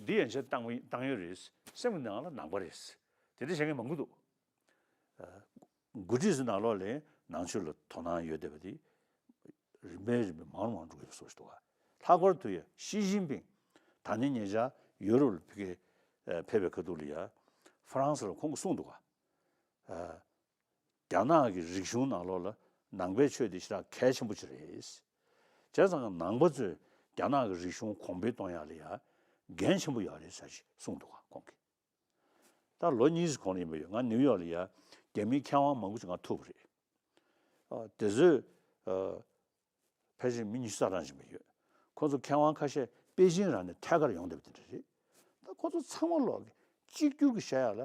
འདི་ཡན་ཆད་ཏང་ཡོན་ཏང་ཡོན་རེད། སེམས་ཀྱི་ནང་ལ་ནང་པ་རེད། དེ་འདྲ་བྱེད་མཁན་མང་པོ་འདུག་ཨ། འགོ་ཁྲིད་ཚོའི་ནང་ལོགས་ལ་ནང་ཆོས་ལ་དོ་སྣང་ཡོད་བསྡད་པ་དེ་རིམ་པས་རིམ་པས་མང་རུ་མང་རུ་འགྲོ་གི་ཡོད་པའི་བཟོ་ཞིག་འདུག་ལྷག་པར་དུ་ཡ་ཞི་ཅིན་ཕིང་ད་ནི་ཉེ་ཆར་ཡུ་རོབ་ལ་ཕེབས་ཀྱི་ཕེབས་པའི་ཁ་ཐུག་ལ་ཡ་ཧྥ་རན་སི་ལ་ཁོང་གིས་གསུངས་འདུག་ག་ཨ། རྒྱ་ནག་གི་རིག་གཞུང་ནང་ལོགས་ལ་ནང་པའི་ཆོས་དེ་ཞེ་དྲག་གལ་ཆེན་པོ་ཅིག་རེད། བྱས་ཙང་ནང་པ་ཚོས་རྒྱ་ནག་གི་རིག་གཞུང་གོང་འཕེལ་གཏོང་ཡག་ལ་ཡ་འགན་ཆེན་པོ་ཡོད་རེད་ཟེར་ཞིག་གསུངས་འདུག་ག་ཁོང་གིས། ད་ལོ་གཉིས་གོང་ལ་ཡིན་པ་ཡོད། ང་ནིའུ་ཡོག་ལ་ཡ་རྒྱ་མིའི་མཁས་དབང་མང་པོ་ཅིག་ང་ཐུག་པ་རེད། ཨ། དེ་ཚོས་ཨ། ཕལ་ཆེར་མི་ཉི་ཤུ་རྩ་གྲངས་ཅིག་མ་ཡོད། ཁོ་ཚོ་མཁས་དབང་ཁ་ཤས་པེ་ཅིང་རང་ནས་ཐད་ཀར་ཡོང་བསྡད་པ་དེ་འདྲ་རེད། ད་ཁོ་ཚོ་ཚང་མ་ལོག་གི་གཅིག་གྱུར་གྱི་བཤད་ཡག་ལ་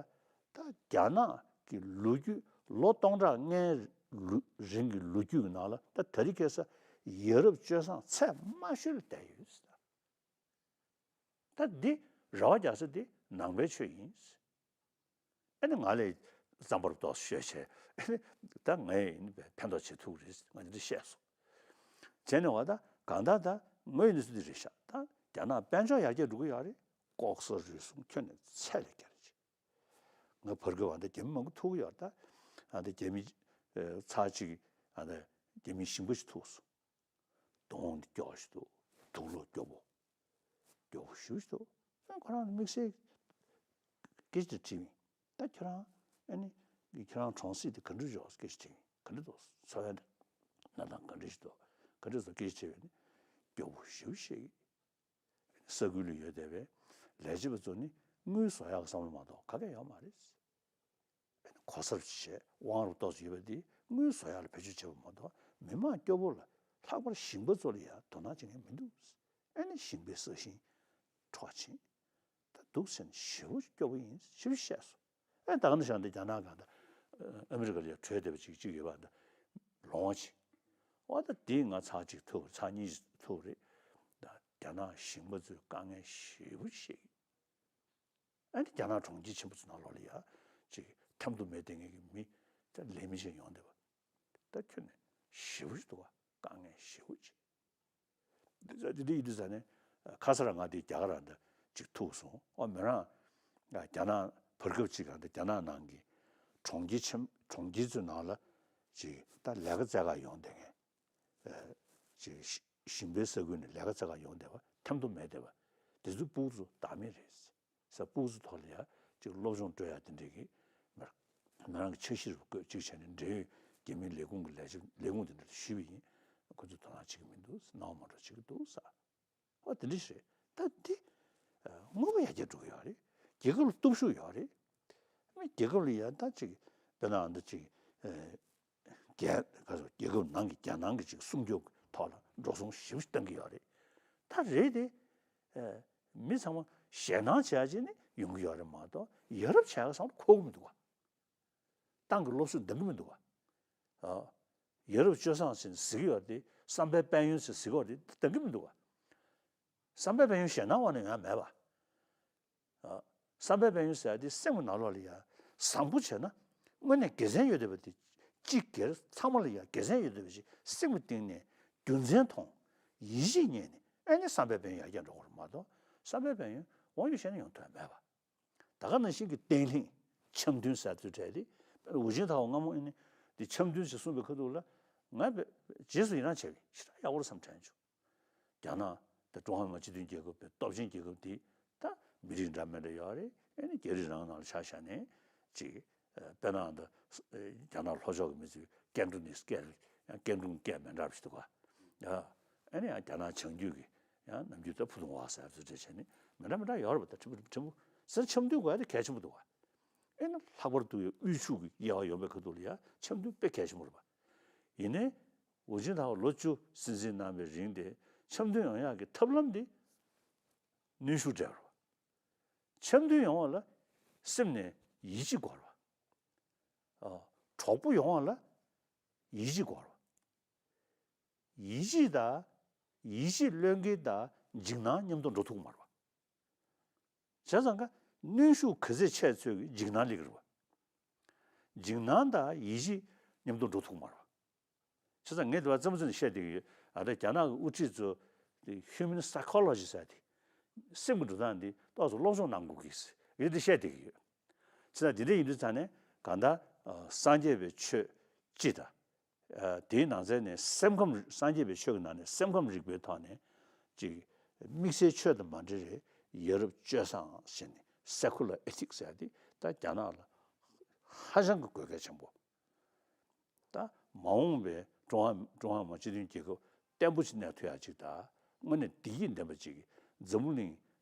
ད་རྒྱ་ནག་གི་ལོ་རྒྱུས་ལོ་སྟོང་ཕྲག་ལྔའི་ལོ་རིང་གི་ལོ་རྒྱུས་ཀྱི་ནང་ལ་ད་དེ་རིང་ཁ་སང་ཡ་རབས་སྤྱོད་བཟང་ཚད་དམའ་ཤོས་ལ་བསྡད་ཡོད་ཟེར། ད་འདི་རེ་བ་རྒྱག་ས་འདི་ནང་པའི་ཆོས་ཡིན། ཨ་ནི་ང་ལས་རྩམ་པ་རུ་ཏོག་ཙམ་ཤོད་བྱས། ཨ་ནི་ད་ངས་ཕན་ཐོགས་བྱེད་ཐུབ་རེད། ང་འདི་འདྲ་བཤད་སོང་། བྱས་ནས་བ་ད་གང་ལྟར་ད་དངོས་ཡོད་གནས་ཚུལ་འདི་རེད་ཤག་ད་རྒྱ་ནག་དཔལ་འབྱོར་ཡར་རྒྱས་འགྲོ་གི་ཡོད་རེད། ལྐོག་ཟ་རུལ་སུངས་ཁྱོན་ནས་ཚད་ལས་བརྒལ་རེད། ང་བར་སྐབས་བ་ད་རྒྱ་མི་མང་པོ་ཐུག་གི་ཡོད་རེད་ད། ཨ་ད་རྒྱ་མི་ཚར་གཅིག་ཨ་ད་རྒྱ་མི་ཞིང་པ་ཞིག་ཐུག་སོང་། གདོང་འདི་སྐྱོ་ཞིག་འདུག་དུག་ལོག་སྐྱོ་པོ། སྐྱོ་པོ་ཞེ་པོ་ཞིག་འདུག་ཨ་ཁོ་རང་ནི་དམིགས་བསལ་སྐད་ཆ་དྲིས་མིན། ད་ཁྱོད་རང་ཨ་ནི་ཁྱོད་རང་གྲོང་གསེབ་དེ་ག་འདྲ་འཇོག་སྐད་ཆ་དྲིས་མིན། ག་འདྲ་འདུག་འཚོ་བའི་གནས་སྟངས་ག་འདྲ་ཞིག་འདུག་ག་འདྲ་འདུག་སྐད་ཆ་དྲིས་པས་ནི་སྐྱོ་པོ་ཞེ་པོ་བཤད་ཀྱི། ས་ཁུལ་ལ་ཡོད་བསྡད་པའི་ལས་བྱེད་པ་ཚོ་ནི་དངུལ་བཟོ་ཡག་གི་བསམ་བློ་མ་གཏོགས་ག་གེ་ཡོད་མ་རེད། གོ་སར་བྱས་དབང་རུ་ཏོག་ཙམ་ཡོད་པ་འདི་དངུལ་བཟོ་ཡག་ལ་བེད་སྤྱོད་བྱེད་པ་མ་གཏོགས་མི་མང་སྐྱོ་པོ་ལ་ལྷག་པར་ཞིང་པ་ཚོ་ལ་ཡང་དོ་སྣང་བྱེད་མཁན་མི་འདུག་ཨ་ནི་ཞིང་པའི་ས་ཞིང་འཕྲོག་ཕྱིན་ད་འདུག་ཟེར་ནས་ཞེ་པོ་སྐྱོ་པོ་ཡིན་ཞེ་པོ་བཤད་སོང་། ཨ་ད་ག་ནང་བཞིན་འདི་རྒྱ་ནག་གང་ད་ཨ་མི་རི་ཀ་ལ་ཡང་བྲོས་བསྡད་པ་ཅིག་ཅིག་ཡོད་པ་འདི་ལོང་བ་ཅིག་ཨོ་ད་འདི་ང་ཚར་གཅིག་ཐུག་ཚར་གཉིས་ཐུག་རེད། ད་རྒྱ་ནག་ཞིང་པ་ཚོའི་དཀའ་ངལ་ཞེ་པོ་ཞིག་ཨ་ནི་རྒྱ་ནག་གྲོང་ཁྱེར་ཆེན་པོ་ཚོ་ནང་ལོགས་ལ་ཡ་ཅིག་ཐེམ་དུ་མེད་དེ་ངེད་ཀྱི་མི་ད་ལས་མི་ཆེན་ཡོང་བསྡད་པ་ད་ཁྱོན་ནས་ཞེ་པོ་ཞིག་འདུག་བ། དཀའ་ངལ་ཞེ་པོ་ཅིག་འདི་ཚོ་འདི་འདི་ཡིན་དུས་ཙ་ནས་ཁ་སང་ར་ང་འདི་རྒྱ་གར་ར་འདི་ཅིག་ཐུག་སོང་། ཨོ་མི་རང་རྒྱ་ནག་བར་སྐབས་ཅིག་ག་འདི་རྒྱ་ནག་ནང་གི་གྲོང་ཁྱེར་ཆེན་གྲོང་ཁྱེར་ཚོའི་ནང་ལ་ཅིག་ད་ལས་ཀ་བཙལ་ག་ཡོང་བསྡད་མཁན་ཅིག་ཞིང་པའི་ས་ཁུལ་ནས་ལས་ཀ་བཙལ་ག་ཡོང་བསྡད་པ་ཐེམ་དུ་མེད་བསྡད་པ་འདི་ཚོ་སྤུ་གུ་ཚོ་བདག་མེད་རེད། ས་སྤུ་གུ་ཚོ་ཐོག་ལ་ཡ་ཅིག་སློབ་སྦྱོང་སྤྲོད་ཡ་དེ་འདྲས་ཀྱི་མི་རང་གི་འཆར་གཞི་རུ་བཀོད་ཅིག་བྱས་ནས་འབྲེལ་ཡོད་རྒྱ་མིའི་ལས་ཁུངས་ཀྱི་ལས་བྱེད་ལས་ཁུངས་དེ་འདྲ་ལ་ཞུས་པ་ཡིན། ཁོ་ཚོས་དོ་སྣང་བྱེད་ཀྱི་མི་འདུག་སྣང་བ་མ་འགྲོ་བྱེད་ཀྱི་འདུག་ས། ཨོ་དེ་འདྲས་རེད། ད་འདི་དངོས་པོ་ཡར་རྒྱས་འགྲོ་གི་ཡོད་རེད། རྒྱལ་ཁབ་ལ་སྟོབས་ཤུགས་ཡོད་རེད། མི་རྒྱལ་ཁབ་ལ་ཡ་ད་ཅིག་དཔེར་ན་འདི་ཅིག་རྒྱལ་ག་ཚོད་རྒྱལ་ཁབ་ནང་གི་རྒྱལ་ནང་གི་ཅིག་སྲུང་སྐྱོབ་ཐོག་ལ་འགྲོ་སོང་ཞེ་པོ་ཞིག་བཏང་གི་ཡོད་རེད། ད་རེད་དེ། མི་ཚང་མ་ཞེད་སྣང་བྱས་བྱས་ནས་ཡོང་གི་ཡོད་རེད་མ་གཏོགས་ཡ་རབས་བྱས་པ་བསམ་བློ་འཁོར་གི་མི་འདུག་བ། ཏང་གི་སློབ་གསོ་འདང་གི་མི་འདུག་བ། ཨ། ཡ་རབས་སྤྱོད་བཟང་ཟེར་ཟེར་གི་ཡོད་རེད་དེ་བསམ་པའི་དཔལ་ཡོན་ཟེར་ཟེར་གི་ཡོད་རེད་དེ་འདང་གི་མི་འདུག་བ། བསམ་པའི་དཔལ་ཡོན་ཞེད་སྣང་འོག་ནས་ཡོང་ཡ་མེད་པ། ཨ། བསམ་པའི་དཔལ་ཡོན་ཟེར་ཡ་དེ་སེམས་ཀྱི་ནང་ལོགས་ལ་ཡ་བཟང་པོ་བྱས་ན་དངོས་གནས་དགེ་མཚན་ཡོད་བསྡད་པ་དེ་ སྤྱི་སྒེར་ཚང་མ་ལ་ཡང་དགེ་མཚན་ཡོད་བསྡད་པ་ཞིག་སེམས་ཀྱི་གཏིང་ནས་རྒྱུ་མཚན་མཐོང་། ཡིད་ཆེས་རྙེད་ནས་ཨེ་ནི་བསམ་པའི་ཕན་ཡོན་ཡར་རྒྱས་འགྲོ་གི་རེད་མ་གཏོགས། བསམ་པའི་ཕན་ཡོན་དབང་ཡོད་བཤད་ན་ཡོང་ཐབས་མེད་པ། ད་ག་ནང་བཞིན་གྱི་བརྟན་ལྷིང་། འཆམ་མཐུན་ཟེར་ཚུལ་འཕྲད་དེ། དཔེར་ན་ཝུ་ཅིན་ཐའོ་སྔ་མོ་ཨེ་ནི་འདི་འཆམ་མཐུན་ཞེས་གསུངས་པའི་ཁ་ཐུག་ལ། ང་རྗེས་སུ་ཡི་རང་བྱས་པས་ཞེ་དྲག་ཡག་པོ་རེད་བསམ་དྲན་བྱུང་། རྒྱ་ནག་དེ་ཀྲུང་ཧྭ་མི་དམངས་སྤྱི་མཐུན་རྒྱལ་ཁབ་པའི་སྟོབས་ཆེན་རྒྱལ་ཁབ་དེ་ད་མི་རིགས་འདྲ་མི་འདྲ་ཡོད་རེད། ཨེ་ནི་རྒྱ་རིགས་རང་ནང་ལ་ཆ་བཞག་ནས་ཅིག་དཔེར་ན་ད་རྒྱ་ནག་ལྷོ་ཕྱོགས་ཀྱི་མི་ཚོས་ཀན་ཀྲུང་ནས་སྐད་ཡང་ཀན་ཀྲུང་སྐད་མི་འདྲ་བ་ཞིག་འདུག་ག་ཡ། ཨེ་ནི་ཡང་རྒྱ་ནག་བྱང་རྒྱུད་ཀྱི་ཡང་ནམ་རྒྱུན་ད་ཕུ་ཐུང་བ་ཟེར་ཚུལ་འདྲ་བྱས་ནས་མི་འདྲ་མི་འདྲ་ཡོད་རེད་པ། ད་ཕྲན་བུ་ཕྲན་བུ་ཟེར། འཆམ་མཐུན་དགོས་ཡ་དེ་གལ་ཆེན་པོ་འདུག་ག་ཨེ་ན་ལྷག་པར་དུ་ཡང་དབུལ་ཕྱུག་གི་དབྱེ་བ་ཡོད་པའི་ཁ་ཐུག་ལ་ཡང་འཆམ་མཐུན་དཔེ་གལ་ཆེན་པོ་རེད་པ། ཡིན་ནའི་ཝུ་ཅིན་ཐའོ་ལོ་བཅུ་སྲིད་འཛིན་གནང་བའི་རིང་དེ་འཆམ་མཐུན་ཡོང་ཡག་གི་ཐབས་ལམ་དེ་གནོན་ཤུགས་སྤྲད་པ་རེད་པ། འཆམ་མཐུན་ཡོང་བ་ལ་སེམས་ནས་ཡིད་ཆེས་དགོས་རེད་པ། ཨ། གྲོགས་པོ་ཡོང་བ་ལ་ཡིད་ཆེས་དགོས་རེད་པ། ཡིད་ཆེས་དང་། ཡིད་ཆེས་བློས་འགེལ་དང་འཇིགས་སྣང་མཉམ་དུ་འགྲོ་ཐུབ་ཀྱི་མ་རེད་པ། བྱས་ཙང་ཀ་གནོན་ཤུགས་ག་ཚད་ཆེ་ཚོད་ཀྱི་འཇིགས་སྣང་སླེབས་ཀྱི་རེད་པ། འཇིགས་སྣང་དང་ཡིད་ཆེས་མཉམ་དུ་འགྲོ་ཐུབ་ཀྱི་མ་རེད་པ། བྱས་ཙང་ངས་དེ་བ་རྩེད་མོ་རྩེ་ནས་བཤད་བསྡད་ཀྱི་ཡོད། ཨ། ད་རྒྱ་ནག་གི་དབུ་ཁྲིད་ཚོ་དེ་human psychology ཟེར་དེ། སེམས་ཀྱི་འགྲོ་སྟངས་འདི་ཏོག་ཙམ་སློབ་སྦྱོང་གནང་དགོས་ཀྱི་ཡོད་དེ་བཤད་བསྡད་ཀྱི་ཡོད། བྱས་ཙང་དེ་འདྲ་ཡིན་དུས་ཙང་ནས་གང་ལྟར་ཨ་སངས་རྒྱས་པའི་ཆོས་སྤྱི་དང་། ཨ། དེའི་ནང་ཚན་ནས་སེམས་ཁམས། སངས་རྒྱས་པའི་ཆོས་ཀྱི་ནང་ནས་སེམས་ཁམས་རིག་པའི་ཐོག་ནས་ཅིག་དམིགས་བསལ་ཆོས་དང་མ་འབྲེལ་བའི་ཡ་རབས་སྤྱོད་བཟང་ཟེར་ནས་secular ethics ཟེར་ཡ་དེ་ད་རྒྱ་ནག་ལ་ཧ་ཅང་གི་དགོས་གལ་ཆེན་པོ། ད་མ་འོངས་པའི་ཀྲུང་ཧྭ། ཀྲུང་ཧྭ་མི་དམངས་སྤྱི་མཐུན་རྒྱལ་ཁབ་བརྟན་པོ་ཞིག་གནས་ཐུབ་ཡ་ཅིག་དང་། དངོས་གནས་བདེ་སྐྱིད་ལྡན་པ་ཅིག་འཛམ་བུ་གླིང་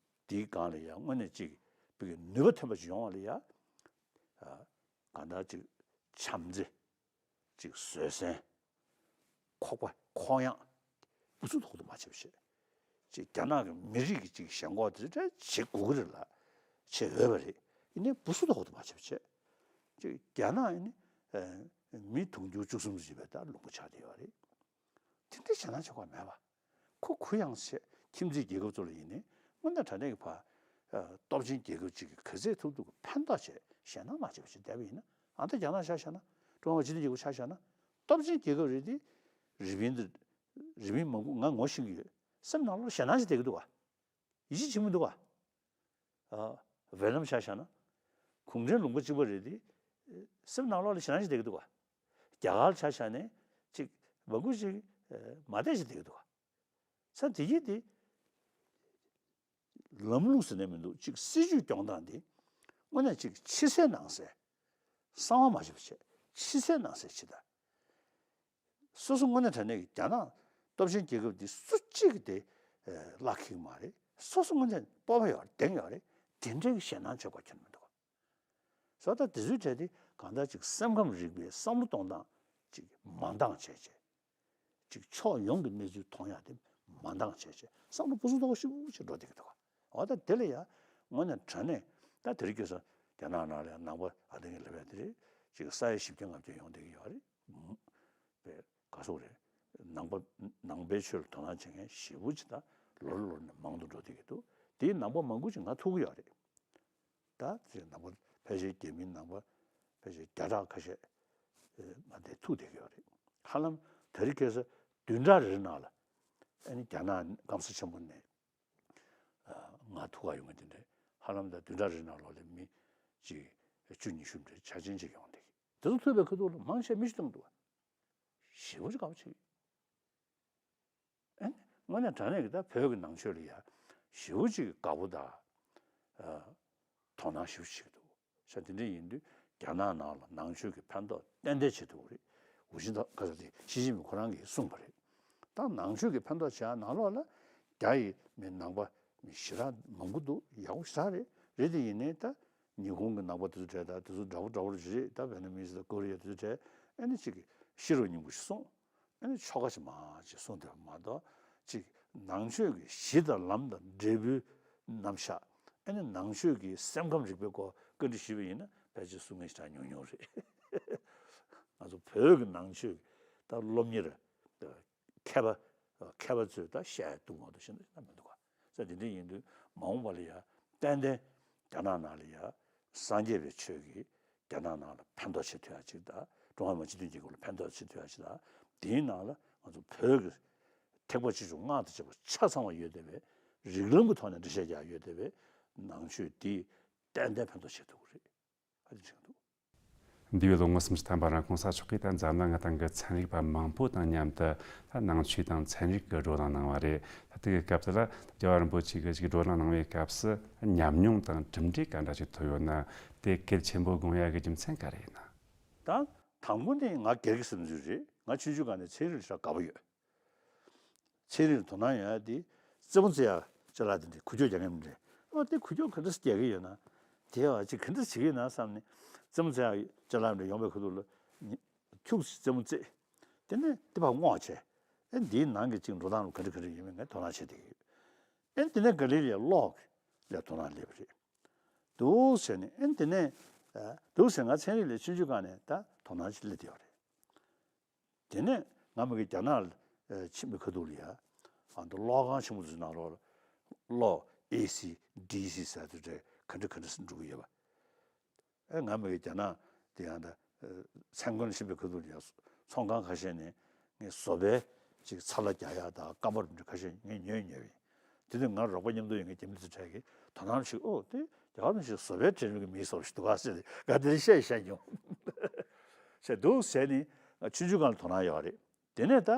འདིའི་སྒང་ལ་ཡ་དངོས་གནས་ཅིག་བོད་ཀྱི་ནུས་པ་ཐོན་པ་ཅིག་ཡོང་བ་ལ་ཡ། ཨ། གང་ལྟར་ཅིག་བྱམས་བརྩེ། ཅིག་བཟོད་བསྲན། ཁོག་པ་ཁོག་ཡངས། སྤུ་སུ་དོག་ཏུ་མ་བྱེད་པ་བྱེད། ཅིག་རྒྱ་ནག་གི་མི་རིགས་ཀྱི་ཅིག་ཞེན་ཁོག་དེ་འདྲ་བྱེད་དགོས་ཀྱི་རེད་ལ། བྱེད་འོས་པ་རེད། ཡིན་ནའི་སྤུ་སུ་དོག་ཏུ་མ་བྱེད་པ་བྱེད། ཅིག་རྒྱ་ནག་ཡིན་ནི་ཨ་མི་དུང་ཕྱུར་བཅུ་གསུམ་ཙམ་ཅིག་བས་ད་ལུང་པ་ཆགས་བསྡད་ཡོད་རེད། དེ་འདྲའི་ཞེད་སྣང་བྱེད་དགོས་མེད་པ། ཁོ་གུ་ཡངས་བྱས། ཁྱིམ་མཚེས་རྒྱལ་ཁབ་ཚོ་ལ་ཡིན་ནའི་དངོས་གནས་དྲང་གནས་ཀྱི་ཕ། ཨ། སྟོབས་ཆེན་རྒྱལ་ཁབ་ཅིག་གིས་ག་ཚད་ཐུབ་ཐུབ་ཀྱི་ཕན་ཐོགས་བྱས། ཞེད་སྣང་མ་བྱས་པ་ཞིག་བསྡད་པ་ཡིན་ན། ཨ། ད་རྒྱ་ནག་ཆ་བཞག་ན། ཀྲུང་ཧྭ་སྤྱི་མཐུན་རྒྱལ་ཁབ་ཆ་བཞག་ན། སྟོབས་ཆེན་རྒྱལ་ཁབ་རེད་དེ། རི་པིན་དེ། རི་པིན་མང་པོ་ང་ངོ་ཤེས་ཀྱི་ཡོད། སེམས་ནང་ལོགས་ཞེད་སྣང་ཞིག་བསྡད་ཀྱི་འདུག་ག་ཡིད་ཆེས་བྱེད་མི་འདུག་ག་ཨ། ཝེ་ནམ་ཆ་བཞག་ན། གུང་ཁྲན་ལུང་པ་གཅིག་པ་རེད་དེ། སེམས་ནང་ལོགས་ལ་ཞེད་སྣང་ཞིག་བསྡད་ཀྱི་འདུག་ག་རྒྱ་གར་ཆ་བཞག་ནས་ཅིག་མང་པོ་ཅིག་མ་བསྡད་ཞིག་བསྡད་ཀྱི་འདུག་ག་ས་དེ་གྱིས་དེ་ལམ་ལུགས་ཟེར་ནས་མི་འདུག་ཅིག་སྲིད་ཇུས་སྐྱོང་སྟངས་དེ་དངོས་གནས་ཅིག་ཕྱི་གསལ་ནང་གསལ། གསང་བ་མ་བྱེད་པ་བྱེད། ཕྱི་གསལ་ནང་གསལ་བྱེད་ད། སོ་སོ་དངོས་གནས་དྲང་གནས་ཀྱི་རྒྱ་ནག་སྟོབས་ཆེན་རྒྱལ་ཁབ་འདི་སུ་གཅིག་གིས་དེ་བརླག་ཁེགས་མ་རེད། སོ་སོ་དངོས་གནས་སྤོབས་པ་ཡོད་རེད། གདེང་ཡོད་རེད། དེ་འདྲའི་གི་ཞེད་སྣང་བྱེད་དགོས་ཁྱོན་མི་འདུག་བཟོ་ལྟ་དེ་ཚོའི་གྲས་དེ་གང་ལྟར་ཅིག་སེམས་ཁམས་རིག་པའི་བསམ་བློ་གཏོང་སྟངས་ཅིག་མ་འདང་བྱས་བྱས། ཅིག་ཕྱོགས་ཡོངས་ཀྱི་གནས་ཚུལ་མཐོང་ཡག་དེ་མ་འདང་བྱས་བྱས། བསམ་བློ་སྤུ་སུ་དོག་ཞིབ་ཞིབ་འགྲོ་བསྡད་ཀྱི་འདུག་འོ་ད་དེ་ལ་ཡ་དངོས་གནས་དྲང་གནས་ད་དེ་རིང་ཁ་སང་རྒྱ་ནག་ནང་ལ་ཡ་ནང་པ་ཨ་ད་ངས་ལབ་ཡ་དེ་རེད། ཅིག་ས་ཡ་བཞི་བརྒྱ་ལྔ་བརྒྱ་ཡོང་བསྡད་ཀྱི་ཡོད་རེད། པས་ག་སོག་རེད། ནང་པ། ནང་པའི་ཆོས་ལ་དོ་སྣང་བྱེད་མཁན་ཞེ་པོ་ཅིག་ད་ལོ་རེ་ལོ་རེ་ནས་མང་དུ་འགྲོ་བསྡད་ཀྱི་འདུག་དེའི་ནང་པ་མང་པོ་ཅིག་ང་ཐུག་གི་ཡོད་རེད། ད་དེ་ནང་པ་ཕལ་ཆེར་རྒྱ་མིའི་ནང་པ་ཕལ་ཆེར་བརྒྱ་ཕྲག་ཁ་ཤས་ང་དེ་ཐུག་བསྡད་ཀྱི་ཡོད་རེད། ཧ་ལམ་དེ་རིང་ཁ་སང་བདུན་ཕྲག་རེ་རེ་ནང་ལ་ཨ་ནི་རྒྱ་ནག་སྐམ་ས་ཆེན་པོ་ནས་ང་ཐུག་ག་ཡོང་མཁན་དེ་འདྲ་ཧ་ལམ་ད་བདུན་ཕྲག་རེ་རེ་ནང་ལོགས་ལ་མི་གཅིག་བཅུ་ཉི་ཤུ་འདྲ་ཆ་ཆེན་ཅིག་ཡོང་བསྡད་ཀྱི། དེ་ཚོ་ཐུག་པའི་ཁ་ཐུག་ལ་མང་ཆེ་མི་ཤི་བཏང་འདུག་བ། ཞེ་པོ་ཅིག་དགའ་པོ་བྱེད་ཀྱི། ཨ་ནི་དངོས་གནས་དྲང་གནས་ཀྱི་ད་བོད་ཀྱི་ནང་ཆོས་ལ་ཡ་ཞེ་པོ་ཅིག་དགའ་པོ་དང་། ཨ། དོ་སྣང་ཞེ་པོ་ཅིག་བྱེད་ཀྱི་འདུག་ཤ་དེ་འདྲ་ཡིན་དུས་རྒྱ་ནག་ནང་ལ་ནང་ཆོས་ཀྱི་ཕན་ཐོགས་ཏན་ཏན་བྱེད་ཐུབ་ཀྱི་རེད། ཝུ་ཅིན་ཐའོ་ག་ས་དེ་ཞི་ཅིན་ཕིང་ཁོ་རང་གིས་གསུངས་པ་རེད། ད་ནང་ཆོས་ཀྱི་ཕན་ཐོགས་བྱེད་ཡ་ནང་ལོགས་ལ་རྒྱ་ཡི་མི་ནང་པ་མི་ཞེ་དྲག་མང་པོ་འདུག་ཡག་པོ་ཞེ་དྲག་རེད། རེད་དེ་ཡིན་ནའི་ད། ཉི་ཧོང་གི་ནང་པ་དེ་ཚོ་གྲས་དང་དེ་ཚོ་འདྲ་པོ་འདྲ་པོ་རེད། ད་ཝེ་ནམ་མི་སི་དང་ཀོ་རི་ཡ་དེ་ཚོ་གྲས་ཨ་ནི་གཅིག་གིས་ཤེས་རབ་སྙིང་པོ་ཞིག་གསུངས། ཨ་ནི་ཆོ་ག་ཅིག་མང་ཅིག་གསུངས་བསྡད་པ་མ་གཏོགས་གཅིག་ནང་ཆོས་ཀྱི་གཞི་དང་ལམ་དང་འབྲས་བུའི་རྣམ་གཞག་ཨ་ནི་ནང་ཆོས་ཀྱི་སེམས་ཁམས་རིག་པའི་སྐོར་བཀའ་འདྲི་ཞུས་པ་ཡིན་ན་ཕལ་ཆེར་གསུང་མཁན་ཞེ་དྲག་ཉུང་ཉུང་རེད། ང་ཚོ་བོད་ཀྱི་ནང་ཆོས་ཀྱི་ད་སློབ་གཉེར་མཁས་པ། མཁས་པ་ཚོས་ད་བཤད་ཡ་འདུག་མ་གཏོགས་གཞན་དག་ཅི་ཡང་མི་འདུག་ག་ས་དེ་འདྲ་ཡིན་དུས་མ་འོངས་པ་ལ་ཡ་ཏན་ཏན་རྒྱ་ནག་ནང་ལ་ཡ་སངས་རྒྱས་པའི་ཆོས་ཀྱིས་རྒྱ་ནག་ནང་ལ་ཕན་ཐོགས་བྱེད་ཐུབ་ཡ་ཅིག་དང་ ཀྲུང་ཧྭ་མི་དམངས་སྤྱི་མཐུན་རྒྱལ་ཁབ་ལ་ཕན་ཐོགས་ཆེ་ཐུབ་ཡ་ཞིག་དང་། དེའི་ནང་ལ་ང་ཚོ་བོད་ཀྱི་ཐེག་པ་ཆེ་ཆུང་སྔགས་དང་བཅས་པ་ཆ་ཚང་བ་ཡོད་བསྡད་པའི། རིགས་ལམ་གྱི་ཐོག་ནས་འགྲེལ་བཤད་རྒྱག་ཡོད་བསྡད་པའི་ནང་ཆོས་འདི་ཏན་ཏན་ཕན་ཐོགས་ཆེ་ཐུབ་ཀྱི་རེད། ཨ་ནི་དྲན་འདུག་འདས་པའི་ལོ་ངོ་སུམ་ཅུ་ཐམ་པ་རིང་གོང་ས་མཆོག་གིས་ད་འཛམ་གླིང་སྟེང་གི་ཚན་རིག་པ་མང་པོ་དང་མཉམ་དུ་ད་ནང་ཆོས་དང་ཚན་རིག་གི་བགྲོ་གླེང་གནང་བ་རེད། ད་ལྟའི་སྐབས་དེ་ལ་རྒྱལ་བ་རིན་པོ་ཆེ་གིས་ཅིག་བགྲོ་གླེང་གནང་བའི་སྐབས་སུ་ཉམས་མྱོང་དང་གྲུབ་འབྲས་ག་འདྲ་ཞིག་ཐོབ་ཡོད་ན། དེ་གལ་ཆེན་པོ་དགོངས་ཡག་གི་རྒྱུ་མཚན་ག་རེ་ཡིན་ན། ད་དང་པོ་ནི་ང་སྒེར་གྱི་བསམ་ཚུལ་རེད། ང་ཆུང་ཆུང་སྒང་ནས་ཚན་རིག་ལ་ཞེ་དྲག་དགའ་པོ་ཡོད། ཚན་རིག་ལ་དོ་སྣང་ཡོད་ཡ་དེ། རྩེད་མོ་རྩེ་ཡ་ཅ་ལག་དེ་འདྲས་འགུལ་སྐྱོད་རྒྱག་མཁན་མི་འདྲ། ཨོ་དེ་འགུལ་སྐྱོད་ག་འདྲས་རྒྱག་གི་ཡོད་ན། དེ་ཡང་ཅིག་ག་འདྲས་བྱེད་ཀྱི་ཡོད་ན་བསམ་ནས། རྩེད་མོ་རྩེ་ཡ་ཅ་ལག་འདྲ་ཡོང་བའི་ཁ་ཐུག་ལ་ཁྱུག་ཙམ་རྩེད་མོ་རྩེ། དེ་ནས་དེ་ཕར་བསྔོགས་བྱས། ཨེ་འདིའི་ནང་གི་ཅིག་འགྲོ་སྟངས་ལ་ག་འདྲས་ག་འདྲས་ཡོད་མེད་ངས་དོ་སྣང་བྱེད་བསྡད་ཀྱི་ཡོད། ཨེ་དེ་ནས་ག་ལེ་ལ་ཀློག་ལ་དོ་སྣང་སླེབས་པ་རེད། འདུག་ཟེར་ནས། ཨེ་དེ་ནས་འདུག་ཟེར། ང་ཚན་རིག་ལ་ཆུང་ཆུང་སྒང་ནས་ད་དོ་སྣང་ཅིག་སླེབས་བསྡད་པ་རེད། དེ་ནས་ང་མ་གི་རྒྱ་ནག་ལ་ཕྱིན་པའི་ཁ་ཐུག་ལ་ཡ། ཨ་ད་གློག་ཁང་ཆེན་པོ་ཚོའི་ནང་ལོགས་ལ་གློག་ཨེ་སི་ཌི་སི་ཟེར་དེ་འདྲ་ག་འདྲ་ག་འདྲ་འགྲོ་གི་ཡོད་པ། ཨེ་ང་མ་གི་རྒྱ་ནག་དེ་ཡང་ད་མཚན་གུང་ཕྱིན་པའི་ཁ་ཐུག་ལ་ཡ། ཚོང་ཁང་ཁ་ཤས་ནས་ངས་བཟོ་པའི་ཅིག་ཚ་ལ་རྒྱག་ཡག་དང་སྐམ་པ་རིམ་གྲོ་ཁ་ཤས་ངས་ཉོས་ཉོས་པ་ཡིན། དེ་དུས་ང་རོགས་པ་མཉམ་དུ་ཡོད་མཁན་རྒྱ་མི་དེ་ཚོ་གྲས་ཀྱིས་དོ་སྣང་ཞིག་ཨོ་དེ་རྒྱ་གར་ནང་བཞིན་བཟོ་པའི་གྲས་རིམ་གྱི་མིའི་བཟོ་པ་ཞིག་འདུག་ག་ཟེར་ཏེ་ག་དེ་བཤད་བཤད་མྱོང་། བྱས་འདུག་ཟེར་ནས་ཆུང་ཆུང་སྒང་ལ་དོ་སྣང་ཡོད་རེད། དེ་ནས་ད་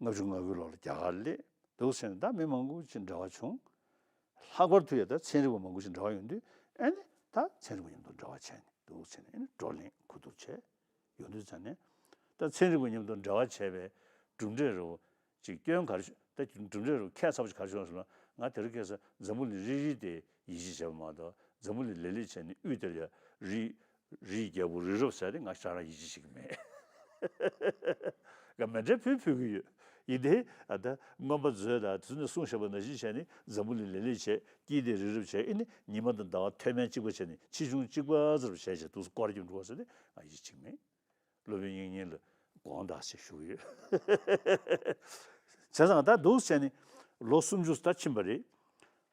ལྔ་བཅུ་ང་དགུའི་ལོ་ལ་རྒྱ་གར་སླེབས། འདུག་ཟེར་ནས་ད་མི་མང་པོ་ཅིག་འབྲེལ་བ་བྱུང་། ལྷག་པར་དུ་ཡ་ད་ཚན་རིག་པ་མང་པོ་ཞིག་འབྲེལ་བ་ཡོང་དུས། ཨ་ནི་ད་ཚན་རིག་པ་མཉམ་དུ་འབྲེལ་བ་བྱས་ནས་འདུག་ཟེར་ནས། ཨ་ནི་བགྲོ་གླེང་གོ་བསྡུར་བྱས་ཡོང་དུས་ཙ་ནས། ད་ཚན་རིག་པ་མཉམ་དུ་འབྲེལ་བ་བྱས་པའི་གྲུབ་འབྲས་རུ་ཅིག་སྐྱོན་ག་རེ་བྱུང་། ད་གྲུབ་འབྲས་རུ་ཁྱད་མཚར་པོ་ཞིག་ག་རེ་བྱུང་ཟེར་ན། ང་དེ་རིང་ཁ་སང་འཛམ་བུ་གླིང་རིལ་རིལ་དེ་ཡིད་ཆེས་བྱས་པ་མ་གཏོགས། འཛམ་བུ་གླིང་ལེབ་ལེབ་བྱས་ནས་དབུས་དེར་ཡ་རི། རིའི་རྒྱལ་པོ་རི་རབ་ཟེར་དེ་ང་ཞེ་དྲག་ཡིད་ཆེས་བྱེད་ཀྱི་མེད། ང་མཎྜལ་ཕུལ་ཕུལ་གྱི་ཡོད། ཡིན་ཏེ་ཨ་ད་མངོན་པ་མཛོད་དང་དེ་ཚོ་ནས་གསུངས་བཞག་པ་ནང་བཞིན་བྱས་ནས་འཛམ་བུ་གླིང་ལེབ་ལེབ་བྱས། དཀྱིལ་དེ་རི་རབ་བྱས། ཨེ་ནི་ཉི་མ་དང་ཟླ་བ་མཐོ་དམན་གཅིག་པ་བྱས་ནས་ཆེ་ཆུང་གཅིག་པ་ཙམ་བྱས་བྱས་འདུག་སེ་སྐོར་རྒྱབ་འགྲོ་བ་ཟེར་དེ་ང་ཡིད་ཆེས་བྱེད་ཀྱི་མེད། སློབ་དཔོན་དབྱིག་གཉེན་ལ་དགོངས་དག་ཞེས་ཞུ་གི་ཡོད། བྱས་ཙང་ད་འདུག་ཟེར་ནས་ལོ་སུམ་ཅུ་ད་ཕྱིན་པ་རེད།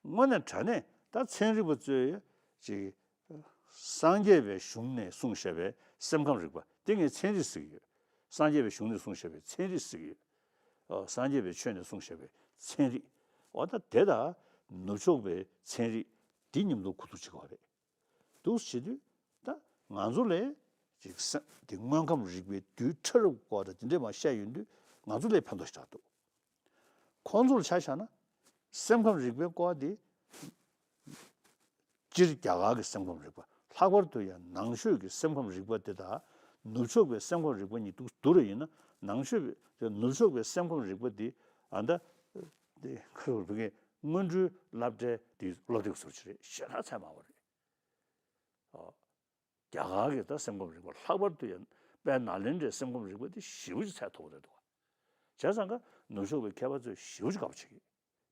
དངོས་གནས་དྲང་གནས་ད་ཚན་རིག་པ་ཚོས་ཅིག་སངས་རྒྱས་པའི་གཞུང་ནས་གསུངས་བཞག་པའི་སེམས་ཁམས་རིག་པ་དེ་ངས་ཚན་རིག་ཟེར་གྱི་ཡོད། སངས་རྒྱས་པའི་གཞུང་ནས་གསུངས་བཞག་པའི་ཚན་རིག་ཟེར་གྱི་ཡོད། ཨ་སངས་རྒྱས་པའི་ཆོས་ནས་གསུངས་བཞག་པའི་ཚན་རིག་འོ་ད་དེ་དང་ནུབ་ཕྱོགས་པའི་ཚན་རིག་འདི་མཉམ་དུ་གོ་བསྡུར་བྱེད་དགོས་པ་རེད། འདུག་བྱེད་དུས་ད་ང་ཚོ་ལས་ཅིག་སེམས་དེ་དངོས་ཁམས་རིག་པའི་རྡུལ་ཕྲ་རབ་སྐོར་དང་དེ་འདྲས་མ་བཤད་ཡོང་དུས་ང་ཚོ་ལས་ཕན་ཐོགས་ཤག་འདུག་ཁོང་ཚོར་ཆ་བཞག་ན་སེམས་ཁམས་རིག་པའི་སྐོར་དེ། སྤྱིར་རྒྱ་གར་གྱི་སེམས་ཁམས་རིག་པ། ལྷག་པར་དུ་ཡང་ནང་ཆོས་ཀྱི་སེམས་ཁམས་རིག་པ་དེ་དང་ནུབ་ཕྱོགས་པའི་སེམས་ཁམས་རིག་པ་གཉིས་འདུག་བསྡུར་བ་ཡིན་ན། ནང་ཆོས་པའི་ནུབ་ཕྱོགས་པའི་སེམས་ཁམས་རིག་པ་དེ་ཨ་ད་དེ་ཁ་རུ་བུ་གའི་སྔོན་འགྲོའི་སློབ་གྲྭའི་དེ་སློབ་དེབ་ཟུར་ཅིག་རེད། ཞེ་དྲག་ཚད་མང་བ་རེད། ཨོ། རྒྱ་གར་གྱི་ད་སེམས་ཁམས་རིག་པ། ལྷག་པར་དུ་ཡང་དཔལ་ནཱ་ལེནྡྲའི་སེམས་ཁམས་རིག་པ་དེ་ཞེ་པོ་ཅིག་ཚད་མཐོ་པོ་རེད་འདུག་བྱས་ཙང་ཀ་ནུབ་ཕྱོགས་པའི་མཁས་པ་ཚོས་ཞེ་པོ་ཅིག་དགའ་པོ་བྱེད་ཀྱི།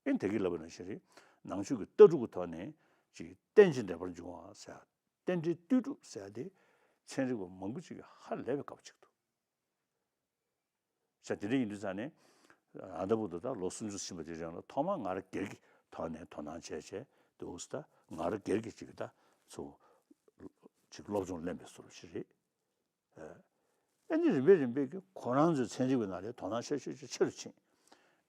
ཨེ་དེ་གི་ལབ་པ་ནང་བཞིན་རེད། ནང་ཆོས་ཀྱི་ལྟ་གྲུབ་ཀྱི་ཐོག་ནས་ཅིག་རྟེན་ཅིང་འབྲེལ་པར་འབྱུང་བ་ཟེར། རྟེན་འབྲེལ་ལྟོས་གྲུབ་ཟེར་དེ་ཚན་རིག་པ་མང་པོ་ཅིག་གིས་ཧ་ལས་པའི་དགའ་པོ་བྱེད་ཀྱི་འདུག་ས་དེ་འདྲ་ཡིན་དུས་ཙང་ནས། ཨ་ད་བར་དུ་ད་ལོ་སུམ་ཅུ་ཕྱིན་པ་དེ་རིང་ལ་ཐོག་མར་ང་རང་སྒེར་གྱི་ཐོག་ནས་དོ་སྣང་བྱས་བྱས་འདུག་ས། ད་ང་རང་སྒེར་གྱི་ཅིག་ད་ཚོ་ཅིག་སློབ་སྦྱོང་ལེན་པའི་བཟོ་འདྲ་ཞིག་རེད། ཨ་ནི་རིམ་པས་རིམ་པས་ཀྱིས་ཁོ་རང་ཚོའི་ཚན་རིག་པའི་ནང་ལ་དོ་སྣང་ཤ་ཤ་ཤ་ཆེ་རུ་ཕྱིན།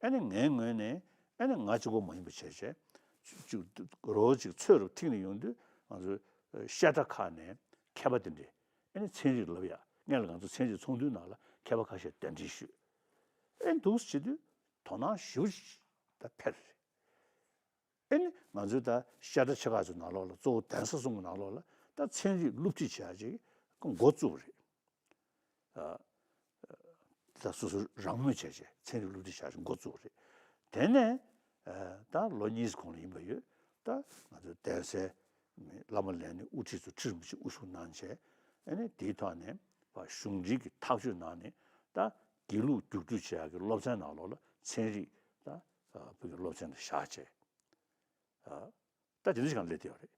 ཨ་ནི་ངའི་ངོས་ནས་ཨ་ནི་ང་གཅིག་པོ་མ་ཡིན་པ་བྱས་བྱས། ཅིག་རོ་ཅིག་ཚོས་རུ་ཐིག་ནས་ཡོང་དུས་ང་ཚོའི་བཤད་གྲྭ་ཁག་ནས་མཁས་པ་དེ་འདྲས། ཨ་ནི་ཚན་རིག་ལབ་ཡ། སྔོན་ལ་ང་ཚོ་ཚན་རིག་ཚོགས་འདུའི་ནང་ལ་མཁས་པ་ཁ་ཤས་གདན་འདྲེན་ཞུས། ཨེ་འདུག་བྱེད་དུས་དོ་སྣང་ཞེ་པོ་ཅིག་ད་འཕེལ་རེད། ཨེ་ནི་ང་ཚོའི་ད་བཤད་གྲྭ་ཆེ་ཁག་ཚོའི་ནང་ལོགས་ལ། གཙོ་བོ་གདན་ས་གསུམ་གྱི་ནང་ལོགས་ལ་ད་ཚན་རིག་སློབ་ཁྲིད་བྱེད་ཡ་ཅིག་འགོ་བཙུགས་པ་རེད། ཨ། ད་སོ་སོ་རང་མོས་བྱས་བྱས་ཚན་རིག་སློབ་ཁྲིད་བྱ་ཞིག་འགོ་བཙུགས་པ་རེད། དེ་ནས་ཨ་ད་ལོ་གཉིས་གོང་ལ་ཡིན་པ་ཡོད། ད་ང་ཚོ་གདན་སའི་བླ་མ་ལས་སྣེ་དབུ་ཁྲིད་ཚོ་ཁྲི་རིན་པོ་ཆེ་དབུ་བཞུགས་གནང་བྱས། ཨ་ནི་དེའི་ཐོག་ནས་ཕར་གཞུང་འབྲེལ་གྱི་ཐག་གཅོད་གནང་ནས། ད་དགེ་ལུགས་རྒྱུགས་སྤྲོད་བྱེད་ཡག་གི་སློབ་ཚན་ནང་ལོགས་ལ་ཚན་རིག་ད་བོད་ཀྱི་སློབ་ཚན་དེ་བཞག་བྱས། ཨ་ད་དེ་འདྲ་ཞིག་གང་སླེབས་བསྡད་པ་རེད།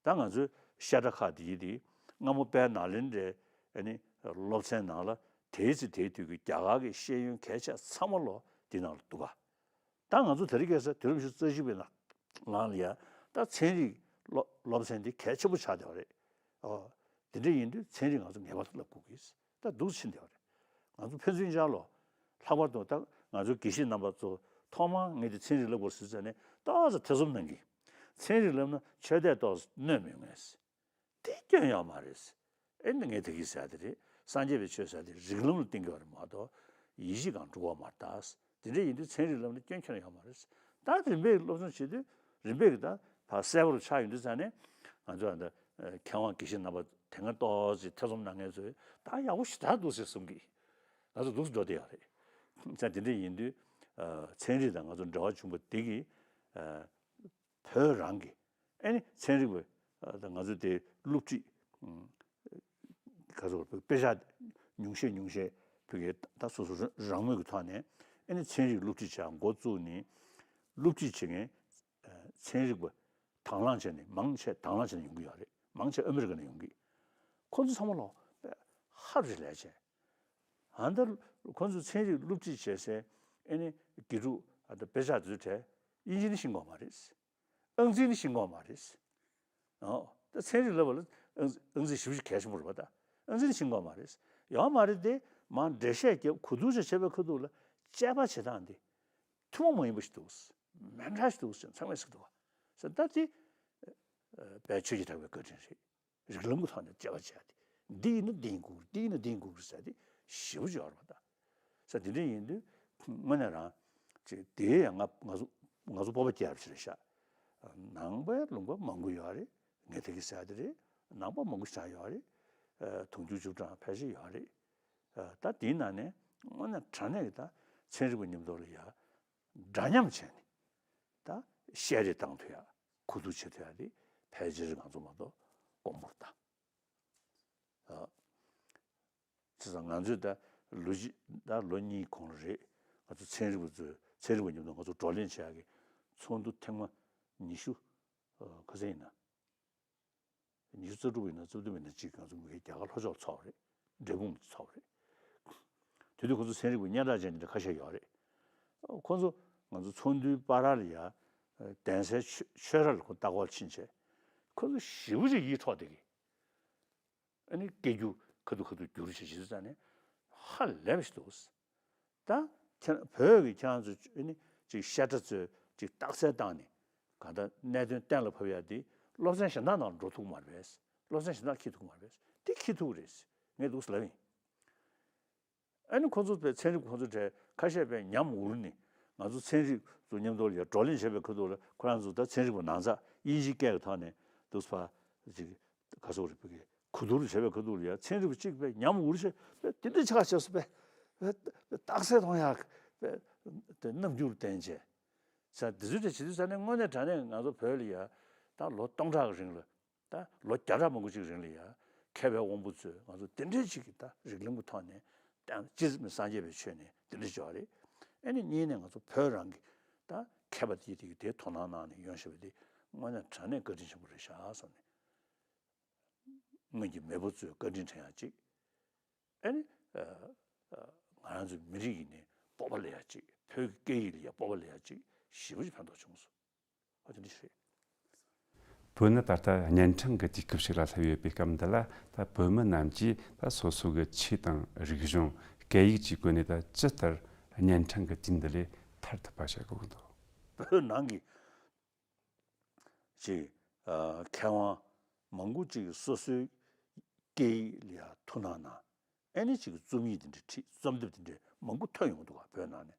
ད་ང་ཚོའི་བཤད་གྲྭ་ཁག་དེ་ཡི་དེ་སྔ་མོ་དཔལ་ནཱ་ལེནྡྲའི་ཨ་ནི་སློབ་ཚན་ནང་ལ་དེའི་ཚེ་དེའི་དུས་ཀྱི་རྒྱ་གར་གྱི་ཤེས་ཡོན་གལ་ཆེ་ཚང་མ་ལོ་དེ་ནང་ལ་འདུག་ག་ད་ང་ཚོ་དེ་རིང་ཁ་སང་དུས་རབས་ཉི་ཤུ་རྩ་གཅིག་པའི་ནང་ལ་ཡ་ད་ཚན་རིག་སློབ་སློབ་ཚན་འདི་གལ་ཆེན་པོ་ཆགས་བསྡད་པ་རེད། ཨོ། དེ་འདྲ་ཡིན་དུས་ཚན་རིག་ང་ཚོ་ངེས་པར་དུ་བསླབ་དགོས་ཀྱི། ད་འདུག་ཕྱིན་བསྡད་པ་རེད། ང་ཚོ་ཕན་ཚུན་ཆ་ལོ། ལྷག་པར་དུ་ད་ང་ཚོའི་དགེ་བཤེས་རྣམ་པ་ཚོ་ཐོག་མར་ངས་དེ་ཚན་རིག་བསླབ་དགོས་ཟེར་ཙང་ནས་ཏོག་ཙམ་ཐེ་ཚོམ་གནང་གི། ཚན་རིག་བསླབ་ན་ཆོས་དད་ཏོག་ཙམ་གནོད་མི་ངེས། དེ་སྐྱོན་ཡོད་མ་རེད། ཨེ་ནི་ངས་དེ་གིས་ཟེར་དེ་རེད། སངས་རྒྱས་པའི་ཆོས་ཟེར་དེ་རིགས་ལམ་ལ་བརྟེན་གྱི་ཡོད་རེད་མ་གཏོགས་ཡིད་བཞིན་གང་འགྲུབ་པ་མ་རེད་ད། དེ་འདྲ་ཡིན་དུས་ཚན་རིག་ལམ་ལ་སྐྱོན་ཁྱོན་ཡོད་མ་རེད། ད་རིམ་པས་སློབ་སྦྱོང་བྱེད་དུས་རིམ་པས་ཀྱི་ད་ཕར་གསལ་པོར་ཆགས་ཡོང་དུས་ཙང་ནས་ང་ཚོ་ཨ་ད་མཁས་དབང་དགེ་བཤེས་རྣམ་པ་དེ་སྔ་ཏོག་ཙམ་ཐེ་ཚོམ་གནང་མཁན་ཚོས་ད་ཡག་པོ་ཞེ་དྲག་འདུག་ཟེར་གསུང་གི། ང་ཚོ་འདུག་སེ་འགྲོ་བསྡད་ཡོད་རེད། ཙང་དེ་འདྲ་ཡིན་དུས་ཚན་རིག་དང་ང་ཚོ་འབྲེལ་བ་བྱུང་བ་དེ་གིས་བོད་རང་གི་ཨེ་ནི་ཚན་རིག་པ་དང་ང་ཚོ་དེ་སློབ་ཁྲིད་ག་ཚོད་དཔེ་ཆ་ཉུང་ཤས་ཉུང་ཤས་བོད་ཀྱི་ད་སོ་སོ་རང་མོས་ཀྱི་ཐོག་ནས་ཨེ་ནི་ཚན་རིག་སློབ་ཁྲིད་བྱ་འགོ་བཙུགས་ནས་སློབ་ཁྲིད་བྱེད་མཁན་ཚན་རིག་པ་དང་བླངས་བྱས་ནས་མང་ཆེ་དང་བླངས་བྱས་ནས་ཡོང་གི་ཡོད་རེད། མང་ཆེ་ཨ་མི་རི་ཀ་ནས་ཡོང་གི། ཁོ་ཚོ་ཚང་མ་ལོ་ཧ་རེ་ལས་བྱས། ཨ་ད་ཁོ་ཚོ་ཚན་རིག་སློབ་ཁྲིད་བྱེད་སའི་ཨེ་ནི་དགེ་ཕྲུག་ཨ་ད་དཔེ་ཆ་དེ་ཚོའི་གྲས་དབྱིན་ཇི་ནི་ཤེས་ཀྱི་ཡོད་མ་རེད། ཨང་རྩིས་ནི་ཤེས་ཀྱི་ཡོད་མ་རེད། ཨོ། ད་ཚན་རིག་བསླབ་པ་ལ་ཨང་ཨང་རྩིས་ཞེ་པོ་ཅིག་གལ་ཆེན་པོ་རེད་པ་ད། ཨང་རྩིས་ནི་ཤེས་ཀྱི་ཡོད་མ་རེད། ཡོད་མ་རེད་དེ་མར་འགྲེལ་བཤད་རྒྱབ་གོ་བསྡུར་བྱས་བྱས་པའི་ཁ་ཐུག་ལ་དཔྱད་པ་བྱེད་སྟངས་འདི་ཐུན་མོང་མ་ཡིན་པ་ཞིག་འདུག་མི་འདྲ་ཞིག་འདུག་ཟེར་ཚང་མས་ཟེར་འདུག་བ། ཟེར་ད་དེ་དཔེ་ཆོས་ཀྱི་གྲགས་པའི་བཀའ་དྲིན་རེད། རིགས་ལམ་གྱི་ཐོག་ནས་དཔྱད་པ་བྱས་ཏེ་འདི་ཡིན་ན་འདི་ཡིན་དགོས་འདི་ཡིན་ན་འདི་ཡིན་དགོས་ཟེར་ཏེ་ཞེ་པོ་ཅིག་ཡོད་རེད་པ་ད། ཟེར་དེ་འདྲ་ཡིན་དུས་དངོས་གནས་རང་ཅིག་དེ་ཡང་ང་ང་ཚོ་ང་ཚོ་སྤོབས་པ་སྐྱེ་ཡག་ཅིག་རེད་ཤག་ནང་པའི་ལུང་པ་མང་པོ་ཡོད་རེད། ངས་དེ་གི་ཟེར་དེ་རེད། ནང་པ་མང་པོ་ཞིག་ཡོད་རེད། དུང་ཕྱུར་བཅུ་གྲངས་ཕལ་ཆེར་ཡོད་རེད། ད་དེའི་ནང་ནས་དངོས་གནས་དྲང་གནས་ཀྱི་ད་ཚན་རིག་པ་མཉམ་དུ་ལ་ཡ་འདྲ་མཉམ་བྱས་ནས་ད་བཤད་རེས་བཏང་ཐུབ་ཡ་གོ་བསྡུར་བྱེད་ཐུབ་ཡ་དེ་ཕལ་ཆེར་ང་ཚོ་མ་གཏོགས་དཀོན་པོ་རེད་ད། བྱས་ཙང་ང་ཚོས་ད་ལོ་གཅིག་ད་ལོ་གཉིས་གོང་ལ་རེད། ང་ཚོ་ཚན་རིག་པ་ཚོས་ཚན་རིག་པ་མཉམ་དུ་ང་ཚོ་བགྲོ་གླེང་བྱེད་ཡག་གི་ཚོགས་འདུ་ཐེངས་མ་ཉི་ཤུ་ག་ཚོད་ཡིན་ན། ཉི་ཤུ་རྩ་དྲུག་ཡིན་ན་རྩ་བདུན་ཡིན་ན་གཅིག་ང་ཚོ་མི་རྒྱ་གར་ལྷོ་ཕྱོགས་ཚོགས་རེད། འབྲས་སྤུངས་ཚོགས་རེད། དེ་དུས་ཁོ་ཚོ་ཚན་རིག་པ་སྙན་གྲགས་ཅན་དེ་འདྲ་ཁ་ཤས་ཡོད་རེད། ཁོ་ཚོ་ང་ཚོ་ཚོགས་འདུའི་བར་ལ་ཡ་གདན་སའི་ཆོས་ཆོས་ར་ལ་ཁོ་ལྟ་སྐོར་ཕྱིན་བྱས་ཁོ་ཚོ་ཞེ་པོ་ཅིག་ཡིད་འཕྲོག་བསྡད་ཀྱི། ཨ་ནི་སྐད་སྒྱུར་ཁ་ཐུག་ཁ་ཐུག་བསྒྱུར་བྱས་བྱེད་དུས་ཙང་ནས་ཧ་ལས་པ་ཞིག་འདུག་ད་ཁྱེད་བོད་ཀྱི་ཁྱེད་རང་ཚོ་ཨ་ནི་ཅིག་བཤད་གྲྭ་ཚོས་ཅིག་རྟགས་གསལ་བཏང་ནས་གང་ལྟར་གནད་དོན་གཏན་ལ་ཕབ་ཡ་དེ་སློབ་ཚན་གཞན་དག་ནང་འགྲོ་ཐུབ་མ་རེད་པས། སློབ་ཚན་གཞན་དག་འཁྱེར་ཐུབ་མ་རེད་པས། དེ་འཁྱེར་ཐུབ་རེད། ངས་འདུག་ཟེར་ལབ་ཡིན། ཨ་ནི་ཁོ་ཚོ་པའི་ཚན་རིག་ཁོ་ཚོ་གྲས་ཁ་ཤས་པའི་ཉམས་འུར་ནས་ང་ཚོ་ཚན་རིག་ཚོ་མཉམ་དུ་ལ་ཡ་བགྲོ་གླེང་བྱས་པའི་ཁ་ཐུག་ལ་ཁོ་རང་ཚོ་ད་ཚན་རིག་པ་ནང་ཚགས་དབྱིན་ཇིའི་སྐད་ཀྱི་ཐོག་ནས་འདུག་ཕ་ཅིག་ག་ཚོད་རེད་བོད་ཀྱི་གོ་བསྡུར་བྱས་པའི་ཁ་ཐུག་ལ་ཡ་ཚན་རིག་པ་གཅིག་པའི་ཉམས་འུར་བྱས་པའི་དེ་འདྲ་ཆགས་བྱས་སོ་པའི་རྟགས་གསལ་མཐོང་ཡག་པའི་དེ་རྣམ་འགྱུར་བསྟན་བྱས་ས་དེ་ཚོ་དེ་བྱེད་དུས་ས་ནས་དངོས་གནས་དྲང་གནས་ང་ཚོ་བོད་ལ་ཡ་ད་ལོ་སྟོང་ཕྲག་གི་རིང་ལ། ད་ལོ་བརྒྱ་ཕྲག་མང་པོ་ཅིག་རིང་ལ་ཡ་མཁས་པའི་དབང་པོ་ཚོས་ང་ཚོ་དེ་འདྲའི་ཅིག་གི་ད་རིགས་ལམ་གྱི་ཐོག་ནས་བསྟན་སྤྱིར་མི་སངས་རྒྱས་པའི་ཆོས་ནས་དེ་འདྲ་བྱས་པ་རེད། ཨ་ནི་གཉིས་ནས་ང་ཚོ་བོད་རང་གི་ད་མཁས་པ་དེ་དེ་གི་དེའི་དོ་སྣང་གནང་ནས་ཡོང་བཞིན་པ་དེ་དངོས་གནས་དྲང་གནས་བཀའ་དྲིན་ཆེན་པོ་རེད་ཤག་བསམ་ནས། སྔོན་གྱི་མེས་པོ་ཚོའི་བཀའ་དྲིན་དྲན་ཡག་ཅིག་ཨ་ནི་ང་རང་ཚོའི་མི་རིགས་ཡིན་ནའི་སྤོབས་པ་སླེབས་ཡག་ཅིག་བོད་ཀྱི་སྐད་ཡིག་ལ་ཡ་སྤོབས་པ་སླེབས་ཡག་ཅིག་ཞེ་པོ་ཅིག་ཕན་ཐོགས་བྱུང་སོང་། ཨ་དེ་འདྲ་ཞིག་རེད། བོད་ནི་ད་ལྟ་གཉན་འཕྲང་གི་དུས་སྐབས་ཤིག་ལ་སླེབས་ཡོད་པའི་སྐབས་འདི་ལ་ད་བོད་མི་རྣམས་ཀྱིས་ད་སོ་སོ་གི་ཆོས་དང་རིག་གཞུང་སྐད་ཡིག་བཅས་སྒོ་ནས་ད་ཇི་ལྟར་གཉན་འཕྲང་གི་དུས་འདི་ལས་ཐར་ཐུབ་པ་བྱེད་དགོས་ཀྱི་འདུག་བོད་ནང་གི་ཅིག་ཨ་མཁས་དབང་མང་པོ་ཅིག་སོ་སོའི་སྐད་ཡིག་ལ་ཡ་ཐུགས་སྣང་གནང་། ཨེ་ནི་ཅིག་རྩོམ་ཡིག་དེ་འདྲ་བྲིས། རྩོམ་དེབ་དེ་འདྲ་མང་པོ་ཐོན་ཡོང་འདུག་ག་བོད་ནང་ནས།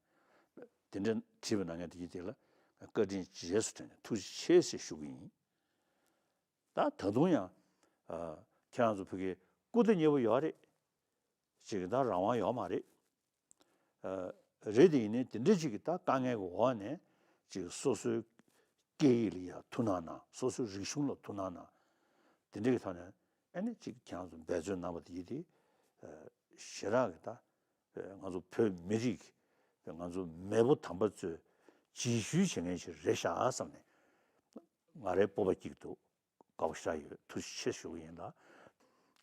དེ་འདྲ་བྲིས་པ་ན་ངས་དེ་གི་དེ་ལ་བཀའ་དྲིན་རྗེས་སུ་དྲན་ནས་ཐུགས་རྗེ་ཆེ་ཟེར་ཞུ་གི་ཡིན། ད་ད་དུང་ཡང་ཨ་ཁྱེད་རང་ཚོ་བོད་སྐད་སྐུ་ད་ཉེ་པོ་ཡོད་རེད། ཅིག་ད་རང་དབང་ཡོད་མ་རེད། ཨ་རེད་དེ་ཡིན་ནའི་དེ་འདྲ་ཅིག་གི་ད་དཀའ་ངལ་གྱི་འོག་ནས་ཅིག་སོ་སོའི་སྐད་ཡིག་ལ་ཡ་ཐུགས་སྣང་གནང་། སོ་སོའི་རིག་གཞུང་ལ་ཐུགས་སྣང་གནང་། དེ་འདྲ་གི་ཐོག་ནས་ཨ་ནི་ཅིག་ཁྱེད་རང་ཚོ་འབད་བརྩོན་གནང་བ་དེ་ཡིན་དེ་ཨ་ཞེ་དྲག་གི་ད་ཨ་ང་ཚོ་བོད་མི་རིགས་ཀྱི་ང་ཚོ་མེས་པོ་དམ་པ་ཚོས་རྗེས་ཤུལ་བྱེད་མཁན་ཞིག་རེད་ཤག་བསམ་ནས་ང་རའི་སྤོབས་པ་སྐྱེ་གི་འདུག་དགའ་པོ་ཞེ་དྲག་ཡོད། ཐུགས་རྗེ་ཆེ་ཞུ་གི་ཡིན་ལ།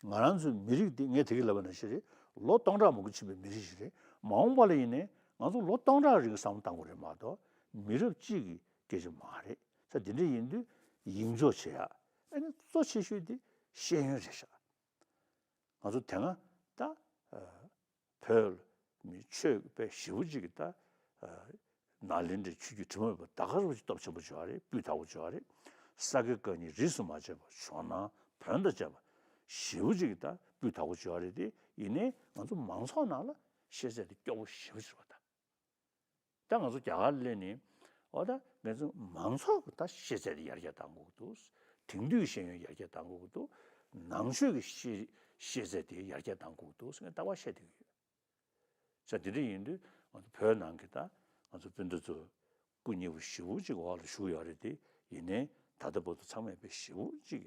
ང་རང་ཚོའི་མི་རིགས་འདི་ངས་དེ་གི་ལབ་པ་ནང་བཞིན་རེད། ལོ་སྟོང་ཕྲག་མང་པོ་ཕྱིན་པའི་མི་རིགས་ཤིག་རེད། མ་འོངས་པ་ལ་ཡིན་ནའི་ང་ཚོ་ལོ་སྟོང་ཕྲག་རིང་བསམ་བློ་བཏང་དགོས་རེད་མ་གཏོགས་མི་རབས་གཅིག་གི་སྐད་ཆ་མ་རེད། ས་དེ་འདྲ་ཡིན་དུས་ཡིད་འཇོག་བྱེད་ཡ་ཨ་ནི་གཙོ་ཆེ་ཤོས་དེ་ཤེས་ཡོན་རེད་ཤག་ང་ཚོ་དེ་སྔ་ད་བོད་མི་ཆོས་པའི་ཞེ་པོ་ཅིག་གིས་ད་ནཱ་ལེནྡྲའི་ཆོས་བརྒྱུད་དྲི་མ་མེད་པ་ད་ག་རང་ཅིག་སྟོབས་ཆེན་པོ་བྱུང་བ་རེད། སྤུས་དག་པོ་བྱུང་བ་རེད། ས་དགེ་བཀའ་རྙིང་རིས་སུ་མ་ཆད་པ་ཇོ་ནང་བོན་དང་བཅས་པ་ཞེ་པོ་ཅིག་གིས་ད་སྤུས་དག་པོ་བྱུང་བ་རེད་དེ། ཡིན་ནའི་ང་ཚོ་མང་ཚོགས་ནང་ལ་ཤེས་ཚད་དེ་སྐྱོ་པོ་ཞེ་པོ་ཅིག་རེད་པ་ད། ད་ང་ཚོ་རྒྱ་གར་སླེབས་ནས་འོ་ད་ང་ཚོ་མང་ཚོགས་ཀྱི་ད་ཤེས་ཚད་དེ་ཡར་རྒྱས་གཏང་དགོས་ཀྱི་འདུག་དེང་དུས་ཤེས་ཡོན་ཡར་རྒྱས་གཏང་དགོས་ཀྱི་འདུག་ནང་ཆོས་ཀྱི་ཤེས་ཤེས་ཚད་དེ་ཡར་རྒྱས་གཏང་དགོས་ཀྱི་འདུག་ཟེར་ནས་ལྟ་བ་བཤད་བསྡད་ཀྱི་ཡོད། ས་དེ་འདྲ་ཡིན་དུས་ང་ཚོ་བོད་ནང་གི་ད་ང་ཚོ་སྤུན་ཟླ་ཚོ་སྐུ་ཉེ་པོ་ཞེ་པོ་ཅིག་འོག་ལ་བཞུགས་ཡོད་རེད་དེ། ཡིན་ནའི་ད་ལྟ་བར་དུ་ཚང་མས་དཔེ་ཞེ་པོ་ཅིག་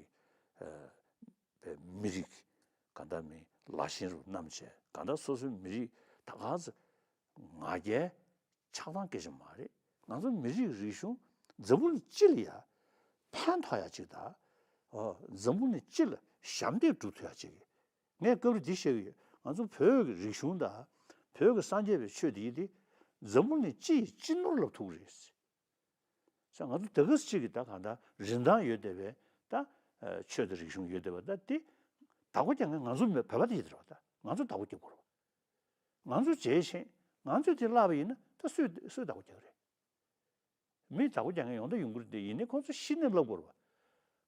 ཨ་དཔེ་མི་རིགས་གང་ལྟར་མི་ལ་ཞེན་རུ་བསྣམས་བྱས། གང་ལྟར་སོ་སོའི་མི་རིགས་ད་ག་ཚོད་ང་རྒྱལ་ཆགས་སྡང་སྐད་ཆ་མ་རེད། ང་ཚོ་མི་རིགས་རིག་གཞུང་འཛམ་བུ་གླིང་སྤྱི་ལ་ཡ་ཕན་ཐོགས་ཡ་ཅིག་དང་། འཛམ་བུ་གླིང་སྤྱི་ལ་ཞབས་འདེགས་སྒྲུབ་ཐུབ་ཡ་ཅིག་ངས་སྐབས་རེ་འདི་བཤད་ཀྱི་ཡོད། ང་ཚོ་བོད་ཀྱི་རིག་གཞུང་དང་བོད་ཀྱི་སངས་རྒྱས་པའི་ཆོས་འདི་ཡིན་ཏེ། འཛམ་བུ་གླིང་སྤྱི་ཡི་སྤྱི་ནོར་ལབ་ཐུབ་ཀྱི་རེད། ས་ང་ཚོ་ད་ག་ཟེ་གཅིག་གིས་ད་གང་ལྟར་རིན་ཐང་ཡོད་བསྡད་པའི་ད་ཆོས་དང་རིག་གཞུང་ཡོད་བསྡད་པ་ད་དེ་བདག་པོ་རྒྱག་མཁན་ང་ཚོ་མེད། བོད་པ་དེ་ཡིན་རེད་པ། ད་ང་ཚོ་བདག་པོ་རྒྱག་དགོས་རེད་པ། ང་ཚོ་བྱས་ཤིང་ང་ཚོས་དེ་བརླག་པ་ཡིན་ན་ད་སུས་སུས་བདག་པོ་རྒྱག་རེད། མི་བདག་པོ་རྒྱག་མཁན་ཡོང་ད་ཡོང་གི་རེད་དེ། ཡིན་ནའི་ཁོང་ཚོ་ཤི་ནས་བརླག་དགོས་རེད་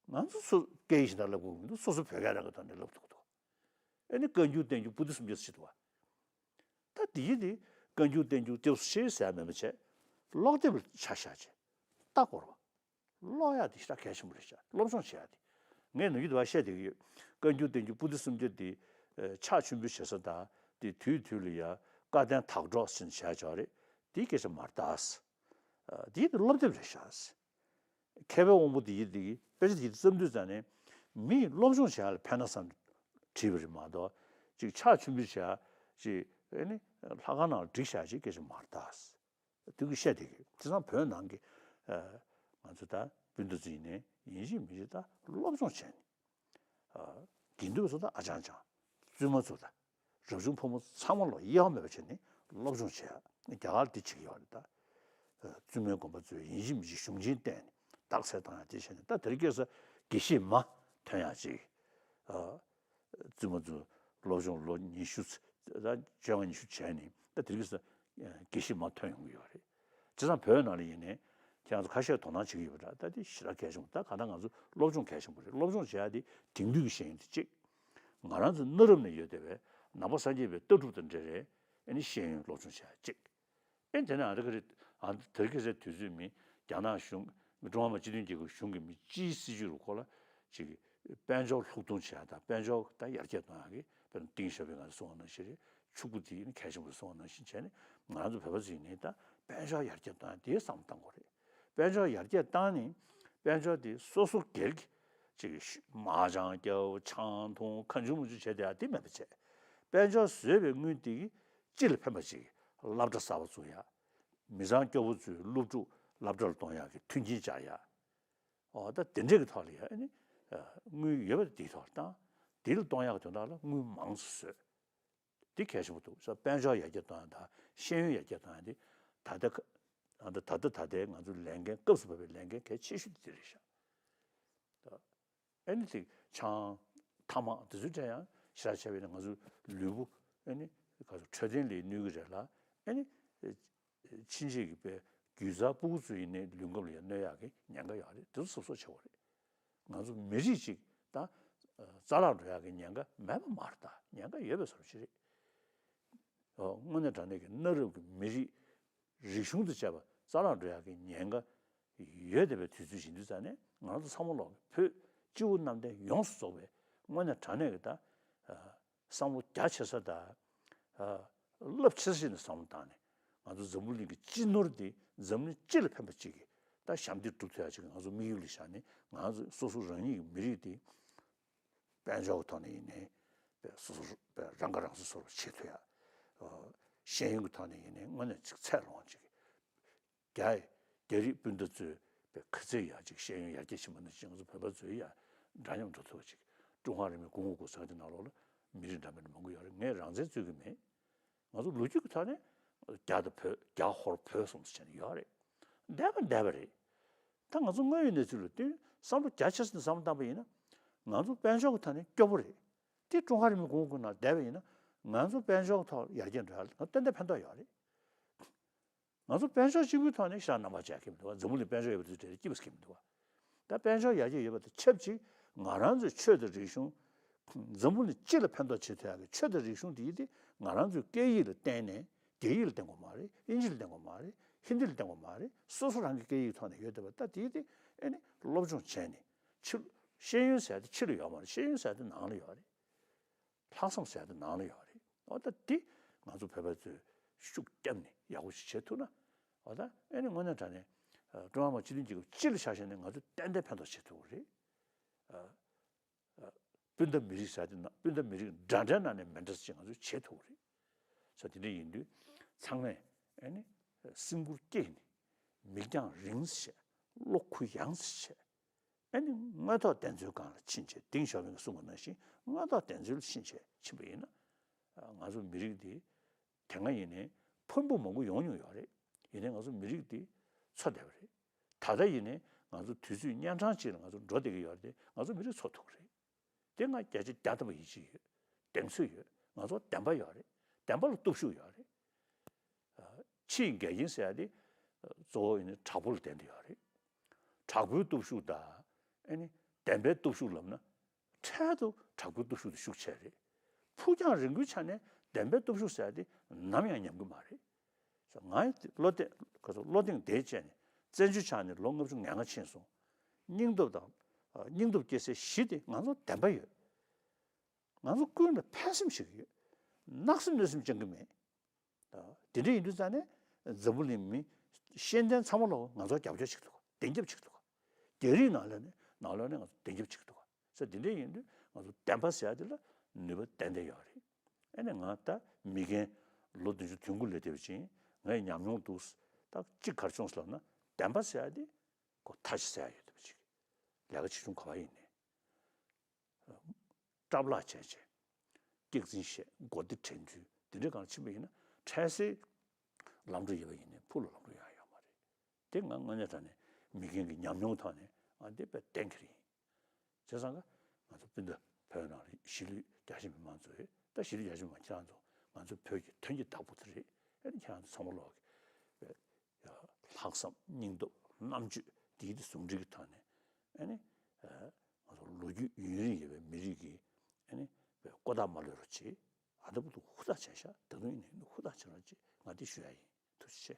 པ། ང་ཚོ་སུ་སྐད་ཡིག་གཞན་དག་བརླག་དགོས་མི་འདུག་སོ་སོ་བོད་སྐད་རང་གི་ཐོག་ནས་བརླག་ཐུབ་ཀྱི་འདུག་ཨེ་ནི་བཀའ་འགྱུར་བསྟན་འགྱུར་པོ་ཏི་སུམ་བརྒྱ་ཟེར་གྱི་འདུག་པ། ད་དེ་ཡིན་དེ་བཀའ་འགྱུར་བསྟན་འགྱུར་ཏེ་ཤེས་ཟེར་ཡ་མེད་པ་བྱས། ཀློག་དེབ་ལ་ཆ་བཞག་བྱས་ལྟ་དགོས་རེད་པ། ཀློག་ཡག་དེ་ཞེ་དྲག་གལ་ཆེན་པོ་རེད་ཤག་སློབ་སྦྱོང་བྱེད་ཡག་དེ། ངས་ནམ་རྒྱུན་དུ་བ་བཤད་བསྡད་ཀྱི་ཡོད། བཀའ་འགྱུར་བསྟན་འགྱུར་པོ་ཏི་སུམ་བརྒྱ་དེ་ཕྱག་མཆོད་འབུལ་བྱེད་ས་དང་དེ་དུས་དུས་ལ་ཡ་བཀའ་བསྟན་དག་སྒྲོག་ཟེར་ནས་བྱས་ཡོད་རེད། དེའི་སྐད་ཆ་མ་རེད་ད། དེ་ཡིན་དེ་སློབ་དེབ་རེད་ཤག་མཁས་པའི་དབང་པོ་དེ་ཡིན་དེ་དཔེ་ཆ་དེ་བརྩམས་དུས་ཙང་ནས་མིས་སློབ་སྦྱོང་བྱེད་ཡག་ལ་ཕན་ན་བསམ་བྲིས་པ་རེད་མ་གཏོགས། ཅིག་ཕྱག་མཆོད་འབུལ་བྱེད་ཡག་ཅིག་ཨེ་ནི་ལྷ་ཁང་ནང་ལ་བསྒྲིགས་བཞག་ཅིག་སྐད་ཆ་མ་རེད་ད། དུས་ཀྱི་བཤད་དེ་གི་དེང་སང་བོད་ནང་གི་ཨ་ང་ཚོ་ད་སྤུན་ཟླ་ཚོ་ཡིན་ནའི་ཡིན་གཅིག་མིན་གཅིག་ད་སློབ་སྦྱོང་བྱས་ནས། ཨ་དགེ་འདུན་པ་ཚོ་ད་ཨ་ཅང་ཅང་། བཙུན་མ་ཚོ་ད། རབ་བྱུང་ཕོ་མོ་ཚང་མ་ལོ་གཡེལ་བ་མེད་པ་བྱས་ནས་སློབ་སྦྱོང་བྱས་ཡ། རྒྱ་གར་འདི་བྱེད་ཀྱི་ཡོད་རེད་ད། ཨ་བཙུན་མའི་དགོན་པ་ཚོས་ཡིན་གཅིག་མིན་གཅིག་གཞུང་ཆེན་བསྟན་ནས་རྟགས་གསལ་བཏང་ཡ་དེ་བྱས་ནས། ད་དེ་རིང་ཁ་སང་དགེ་བཤེས་མ་ཐོན་ཡ་ཅིག་ཨ་བཙུན་མ་ཚོ་སློབ་སྦྱོང་ལོ་ཉི་ཤུ་ད་བཅོ་ལྔ་ཉི་ཤུ་བྱས་ནས་ད་དེ་རིང་ཁ་སང་དགེ་བཤེས་མ་ཐོན་ཡོང་གི་ཡོད་རེད། བྱས་ཙང་བོད་ནང་ལ་ཡིན་ནའི་ཁྱེད་རང་ཚོ་ཁ་ཤས་དོ་སྣང་བྱེད་ཀྱི་ཡོད་པ་འདྲ། ད་དེ་ཞེ་དྲག་གལ་ཆེན་པོ། ད་གང་ལྟར་ང་ཚོ་སློབ་སྦྱོང་གལ་ཆེན་པོ་རེད། སློབ་སྦྱོང་བྱེད་ཡ་དེ་དེང་དུས་ཀྱི་ཤེས་ཡོན་དེ་གཅིག་ང་རང་ཚོ་གནའ་རབས་ནས་ཡོད་བསྡད་པའི་ནང་པ་སངས་རྒྱས་པའི་ལྟ་གྲུབ་དང་འབྲེལ་བའི་ཨེ་ནི་ཤེས་ཡོན་སློབ་སྦྱོང་བྱེད་ཡ་གཅིག་ཨེ་དེ་ནས་ཨ་རི་ཀ་རི་ཨ་དེ་རིང་ཁ་སང་དུས་ཚོད་མི་རྒྱ་ནག་གཞུང་། ཀྲུང་ཧྭ་མི་དམངས་སྤྱི་མཐུན་རྒྱལ་ཁབ་གཞུང་གི་མི་སྤྱིའི་སྲིད་ཇུས་རུ་ཁོ་ལ་ཅིག་དཔལ་འབྱོར་ལྷུག་གཏོང་བྱེད་ཡ་དང་དཔལ་འབྱོར་ད་ཡར་རྒྱས་གཏོང་ཡ་གི་དཔེར་ན་ཏིང་ཞའོ་ཕིང་ང་ཚོ་གསུངས་པ་ནང་བཞིན་རེད། ཕྱུག་པོ་དེ་ནི་གལ་ཆེན་པོ་གསུངས་པ་ནང་བཞིན་བྱས་ནས་ང་ཚོ་བོད་པ་ཚོ་ཡིན་ནའི་ད་དཔལ་འབྱོར་ཡར་རྒྱས་གཏོང་ཡ་དེ་བསམ་བློ་གཏང་དགོས་རེད། དཔལ་འབྱོར་ཡར་རྒྱས་བཏང་ནས་དཔལ་འབྱོར་དེ་སོ་སོ་སྒེར་གྱི་ཅིག་མ་ཅང་རྒྱབ་ཆང་འཐུང་ཁ་མཆུ་མུ་མཆུ་བྱས་བསྡད་ཡ་དེ་མེད་པ་བྱས། དཔལ་འབྱོར་བཟོས་པའི་དངུལ་དེ་གིས་སྤྱི་ལ་ཕན་པ་ཅིག་སློབ་གྲྭ་གསར་པ་བཙུགས་ཡ། མི་ཚང་སྐྱོ་པོ་ཚོའི་སློབ་ཕྲུག་སློབ་གྲྭ་ལ་གཏོང་ཡག་གི་མཐུན་རྐྱེན་སྦྱར་ཡག་ཨོ་ད་དེ་འདྲས་ཀྱི་ཐོག་ལ་ཡ་ཨ་ནི་དངུལ་ཡོད་པ་དེའི་ཐོག་ལ་བཏང་། དེ་ལ་གཏོང་ཡག་གི་དོན་དག་ལ་དངུལ་མང་ཙམ་བཟོས། དེ་གལ་ཆེན་པོ་འདུག་ས། དཔལ་འབྱོར་ཡར་རྒྱས་གཏོང་ཡག་དང་ཤེས་ཡོན་ཡར་རྒྱས་གཏོང་ཡག་དེ་ད་ལྟ་ཁ་ད་ལྟ་ད་ལྟ་ད་ལྟའི་ང་ཚོའི་ལས་འགན་སྐབས་སུ་བབས་པའི་ལས་འགན་གལ་ཆེ་ཤོས་དེ་དེ་རེད་ཤག་ད་ཨ་ནི་དེ་ཆང་ཐ་མག་དེ་ཚོའི་གྲས་ཡང་ཞེ་དྲག་བྱས་པ་ཡིན་ན་ང་ཚོའི་ལུས་པོ་ཨ་ནི་ག་ཚོད་འཕྲོད་བསྟེན་ལ་གནོད་ཀྱི་རེད་ལ། ཨ་ནི་ཕྱིན་ཆད་ཀྱི་པའི་རྒྱུད་བཟའ་ཕྲུ་གུ་ཚོ་ཡིན་ནའི་ལུས་ཁམས་ལ་ཡང་གནོད་ཡག་གི་ཉེན་ཁ་ཡོད་རེད། དེ་ཚོ་གཟབ་གཟབ་བྱེད་དགོས་རེད། ང་ཚོ་མི་རིགས་གཅིག་ད་རྩ་བརླག་འགྲོ་ཡག་གི་ཉེན་ཁ་མེད་པ་མ་རེད། ད་ཉེན་ཁ་ཡོད་པའི་བཟོ་འདྲ་ཅིག་རེད། ཨོ་དངོས་གནས་དྲང་གནས་ཀྱི་གནའ་རབས་ཀྱི་མི་རིགས་རིག་གཞུང་དང་བཅས་པ་རྩ་བརླག་འགྲོ་ཡག་གི་ཉེན་ཁ་ཡོད་བསྡད་པའི་དུས་ཚོད་ཡིན་དུས་ཙང་ནས། ང་རང་ཚོ་ཚང་མ་ལོག་གི་བོད་སྤྱི་བོ་གནམ་བསྟན་ཡོངས་སུ་རྫོགས་པའི་དངོས་གནས་དྲང་གནས་ཀྱི་ད་བསམ་བློ་རྒྱ་ཆེ་ས་དང་རླབས་ཆེ་ས་ཞིག་ནས་བསམ་བློ་བཏང་ནས། ང་ཚོ་འཛམ་བུ་གླིང་གི་སྤྱི་ནོར་འདི་འཛམ་གླིང་སྤྱི་ལ་ཕན་པ་ཅིག་གི་ད་ཞབས་འདེགས་སྒྲུབ་ཐུབ་ཡ་ཅིག་ང་ཚོ་དམིགས་ཡུལ་ལ་བཞག་ནས། ང་ཚོ་སོ་སོ་རང་ཉིད་ཀྱི་མི་རིགས་འདི་དཔལ་འབྱོར་གྱི་ཐོག་ནས་ཡིན་ནའི། དཔེ་སོ་སོ་དཔེ་རང་ཁ་རང་གསོ་སོར་བྱེད་ཐུབ་ཡ། ཤེས་ཡོན་གྱི་ཐོག་ནས་ཡིན་ནའི་དངོས་གནས་ཅིག་ཚད་ལོངས་ཅིག་རྒྱ་རྒྱ་རིགས་སྤུན་ཟླ་ཚོས་དཔེ་ག་ཚོད་ཡ་ཅིག་ཤེས་ཡོན་ཡར་རྒྱས་ཕྱིན་པ་ནང་བཞིན་ང་ཚོ་བོད་པ་ཚོས་ཡ་འདྲ་མཉམ་འགྲོ་ཐུབ་པ་ཅིག་ཀྲུང་ཧྭ་རིང་མོའི་གོང་འོག་གོང་ས་གི་ནང་ལོགས་ལ་མི་རིགས་འདྲ་མིན་མང་པོ་ཡོད་རེད། ངས་རང་བཙན་རྩོད་ཀྱི་མེད། ང་ཚོ་ལོ་རྒྱུས་ཀྱི་ཐོག་ནས་རྒྱ་དང་བོད། རྒྱ་ཧོར་བོད་གསུམ་དུ་བྱས་ནས་ཡོད་རེད། འདས་པ་འདས་པ་རེད། ད་ང་ཚོ་དངོས་ཡོད་གནས་ཚུལ་ལ་བསྟུན་བསམ་བློ་རྒྱ་ཆེ་ས་ནས་བསམ་བློ་བཏང་པ་ཡིན་ན། ང་ཚོ་དཔལ་འབྱོར་གྱི་ཐོག་ནས་སྐྱོ་པོ་རེད། དེ་ཀྲུང་ཧྭ་རིང་ལུགས་གོང་བུ་གོང་ན་བསྡད་པ་ཡིན་ན། ང་ཚོ་དཔལ་འབྱོར་ཐོག་ཡར་རྒྱས་འགྲོ་ཡ་ལ་ང་ཏན་ཏན་ཕན་ཐོགས་ཡོད་རེད། ང་ཚོ་དཔལ་འབྱོར་གཅིག་པུའི་ཐོག་ནས་ཤ་རྣམ་པ་བྱས་ཀྱི་མི་འདུག་བ། འཛམ་བུ་གླིང་དཔལ་འབྱོར་ཡོད་པ་ཚོའི་གྲས་ལ་སྐྱིད་པ་ཟེར་གྱི་མི་འདུག་བ། ད་དཔལ་འབྱོར་ཡར་རྒྱས་ཡོད་པ་དང་ཆབས་ཅིག་ང་རང་ཚོའི་ཆོས་དང་རིག་གཞུང་། འཛམ་བུ་གླིང་སྤྱི་ལ་ཕན་ཐོགས་བྱེད་ཐུབ་ཡག་གི་ཆོས་དང་རིག་གཞུང་དེ་ཡིན་ཏེ། ང་རང་ཚོའི་སྐད་ཡིག་ལ་བརྟེན་ནས། རྒྱ་ཡིག་ལ་བརྟེན་དགོས་མ་རེད། དབྱིན་ཇི་ལ་བརྟེན་དགོས་མ་རེད། ཧིན་དི་ལ་བརྟེན་དགོས་མ་རེད། སོ་སོ་རང་གི་སྐད་ཡིག་ཐོག་ནས་ཡོད་བསྡད་པ། ད་དེ་ཡིན་ཏེ་ཨེ་ནི་སློབ་སྦྱོང་བྱས་ནས། ཕྱི། ཤེས་ཡོན་ཟེར་དེ་ཕྱི་ལ་ཡོད་མ་རེད། ཤེས་ཡོན་ཟེར་དེ་ནང་ལ་ཡོད་རེད། ལྷག་བསམ་ཟེར་དེ་ནང་ལ་ཡོད་རེད། འོ་ད་དེ་ང་ཚོ་བོད་པ་ཚོས་ཤུགས་བརྒྱབ་ནས་ཡག་པོ་ཞིག་བྱེད་ཐུབ་ན། འོ་ད་ཨེ་ནི་དངོས་གནས་དྲང་གནས་ཀྲུང་ཧྭ་མི་དམངས་སྤྱི་མཐུན་རྒྱལ་ཁབ་སྤྱི་ལ་ཆ་བཞག་ནས་ང་ཚོས་ཏན་ཏན་ཕན་ཐོགས་བྱེད་ཐུབ་ཀྱི་རེད། སྤུན་ཟླ་མི་རིགས་ཟེར་དེ་ན། སྤུན་ཟླ་མི་རིགས་འདྲ་འདྲའི་ནང་ནས་མི་འདྲ་ཅིག་ང་ཚོས་བྱེད་ཐུབ་ཀྱི་རེད། ས་དེ་འདྲ་ཡིན་དུས་ཚང་མས་ཨེ་ནི་སེམས་ཁུར་བསྐྱེད་ནས། མིག་རྒྱང་རིང་ཙམ་བྱས། བློ་གུ་ཡངས་ཙམ་བྱས། ཨེ་ནི་དངོས་ཐོག་བདེན་འཚོལ་སྒང་ལ་ཕྱིན་བྱས། ཏེང་ཞའོ་ཕིང་གིས་གསུངས་པ་ནང་བཞིན་དངོས་ཐོག་བདེན་འཚོལ་ལ་ཕྱིན་བྱས་ཕྱིན་པ་ཡིན་ན། ང་ཚོ་མི་རིགས་འདི་དེ་སྔ་ཡིན་ནའི་ཕུང་པོ་མང་པོ་ཡོང་མྱོང་ཡོད་རེད། ཡིན་ནའི་ང་ཚོ་མི་རིགས་འདི་འཚོ་བསྡད་པ་རེད། ད་ལྟ་ཡིན་ནའི་ང་ཚོ་དུས་ཚོད་གཉན་འཕྲང་ཅིག་ལ་ང་ཚོ་འགྲོ་བསྡད་ཀྱི་ཡོད་རེད་དེ། ང་ཚོ་མི་རིགས་འཚོ་ཐུབ་ཀྱི་རེད། དེ་ང་བརྒྱ་ཆ་བརྒྱ་ཐམ་པ་ཡིད་ཆེས་ཡོད། གདེང་ཚོད་ཡོད། ང་ཚོ་བདེན་པ་ཡོད་རེད། བདེན་པ་ལ་སྟོབས་ཤུགས་ཡོད་རེད། ཕྱིའི་འགལ་རྐྱེན་ཟེར་ཡ་དེ་གཙོ་བོ་ཡིན་ནའི་དྲག་པོ་ལ་བརྟེན་ཏེ་ཡོད་རེད། དྲག་པོའི་སྟོབས་ཤུགས་དང་། ཨེ་ནི་བདེན་པའི་སྟོབས་ཤུགས་ལབ་ན། འཕྲལ་དུ་དྲག་པོའི་སྟོབས་ཤུགས་དེ་ཤུགས་ཆེ་རེད། ཕུགས་རྒྱང་རིང་པོའི་ཆ་ནས་བདེན་པའི་སྟོབས་ཤུགས་ཟེར་ཡ་དེ་ནམ་ཡང་ཉམས་ཀྱི་མ་རེད། ང་བློ་གཏད། ག་ཚོད། བློ་གདེང་དེ་བཅས་ནས། བཙན་བྱོལ་ཆགས་ནས་ལོ་ལྔ་བཅུ་ང་ལྔ་ཕྱིན་སོང་། སྙིང་སྟོབས་དང་། སྙིང་སྟོབས་སྐྱེ་སའི་གཞི་དེ་ང་ཚོ་བདེན་པ་ཡོད། ང་ཚོ་ཀུན་ལ་ཕན་སེམས་བྱེད་ཀྱི་ཡོད། གནག་སེམས་གནོད་སེམས་བཅང་གི་མེད། དེ་འདྲ་ཡིན་དུས་ཙང་ནས་འཛམ་བུ་གླིང་མི་ཤེས་ལྡན་ཚང་མ་ལ་ང་ཚོ་རྒྱབ་སྐྱོར་བྱེད་ཀྱི་འདུག། བདེན་རྒྱབ་བྱེད་ཀྱི་འདུག། རྒྱ་རིགས་ནང་ལོགས་ནས། ནང་ལོགས་ནས་ང་ཚོ་བདེན་རྒྱབ་བྱེད་ཀྱི་འདུག། ས་དེ་འདྲ་ཡིན་དུས་ང་ཚོ་བདེན་པ་ཟེར་ཡ་དེ་ལ་ནུས་པ་ཏན་ཏན་ཡོད་རེད། ཨ་ནི་ང་ད་མི་རྒན་ལོ་བདུན་ཅུ་དོན་དགུ་སླེབས་བསྡད་པ་ཅིག་ཡིན། ངའི་ཉམས་མྱོང་འདུག། ད་གཅིག་ག་རེ་བྱུང་སོང་ལབ་ན། བདེན་པ་ཟེར་ཡ་དེ་ཁོ་ཐ་ཆད་ཟེར་ཡ་ཡོད་བསྡད་པ་ཅིག། ལས་ཀ་ཆེ་ཆུང་ག་པར་ཡིན་ནའི། སྐྲག་ལྷག་བྱས་བྱས། སྐྱག་རྫུན་བཤད། མགོ་བདེ་དྲན་རྒྱུ་དེ་འདྲའི་སྒང་ཕྱིན་པ་ཡིན་ན། འཕྲལ་སེལ་ལམ་འགྲོ་ཡོད་པ་ཡིན་ནའི་ཕུགས་ལ་ལམ་འགྲོ་ཡང་ཡོད་མ་རེད། དེ་ང་དངོས་གནས་དྲང་གནས་མི་རྒན་གྱི་ཉམས་མྱོང་ཐོག་ནས་ང་འདི་དཔེ་གཏན་འཁེལ་ཡིན། བྱས་ཙང་ཀ་ང་ཚོ་སྤུན་ཟླ་བོད་ནང་ལ་གཞིས་ལུས་རྒྱ་ཆེ་མི་མང་ཚོ་རེད། ད་གཞིས་ལུས་རྒྱ་ཆེ་མི་མང་ཁྱེད་རང་ཚོ་ང་ཚོ་བོད་ཀྱི་དོན་གྱི་བདག་པོ་དེ་རེད། ཨ་ནི་ཁྱེད་རང་ཚོ་ཚང་མ་ལོག་གི་ལྷག་བསམ། སྙིང་སྟོབས། རྣམ་དཔྱོད་འདི་ཡིན་དེ་ཟུང་འབྲེལ་གྱི་ཐོག་ནས། ཨ་ནི་ང་ཚོ་ལོ་རྒྱུས་ཡུན་རིང་ཡོད་པའི་མི་རིགས་ཀྱི། ཨ་ནི་ཀོ་ཐག་མ་ལོག་རོགས་བྱེད། ཨ། ད་བར་དུ་ཧུར་ཐག་བྱས་ཤག། ད་དུང་ཡིན་ནའི་ཧུར་ཐག་བྱེད་རོགས་བྱེད། ང་འདི་ཞུ་ཡ་ཡིན། ཐུགས་རྗེ་ཆེ།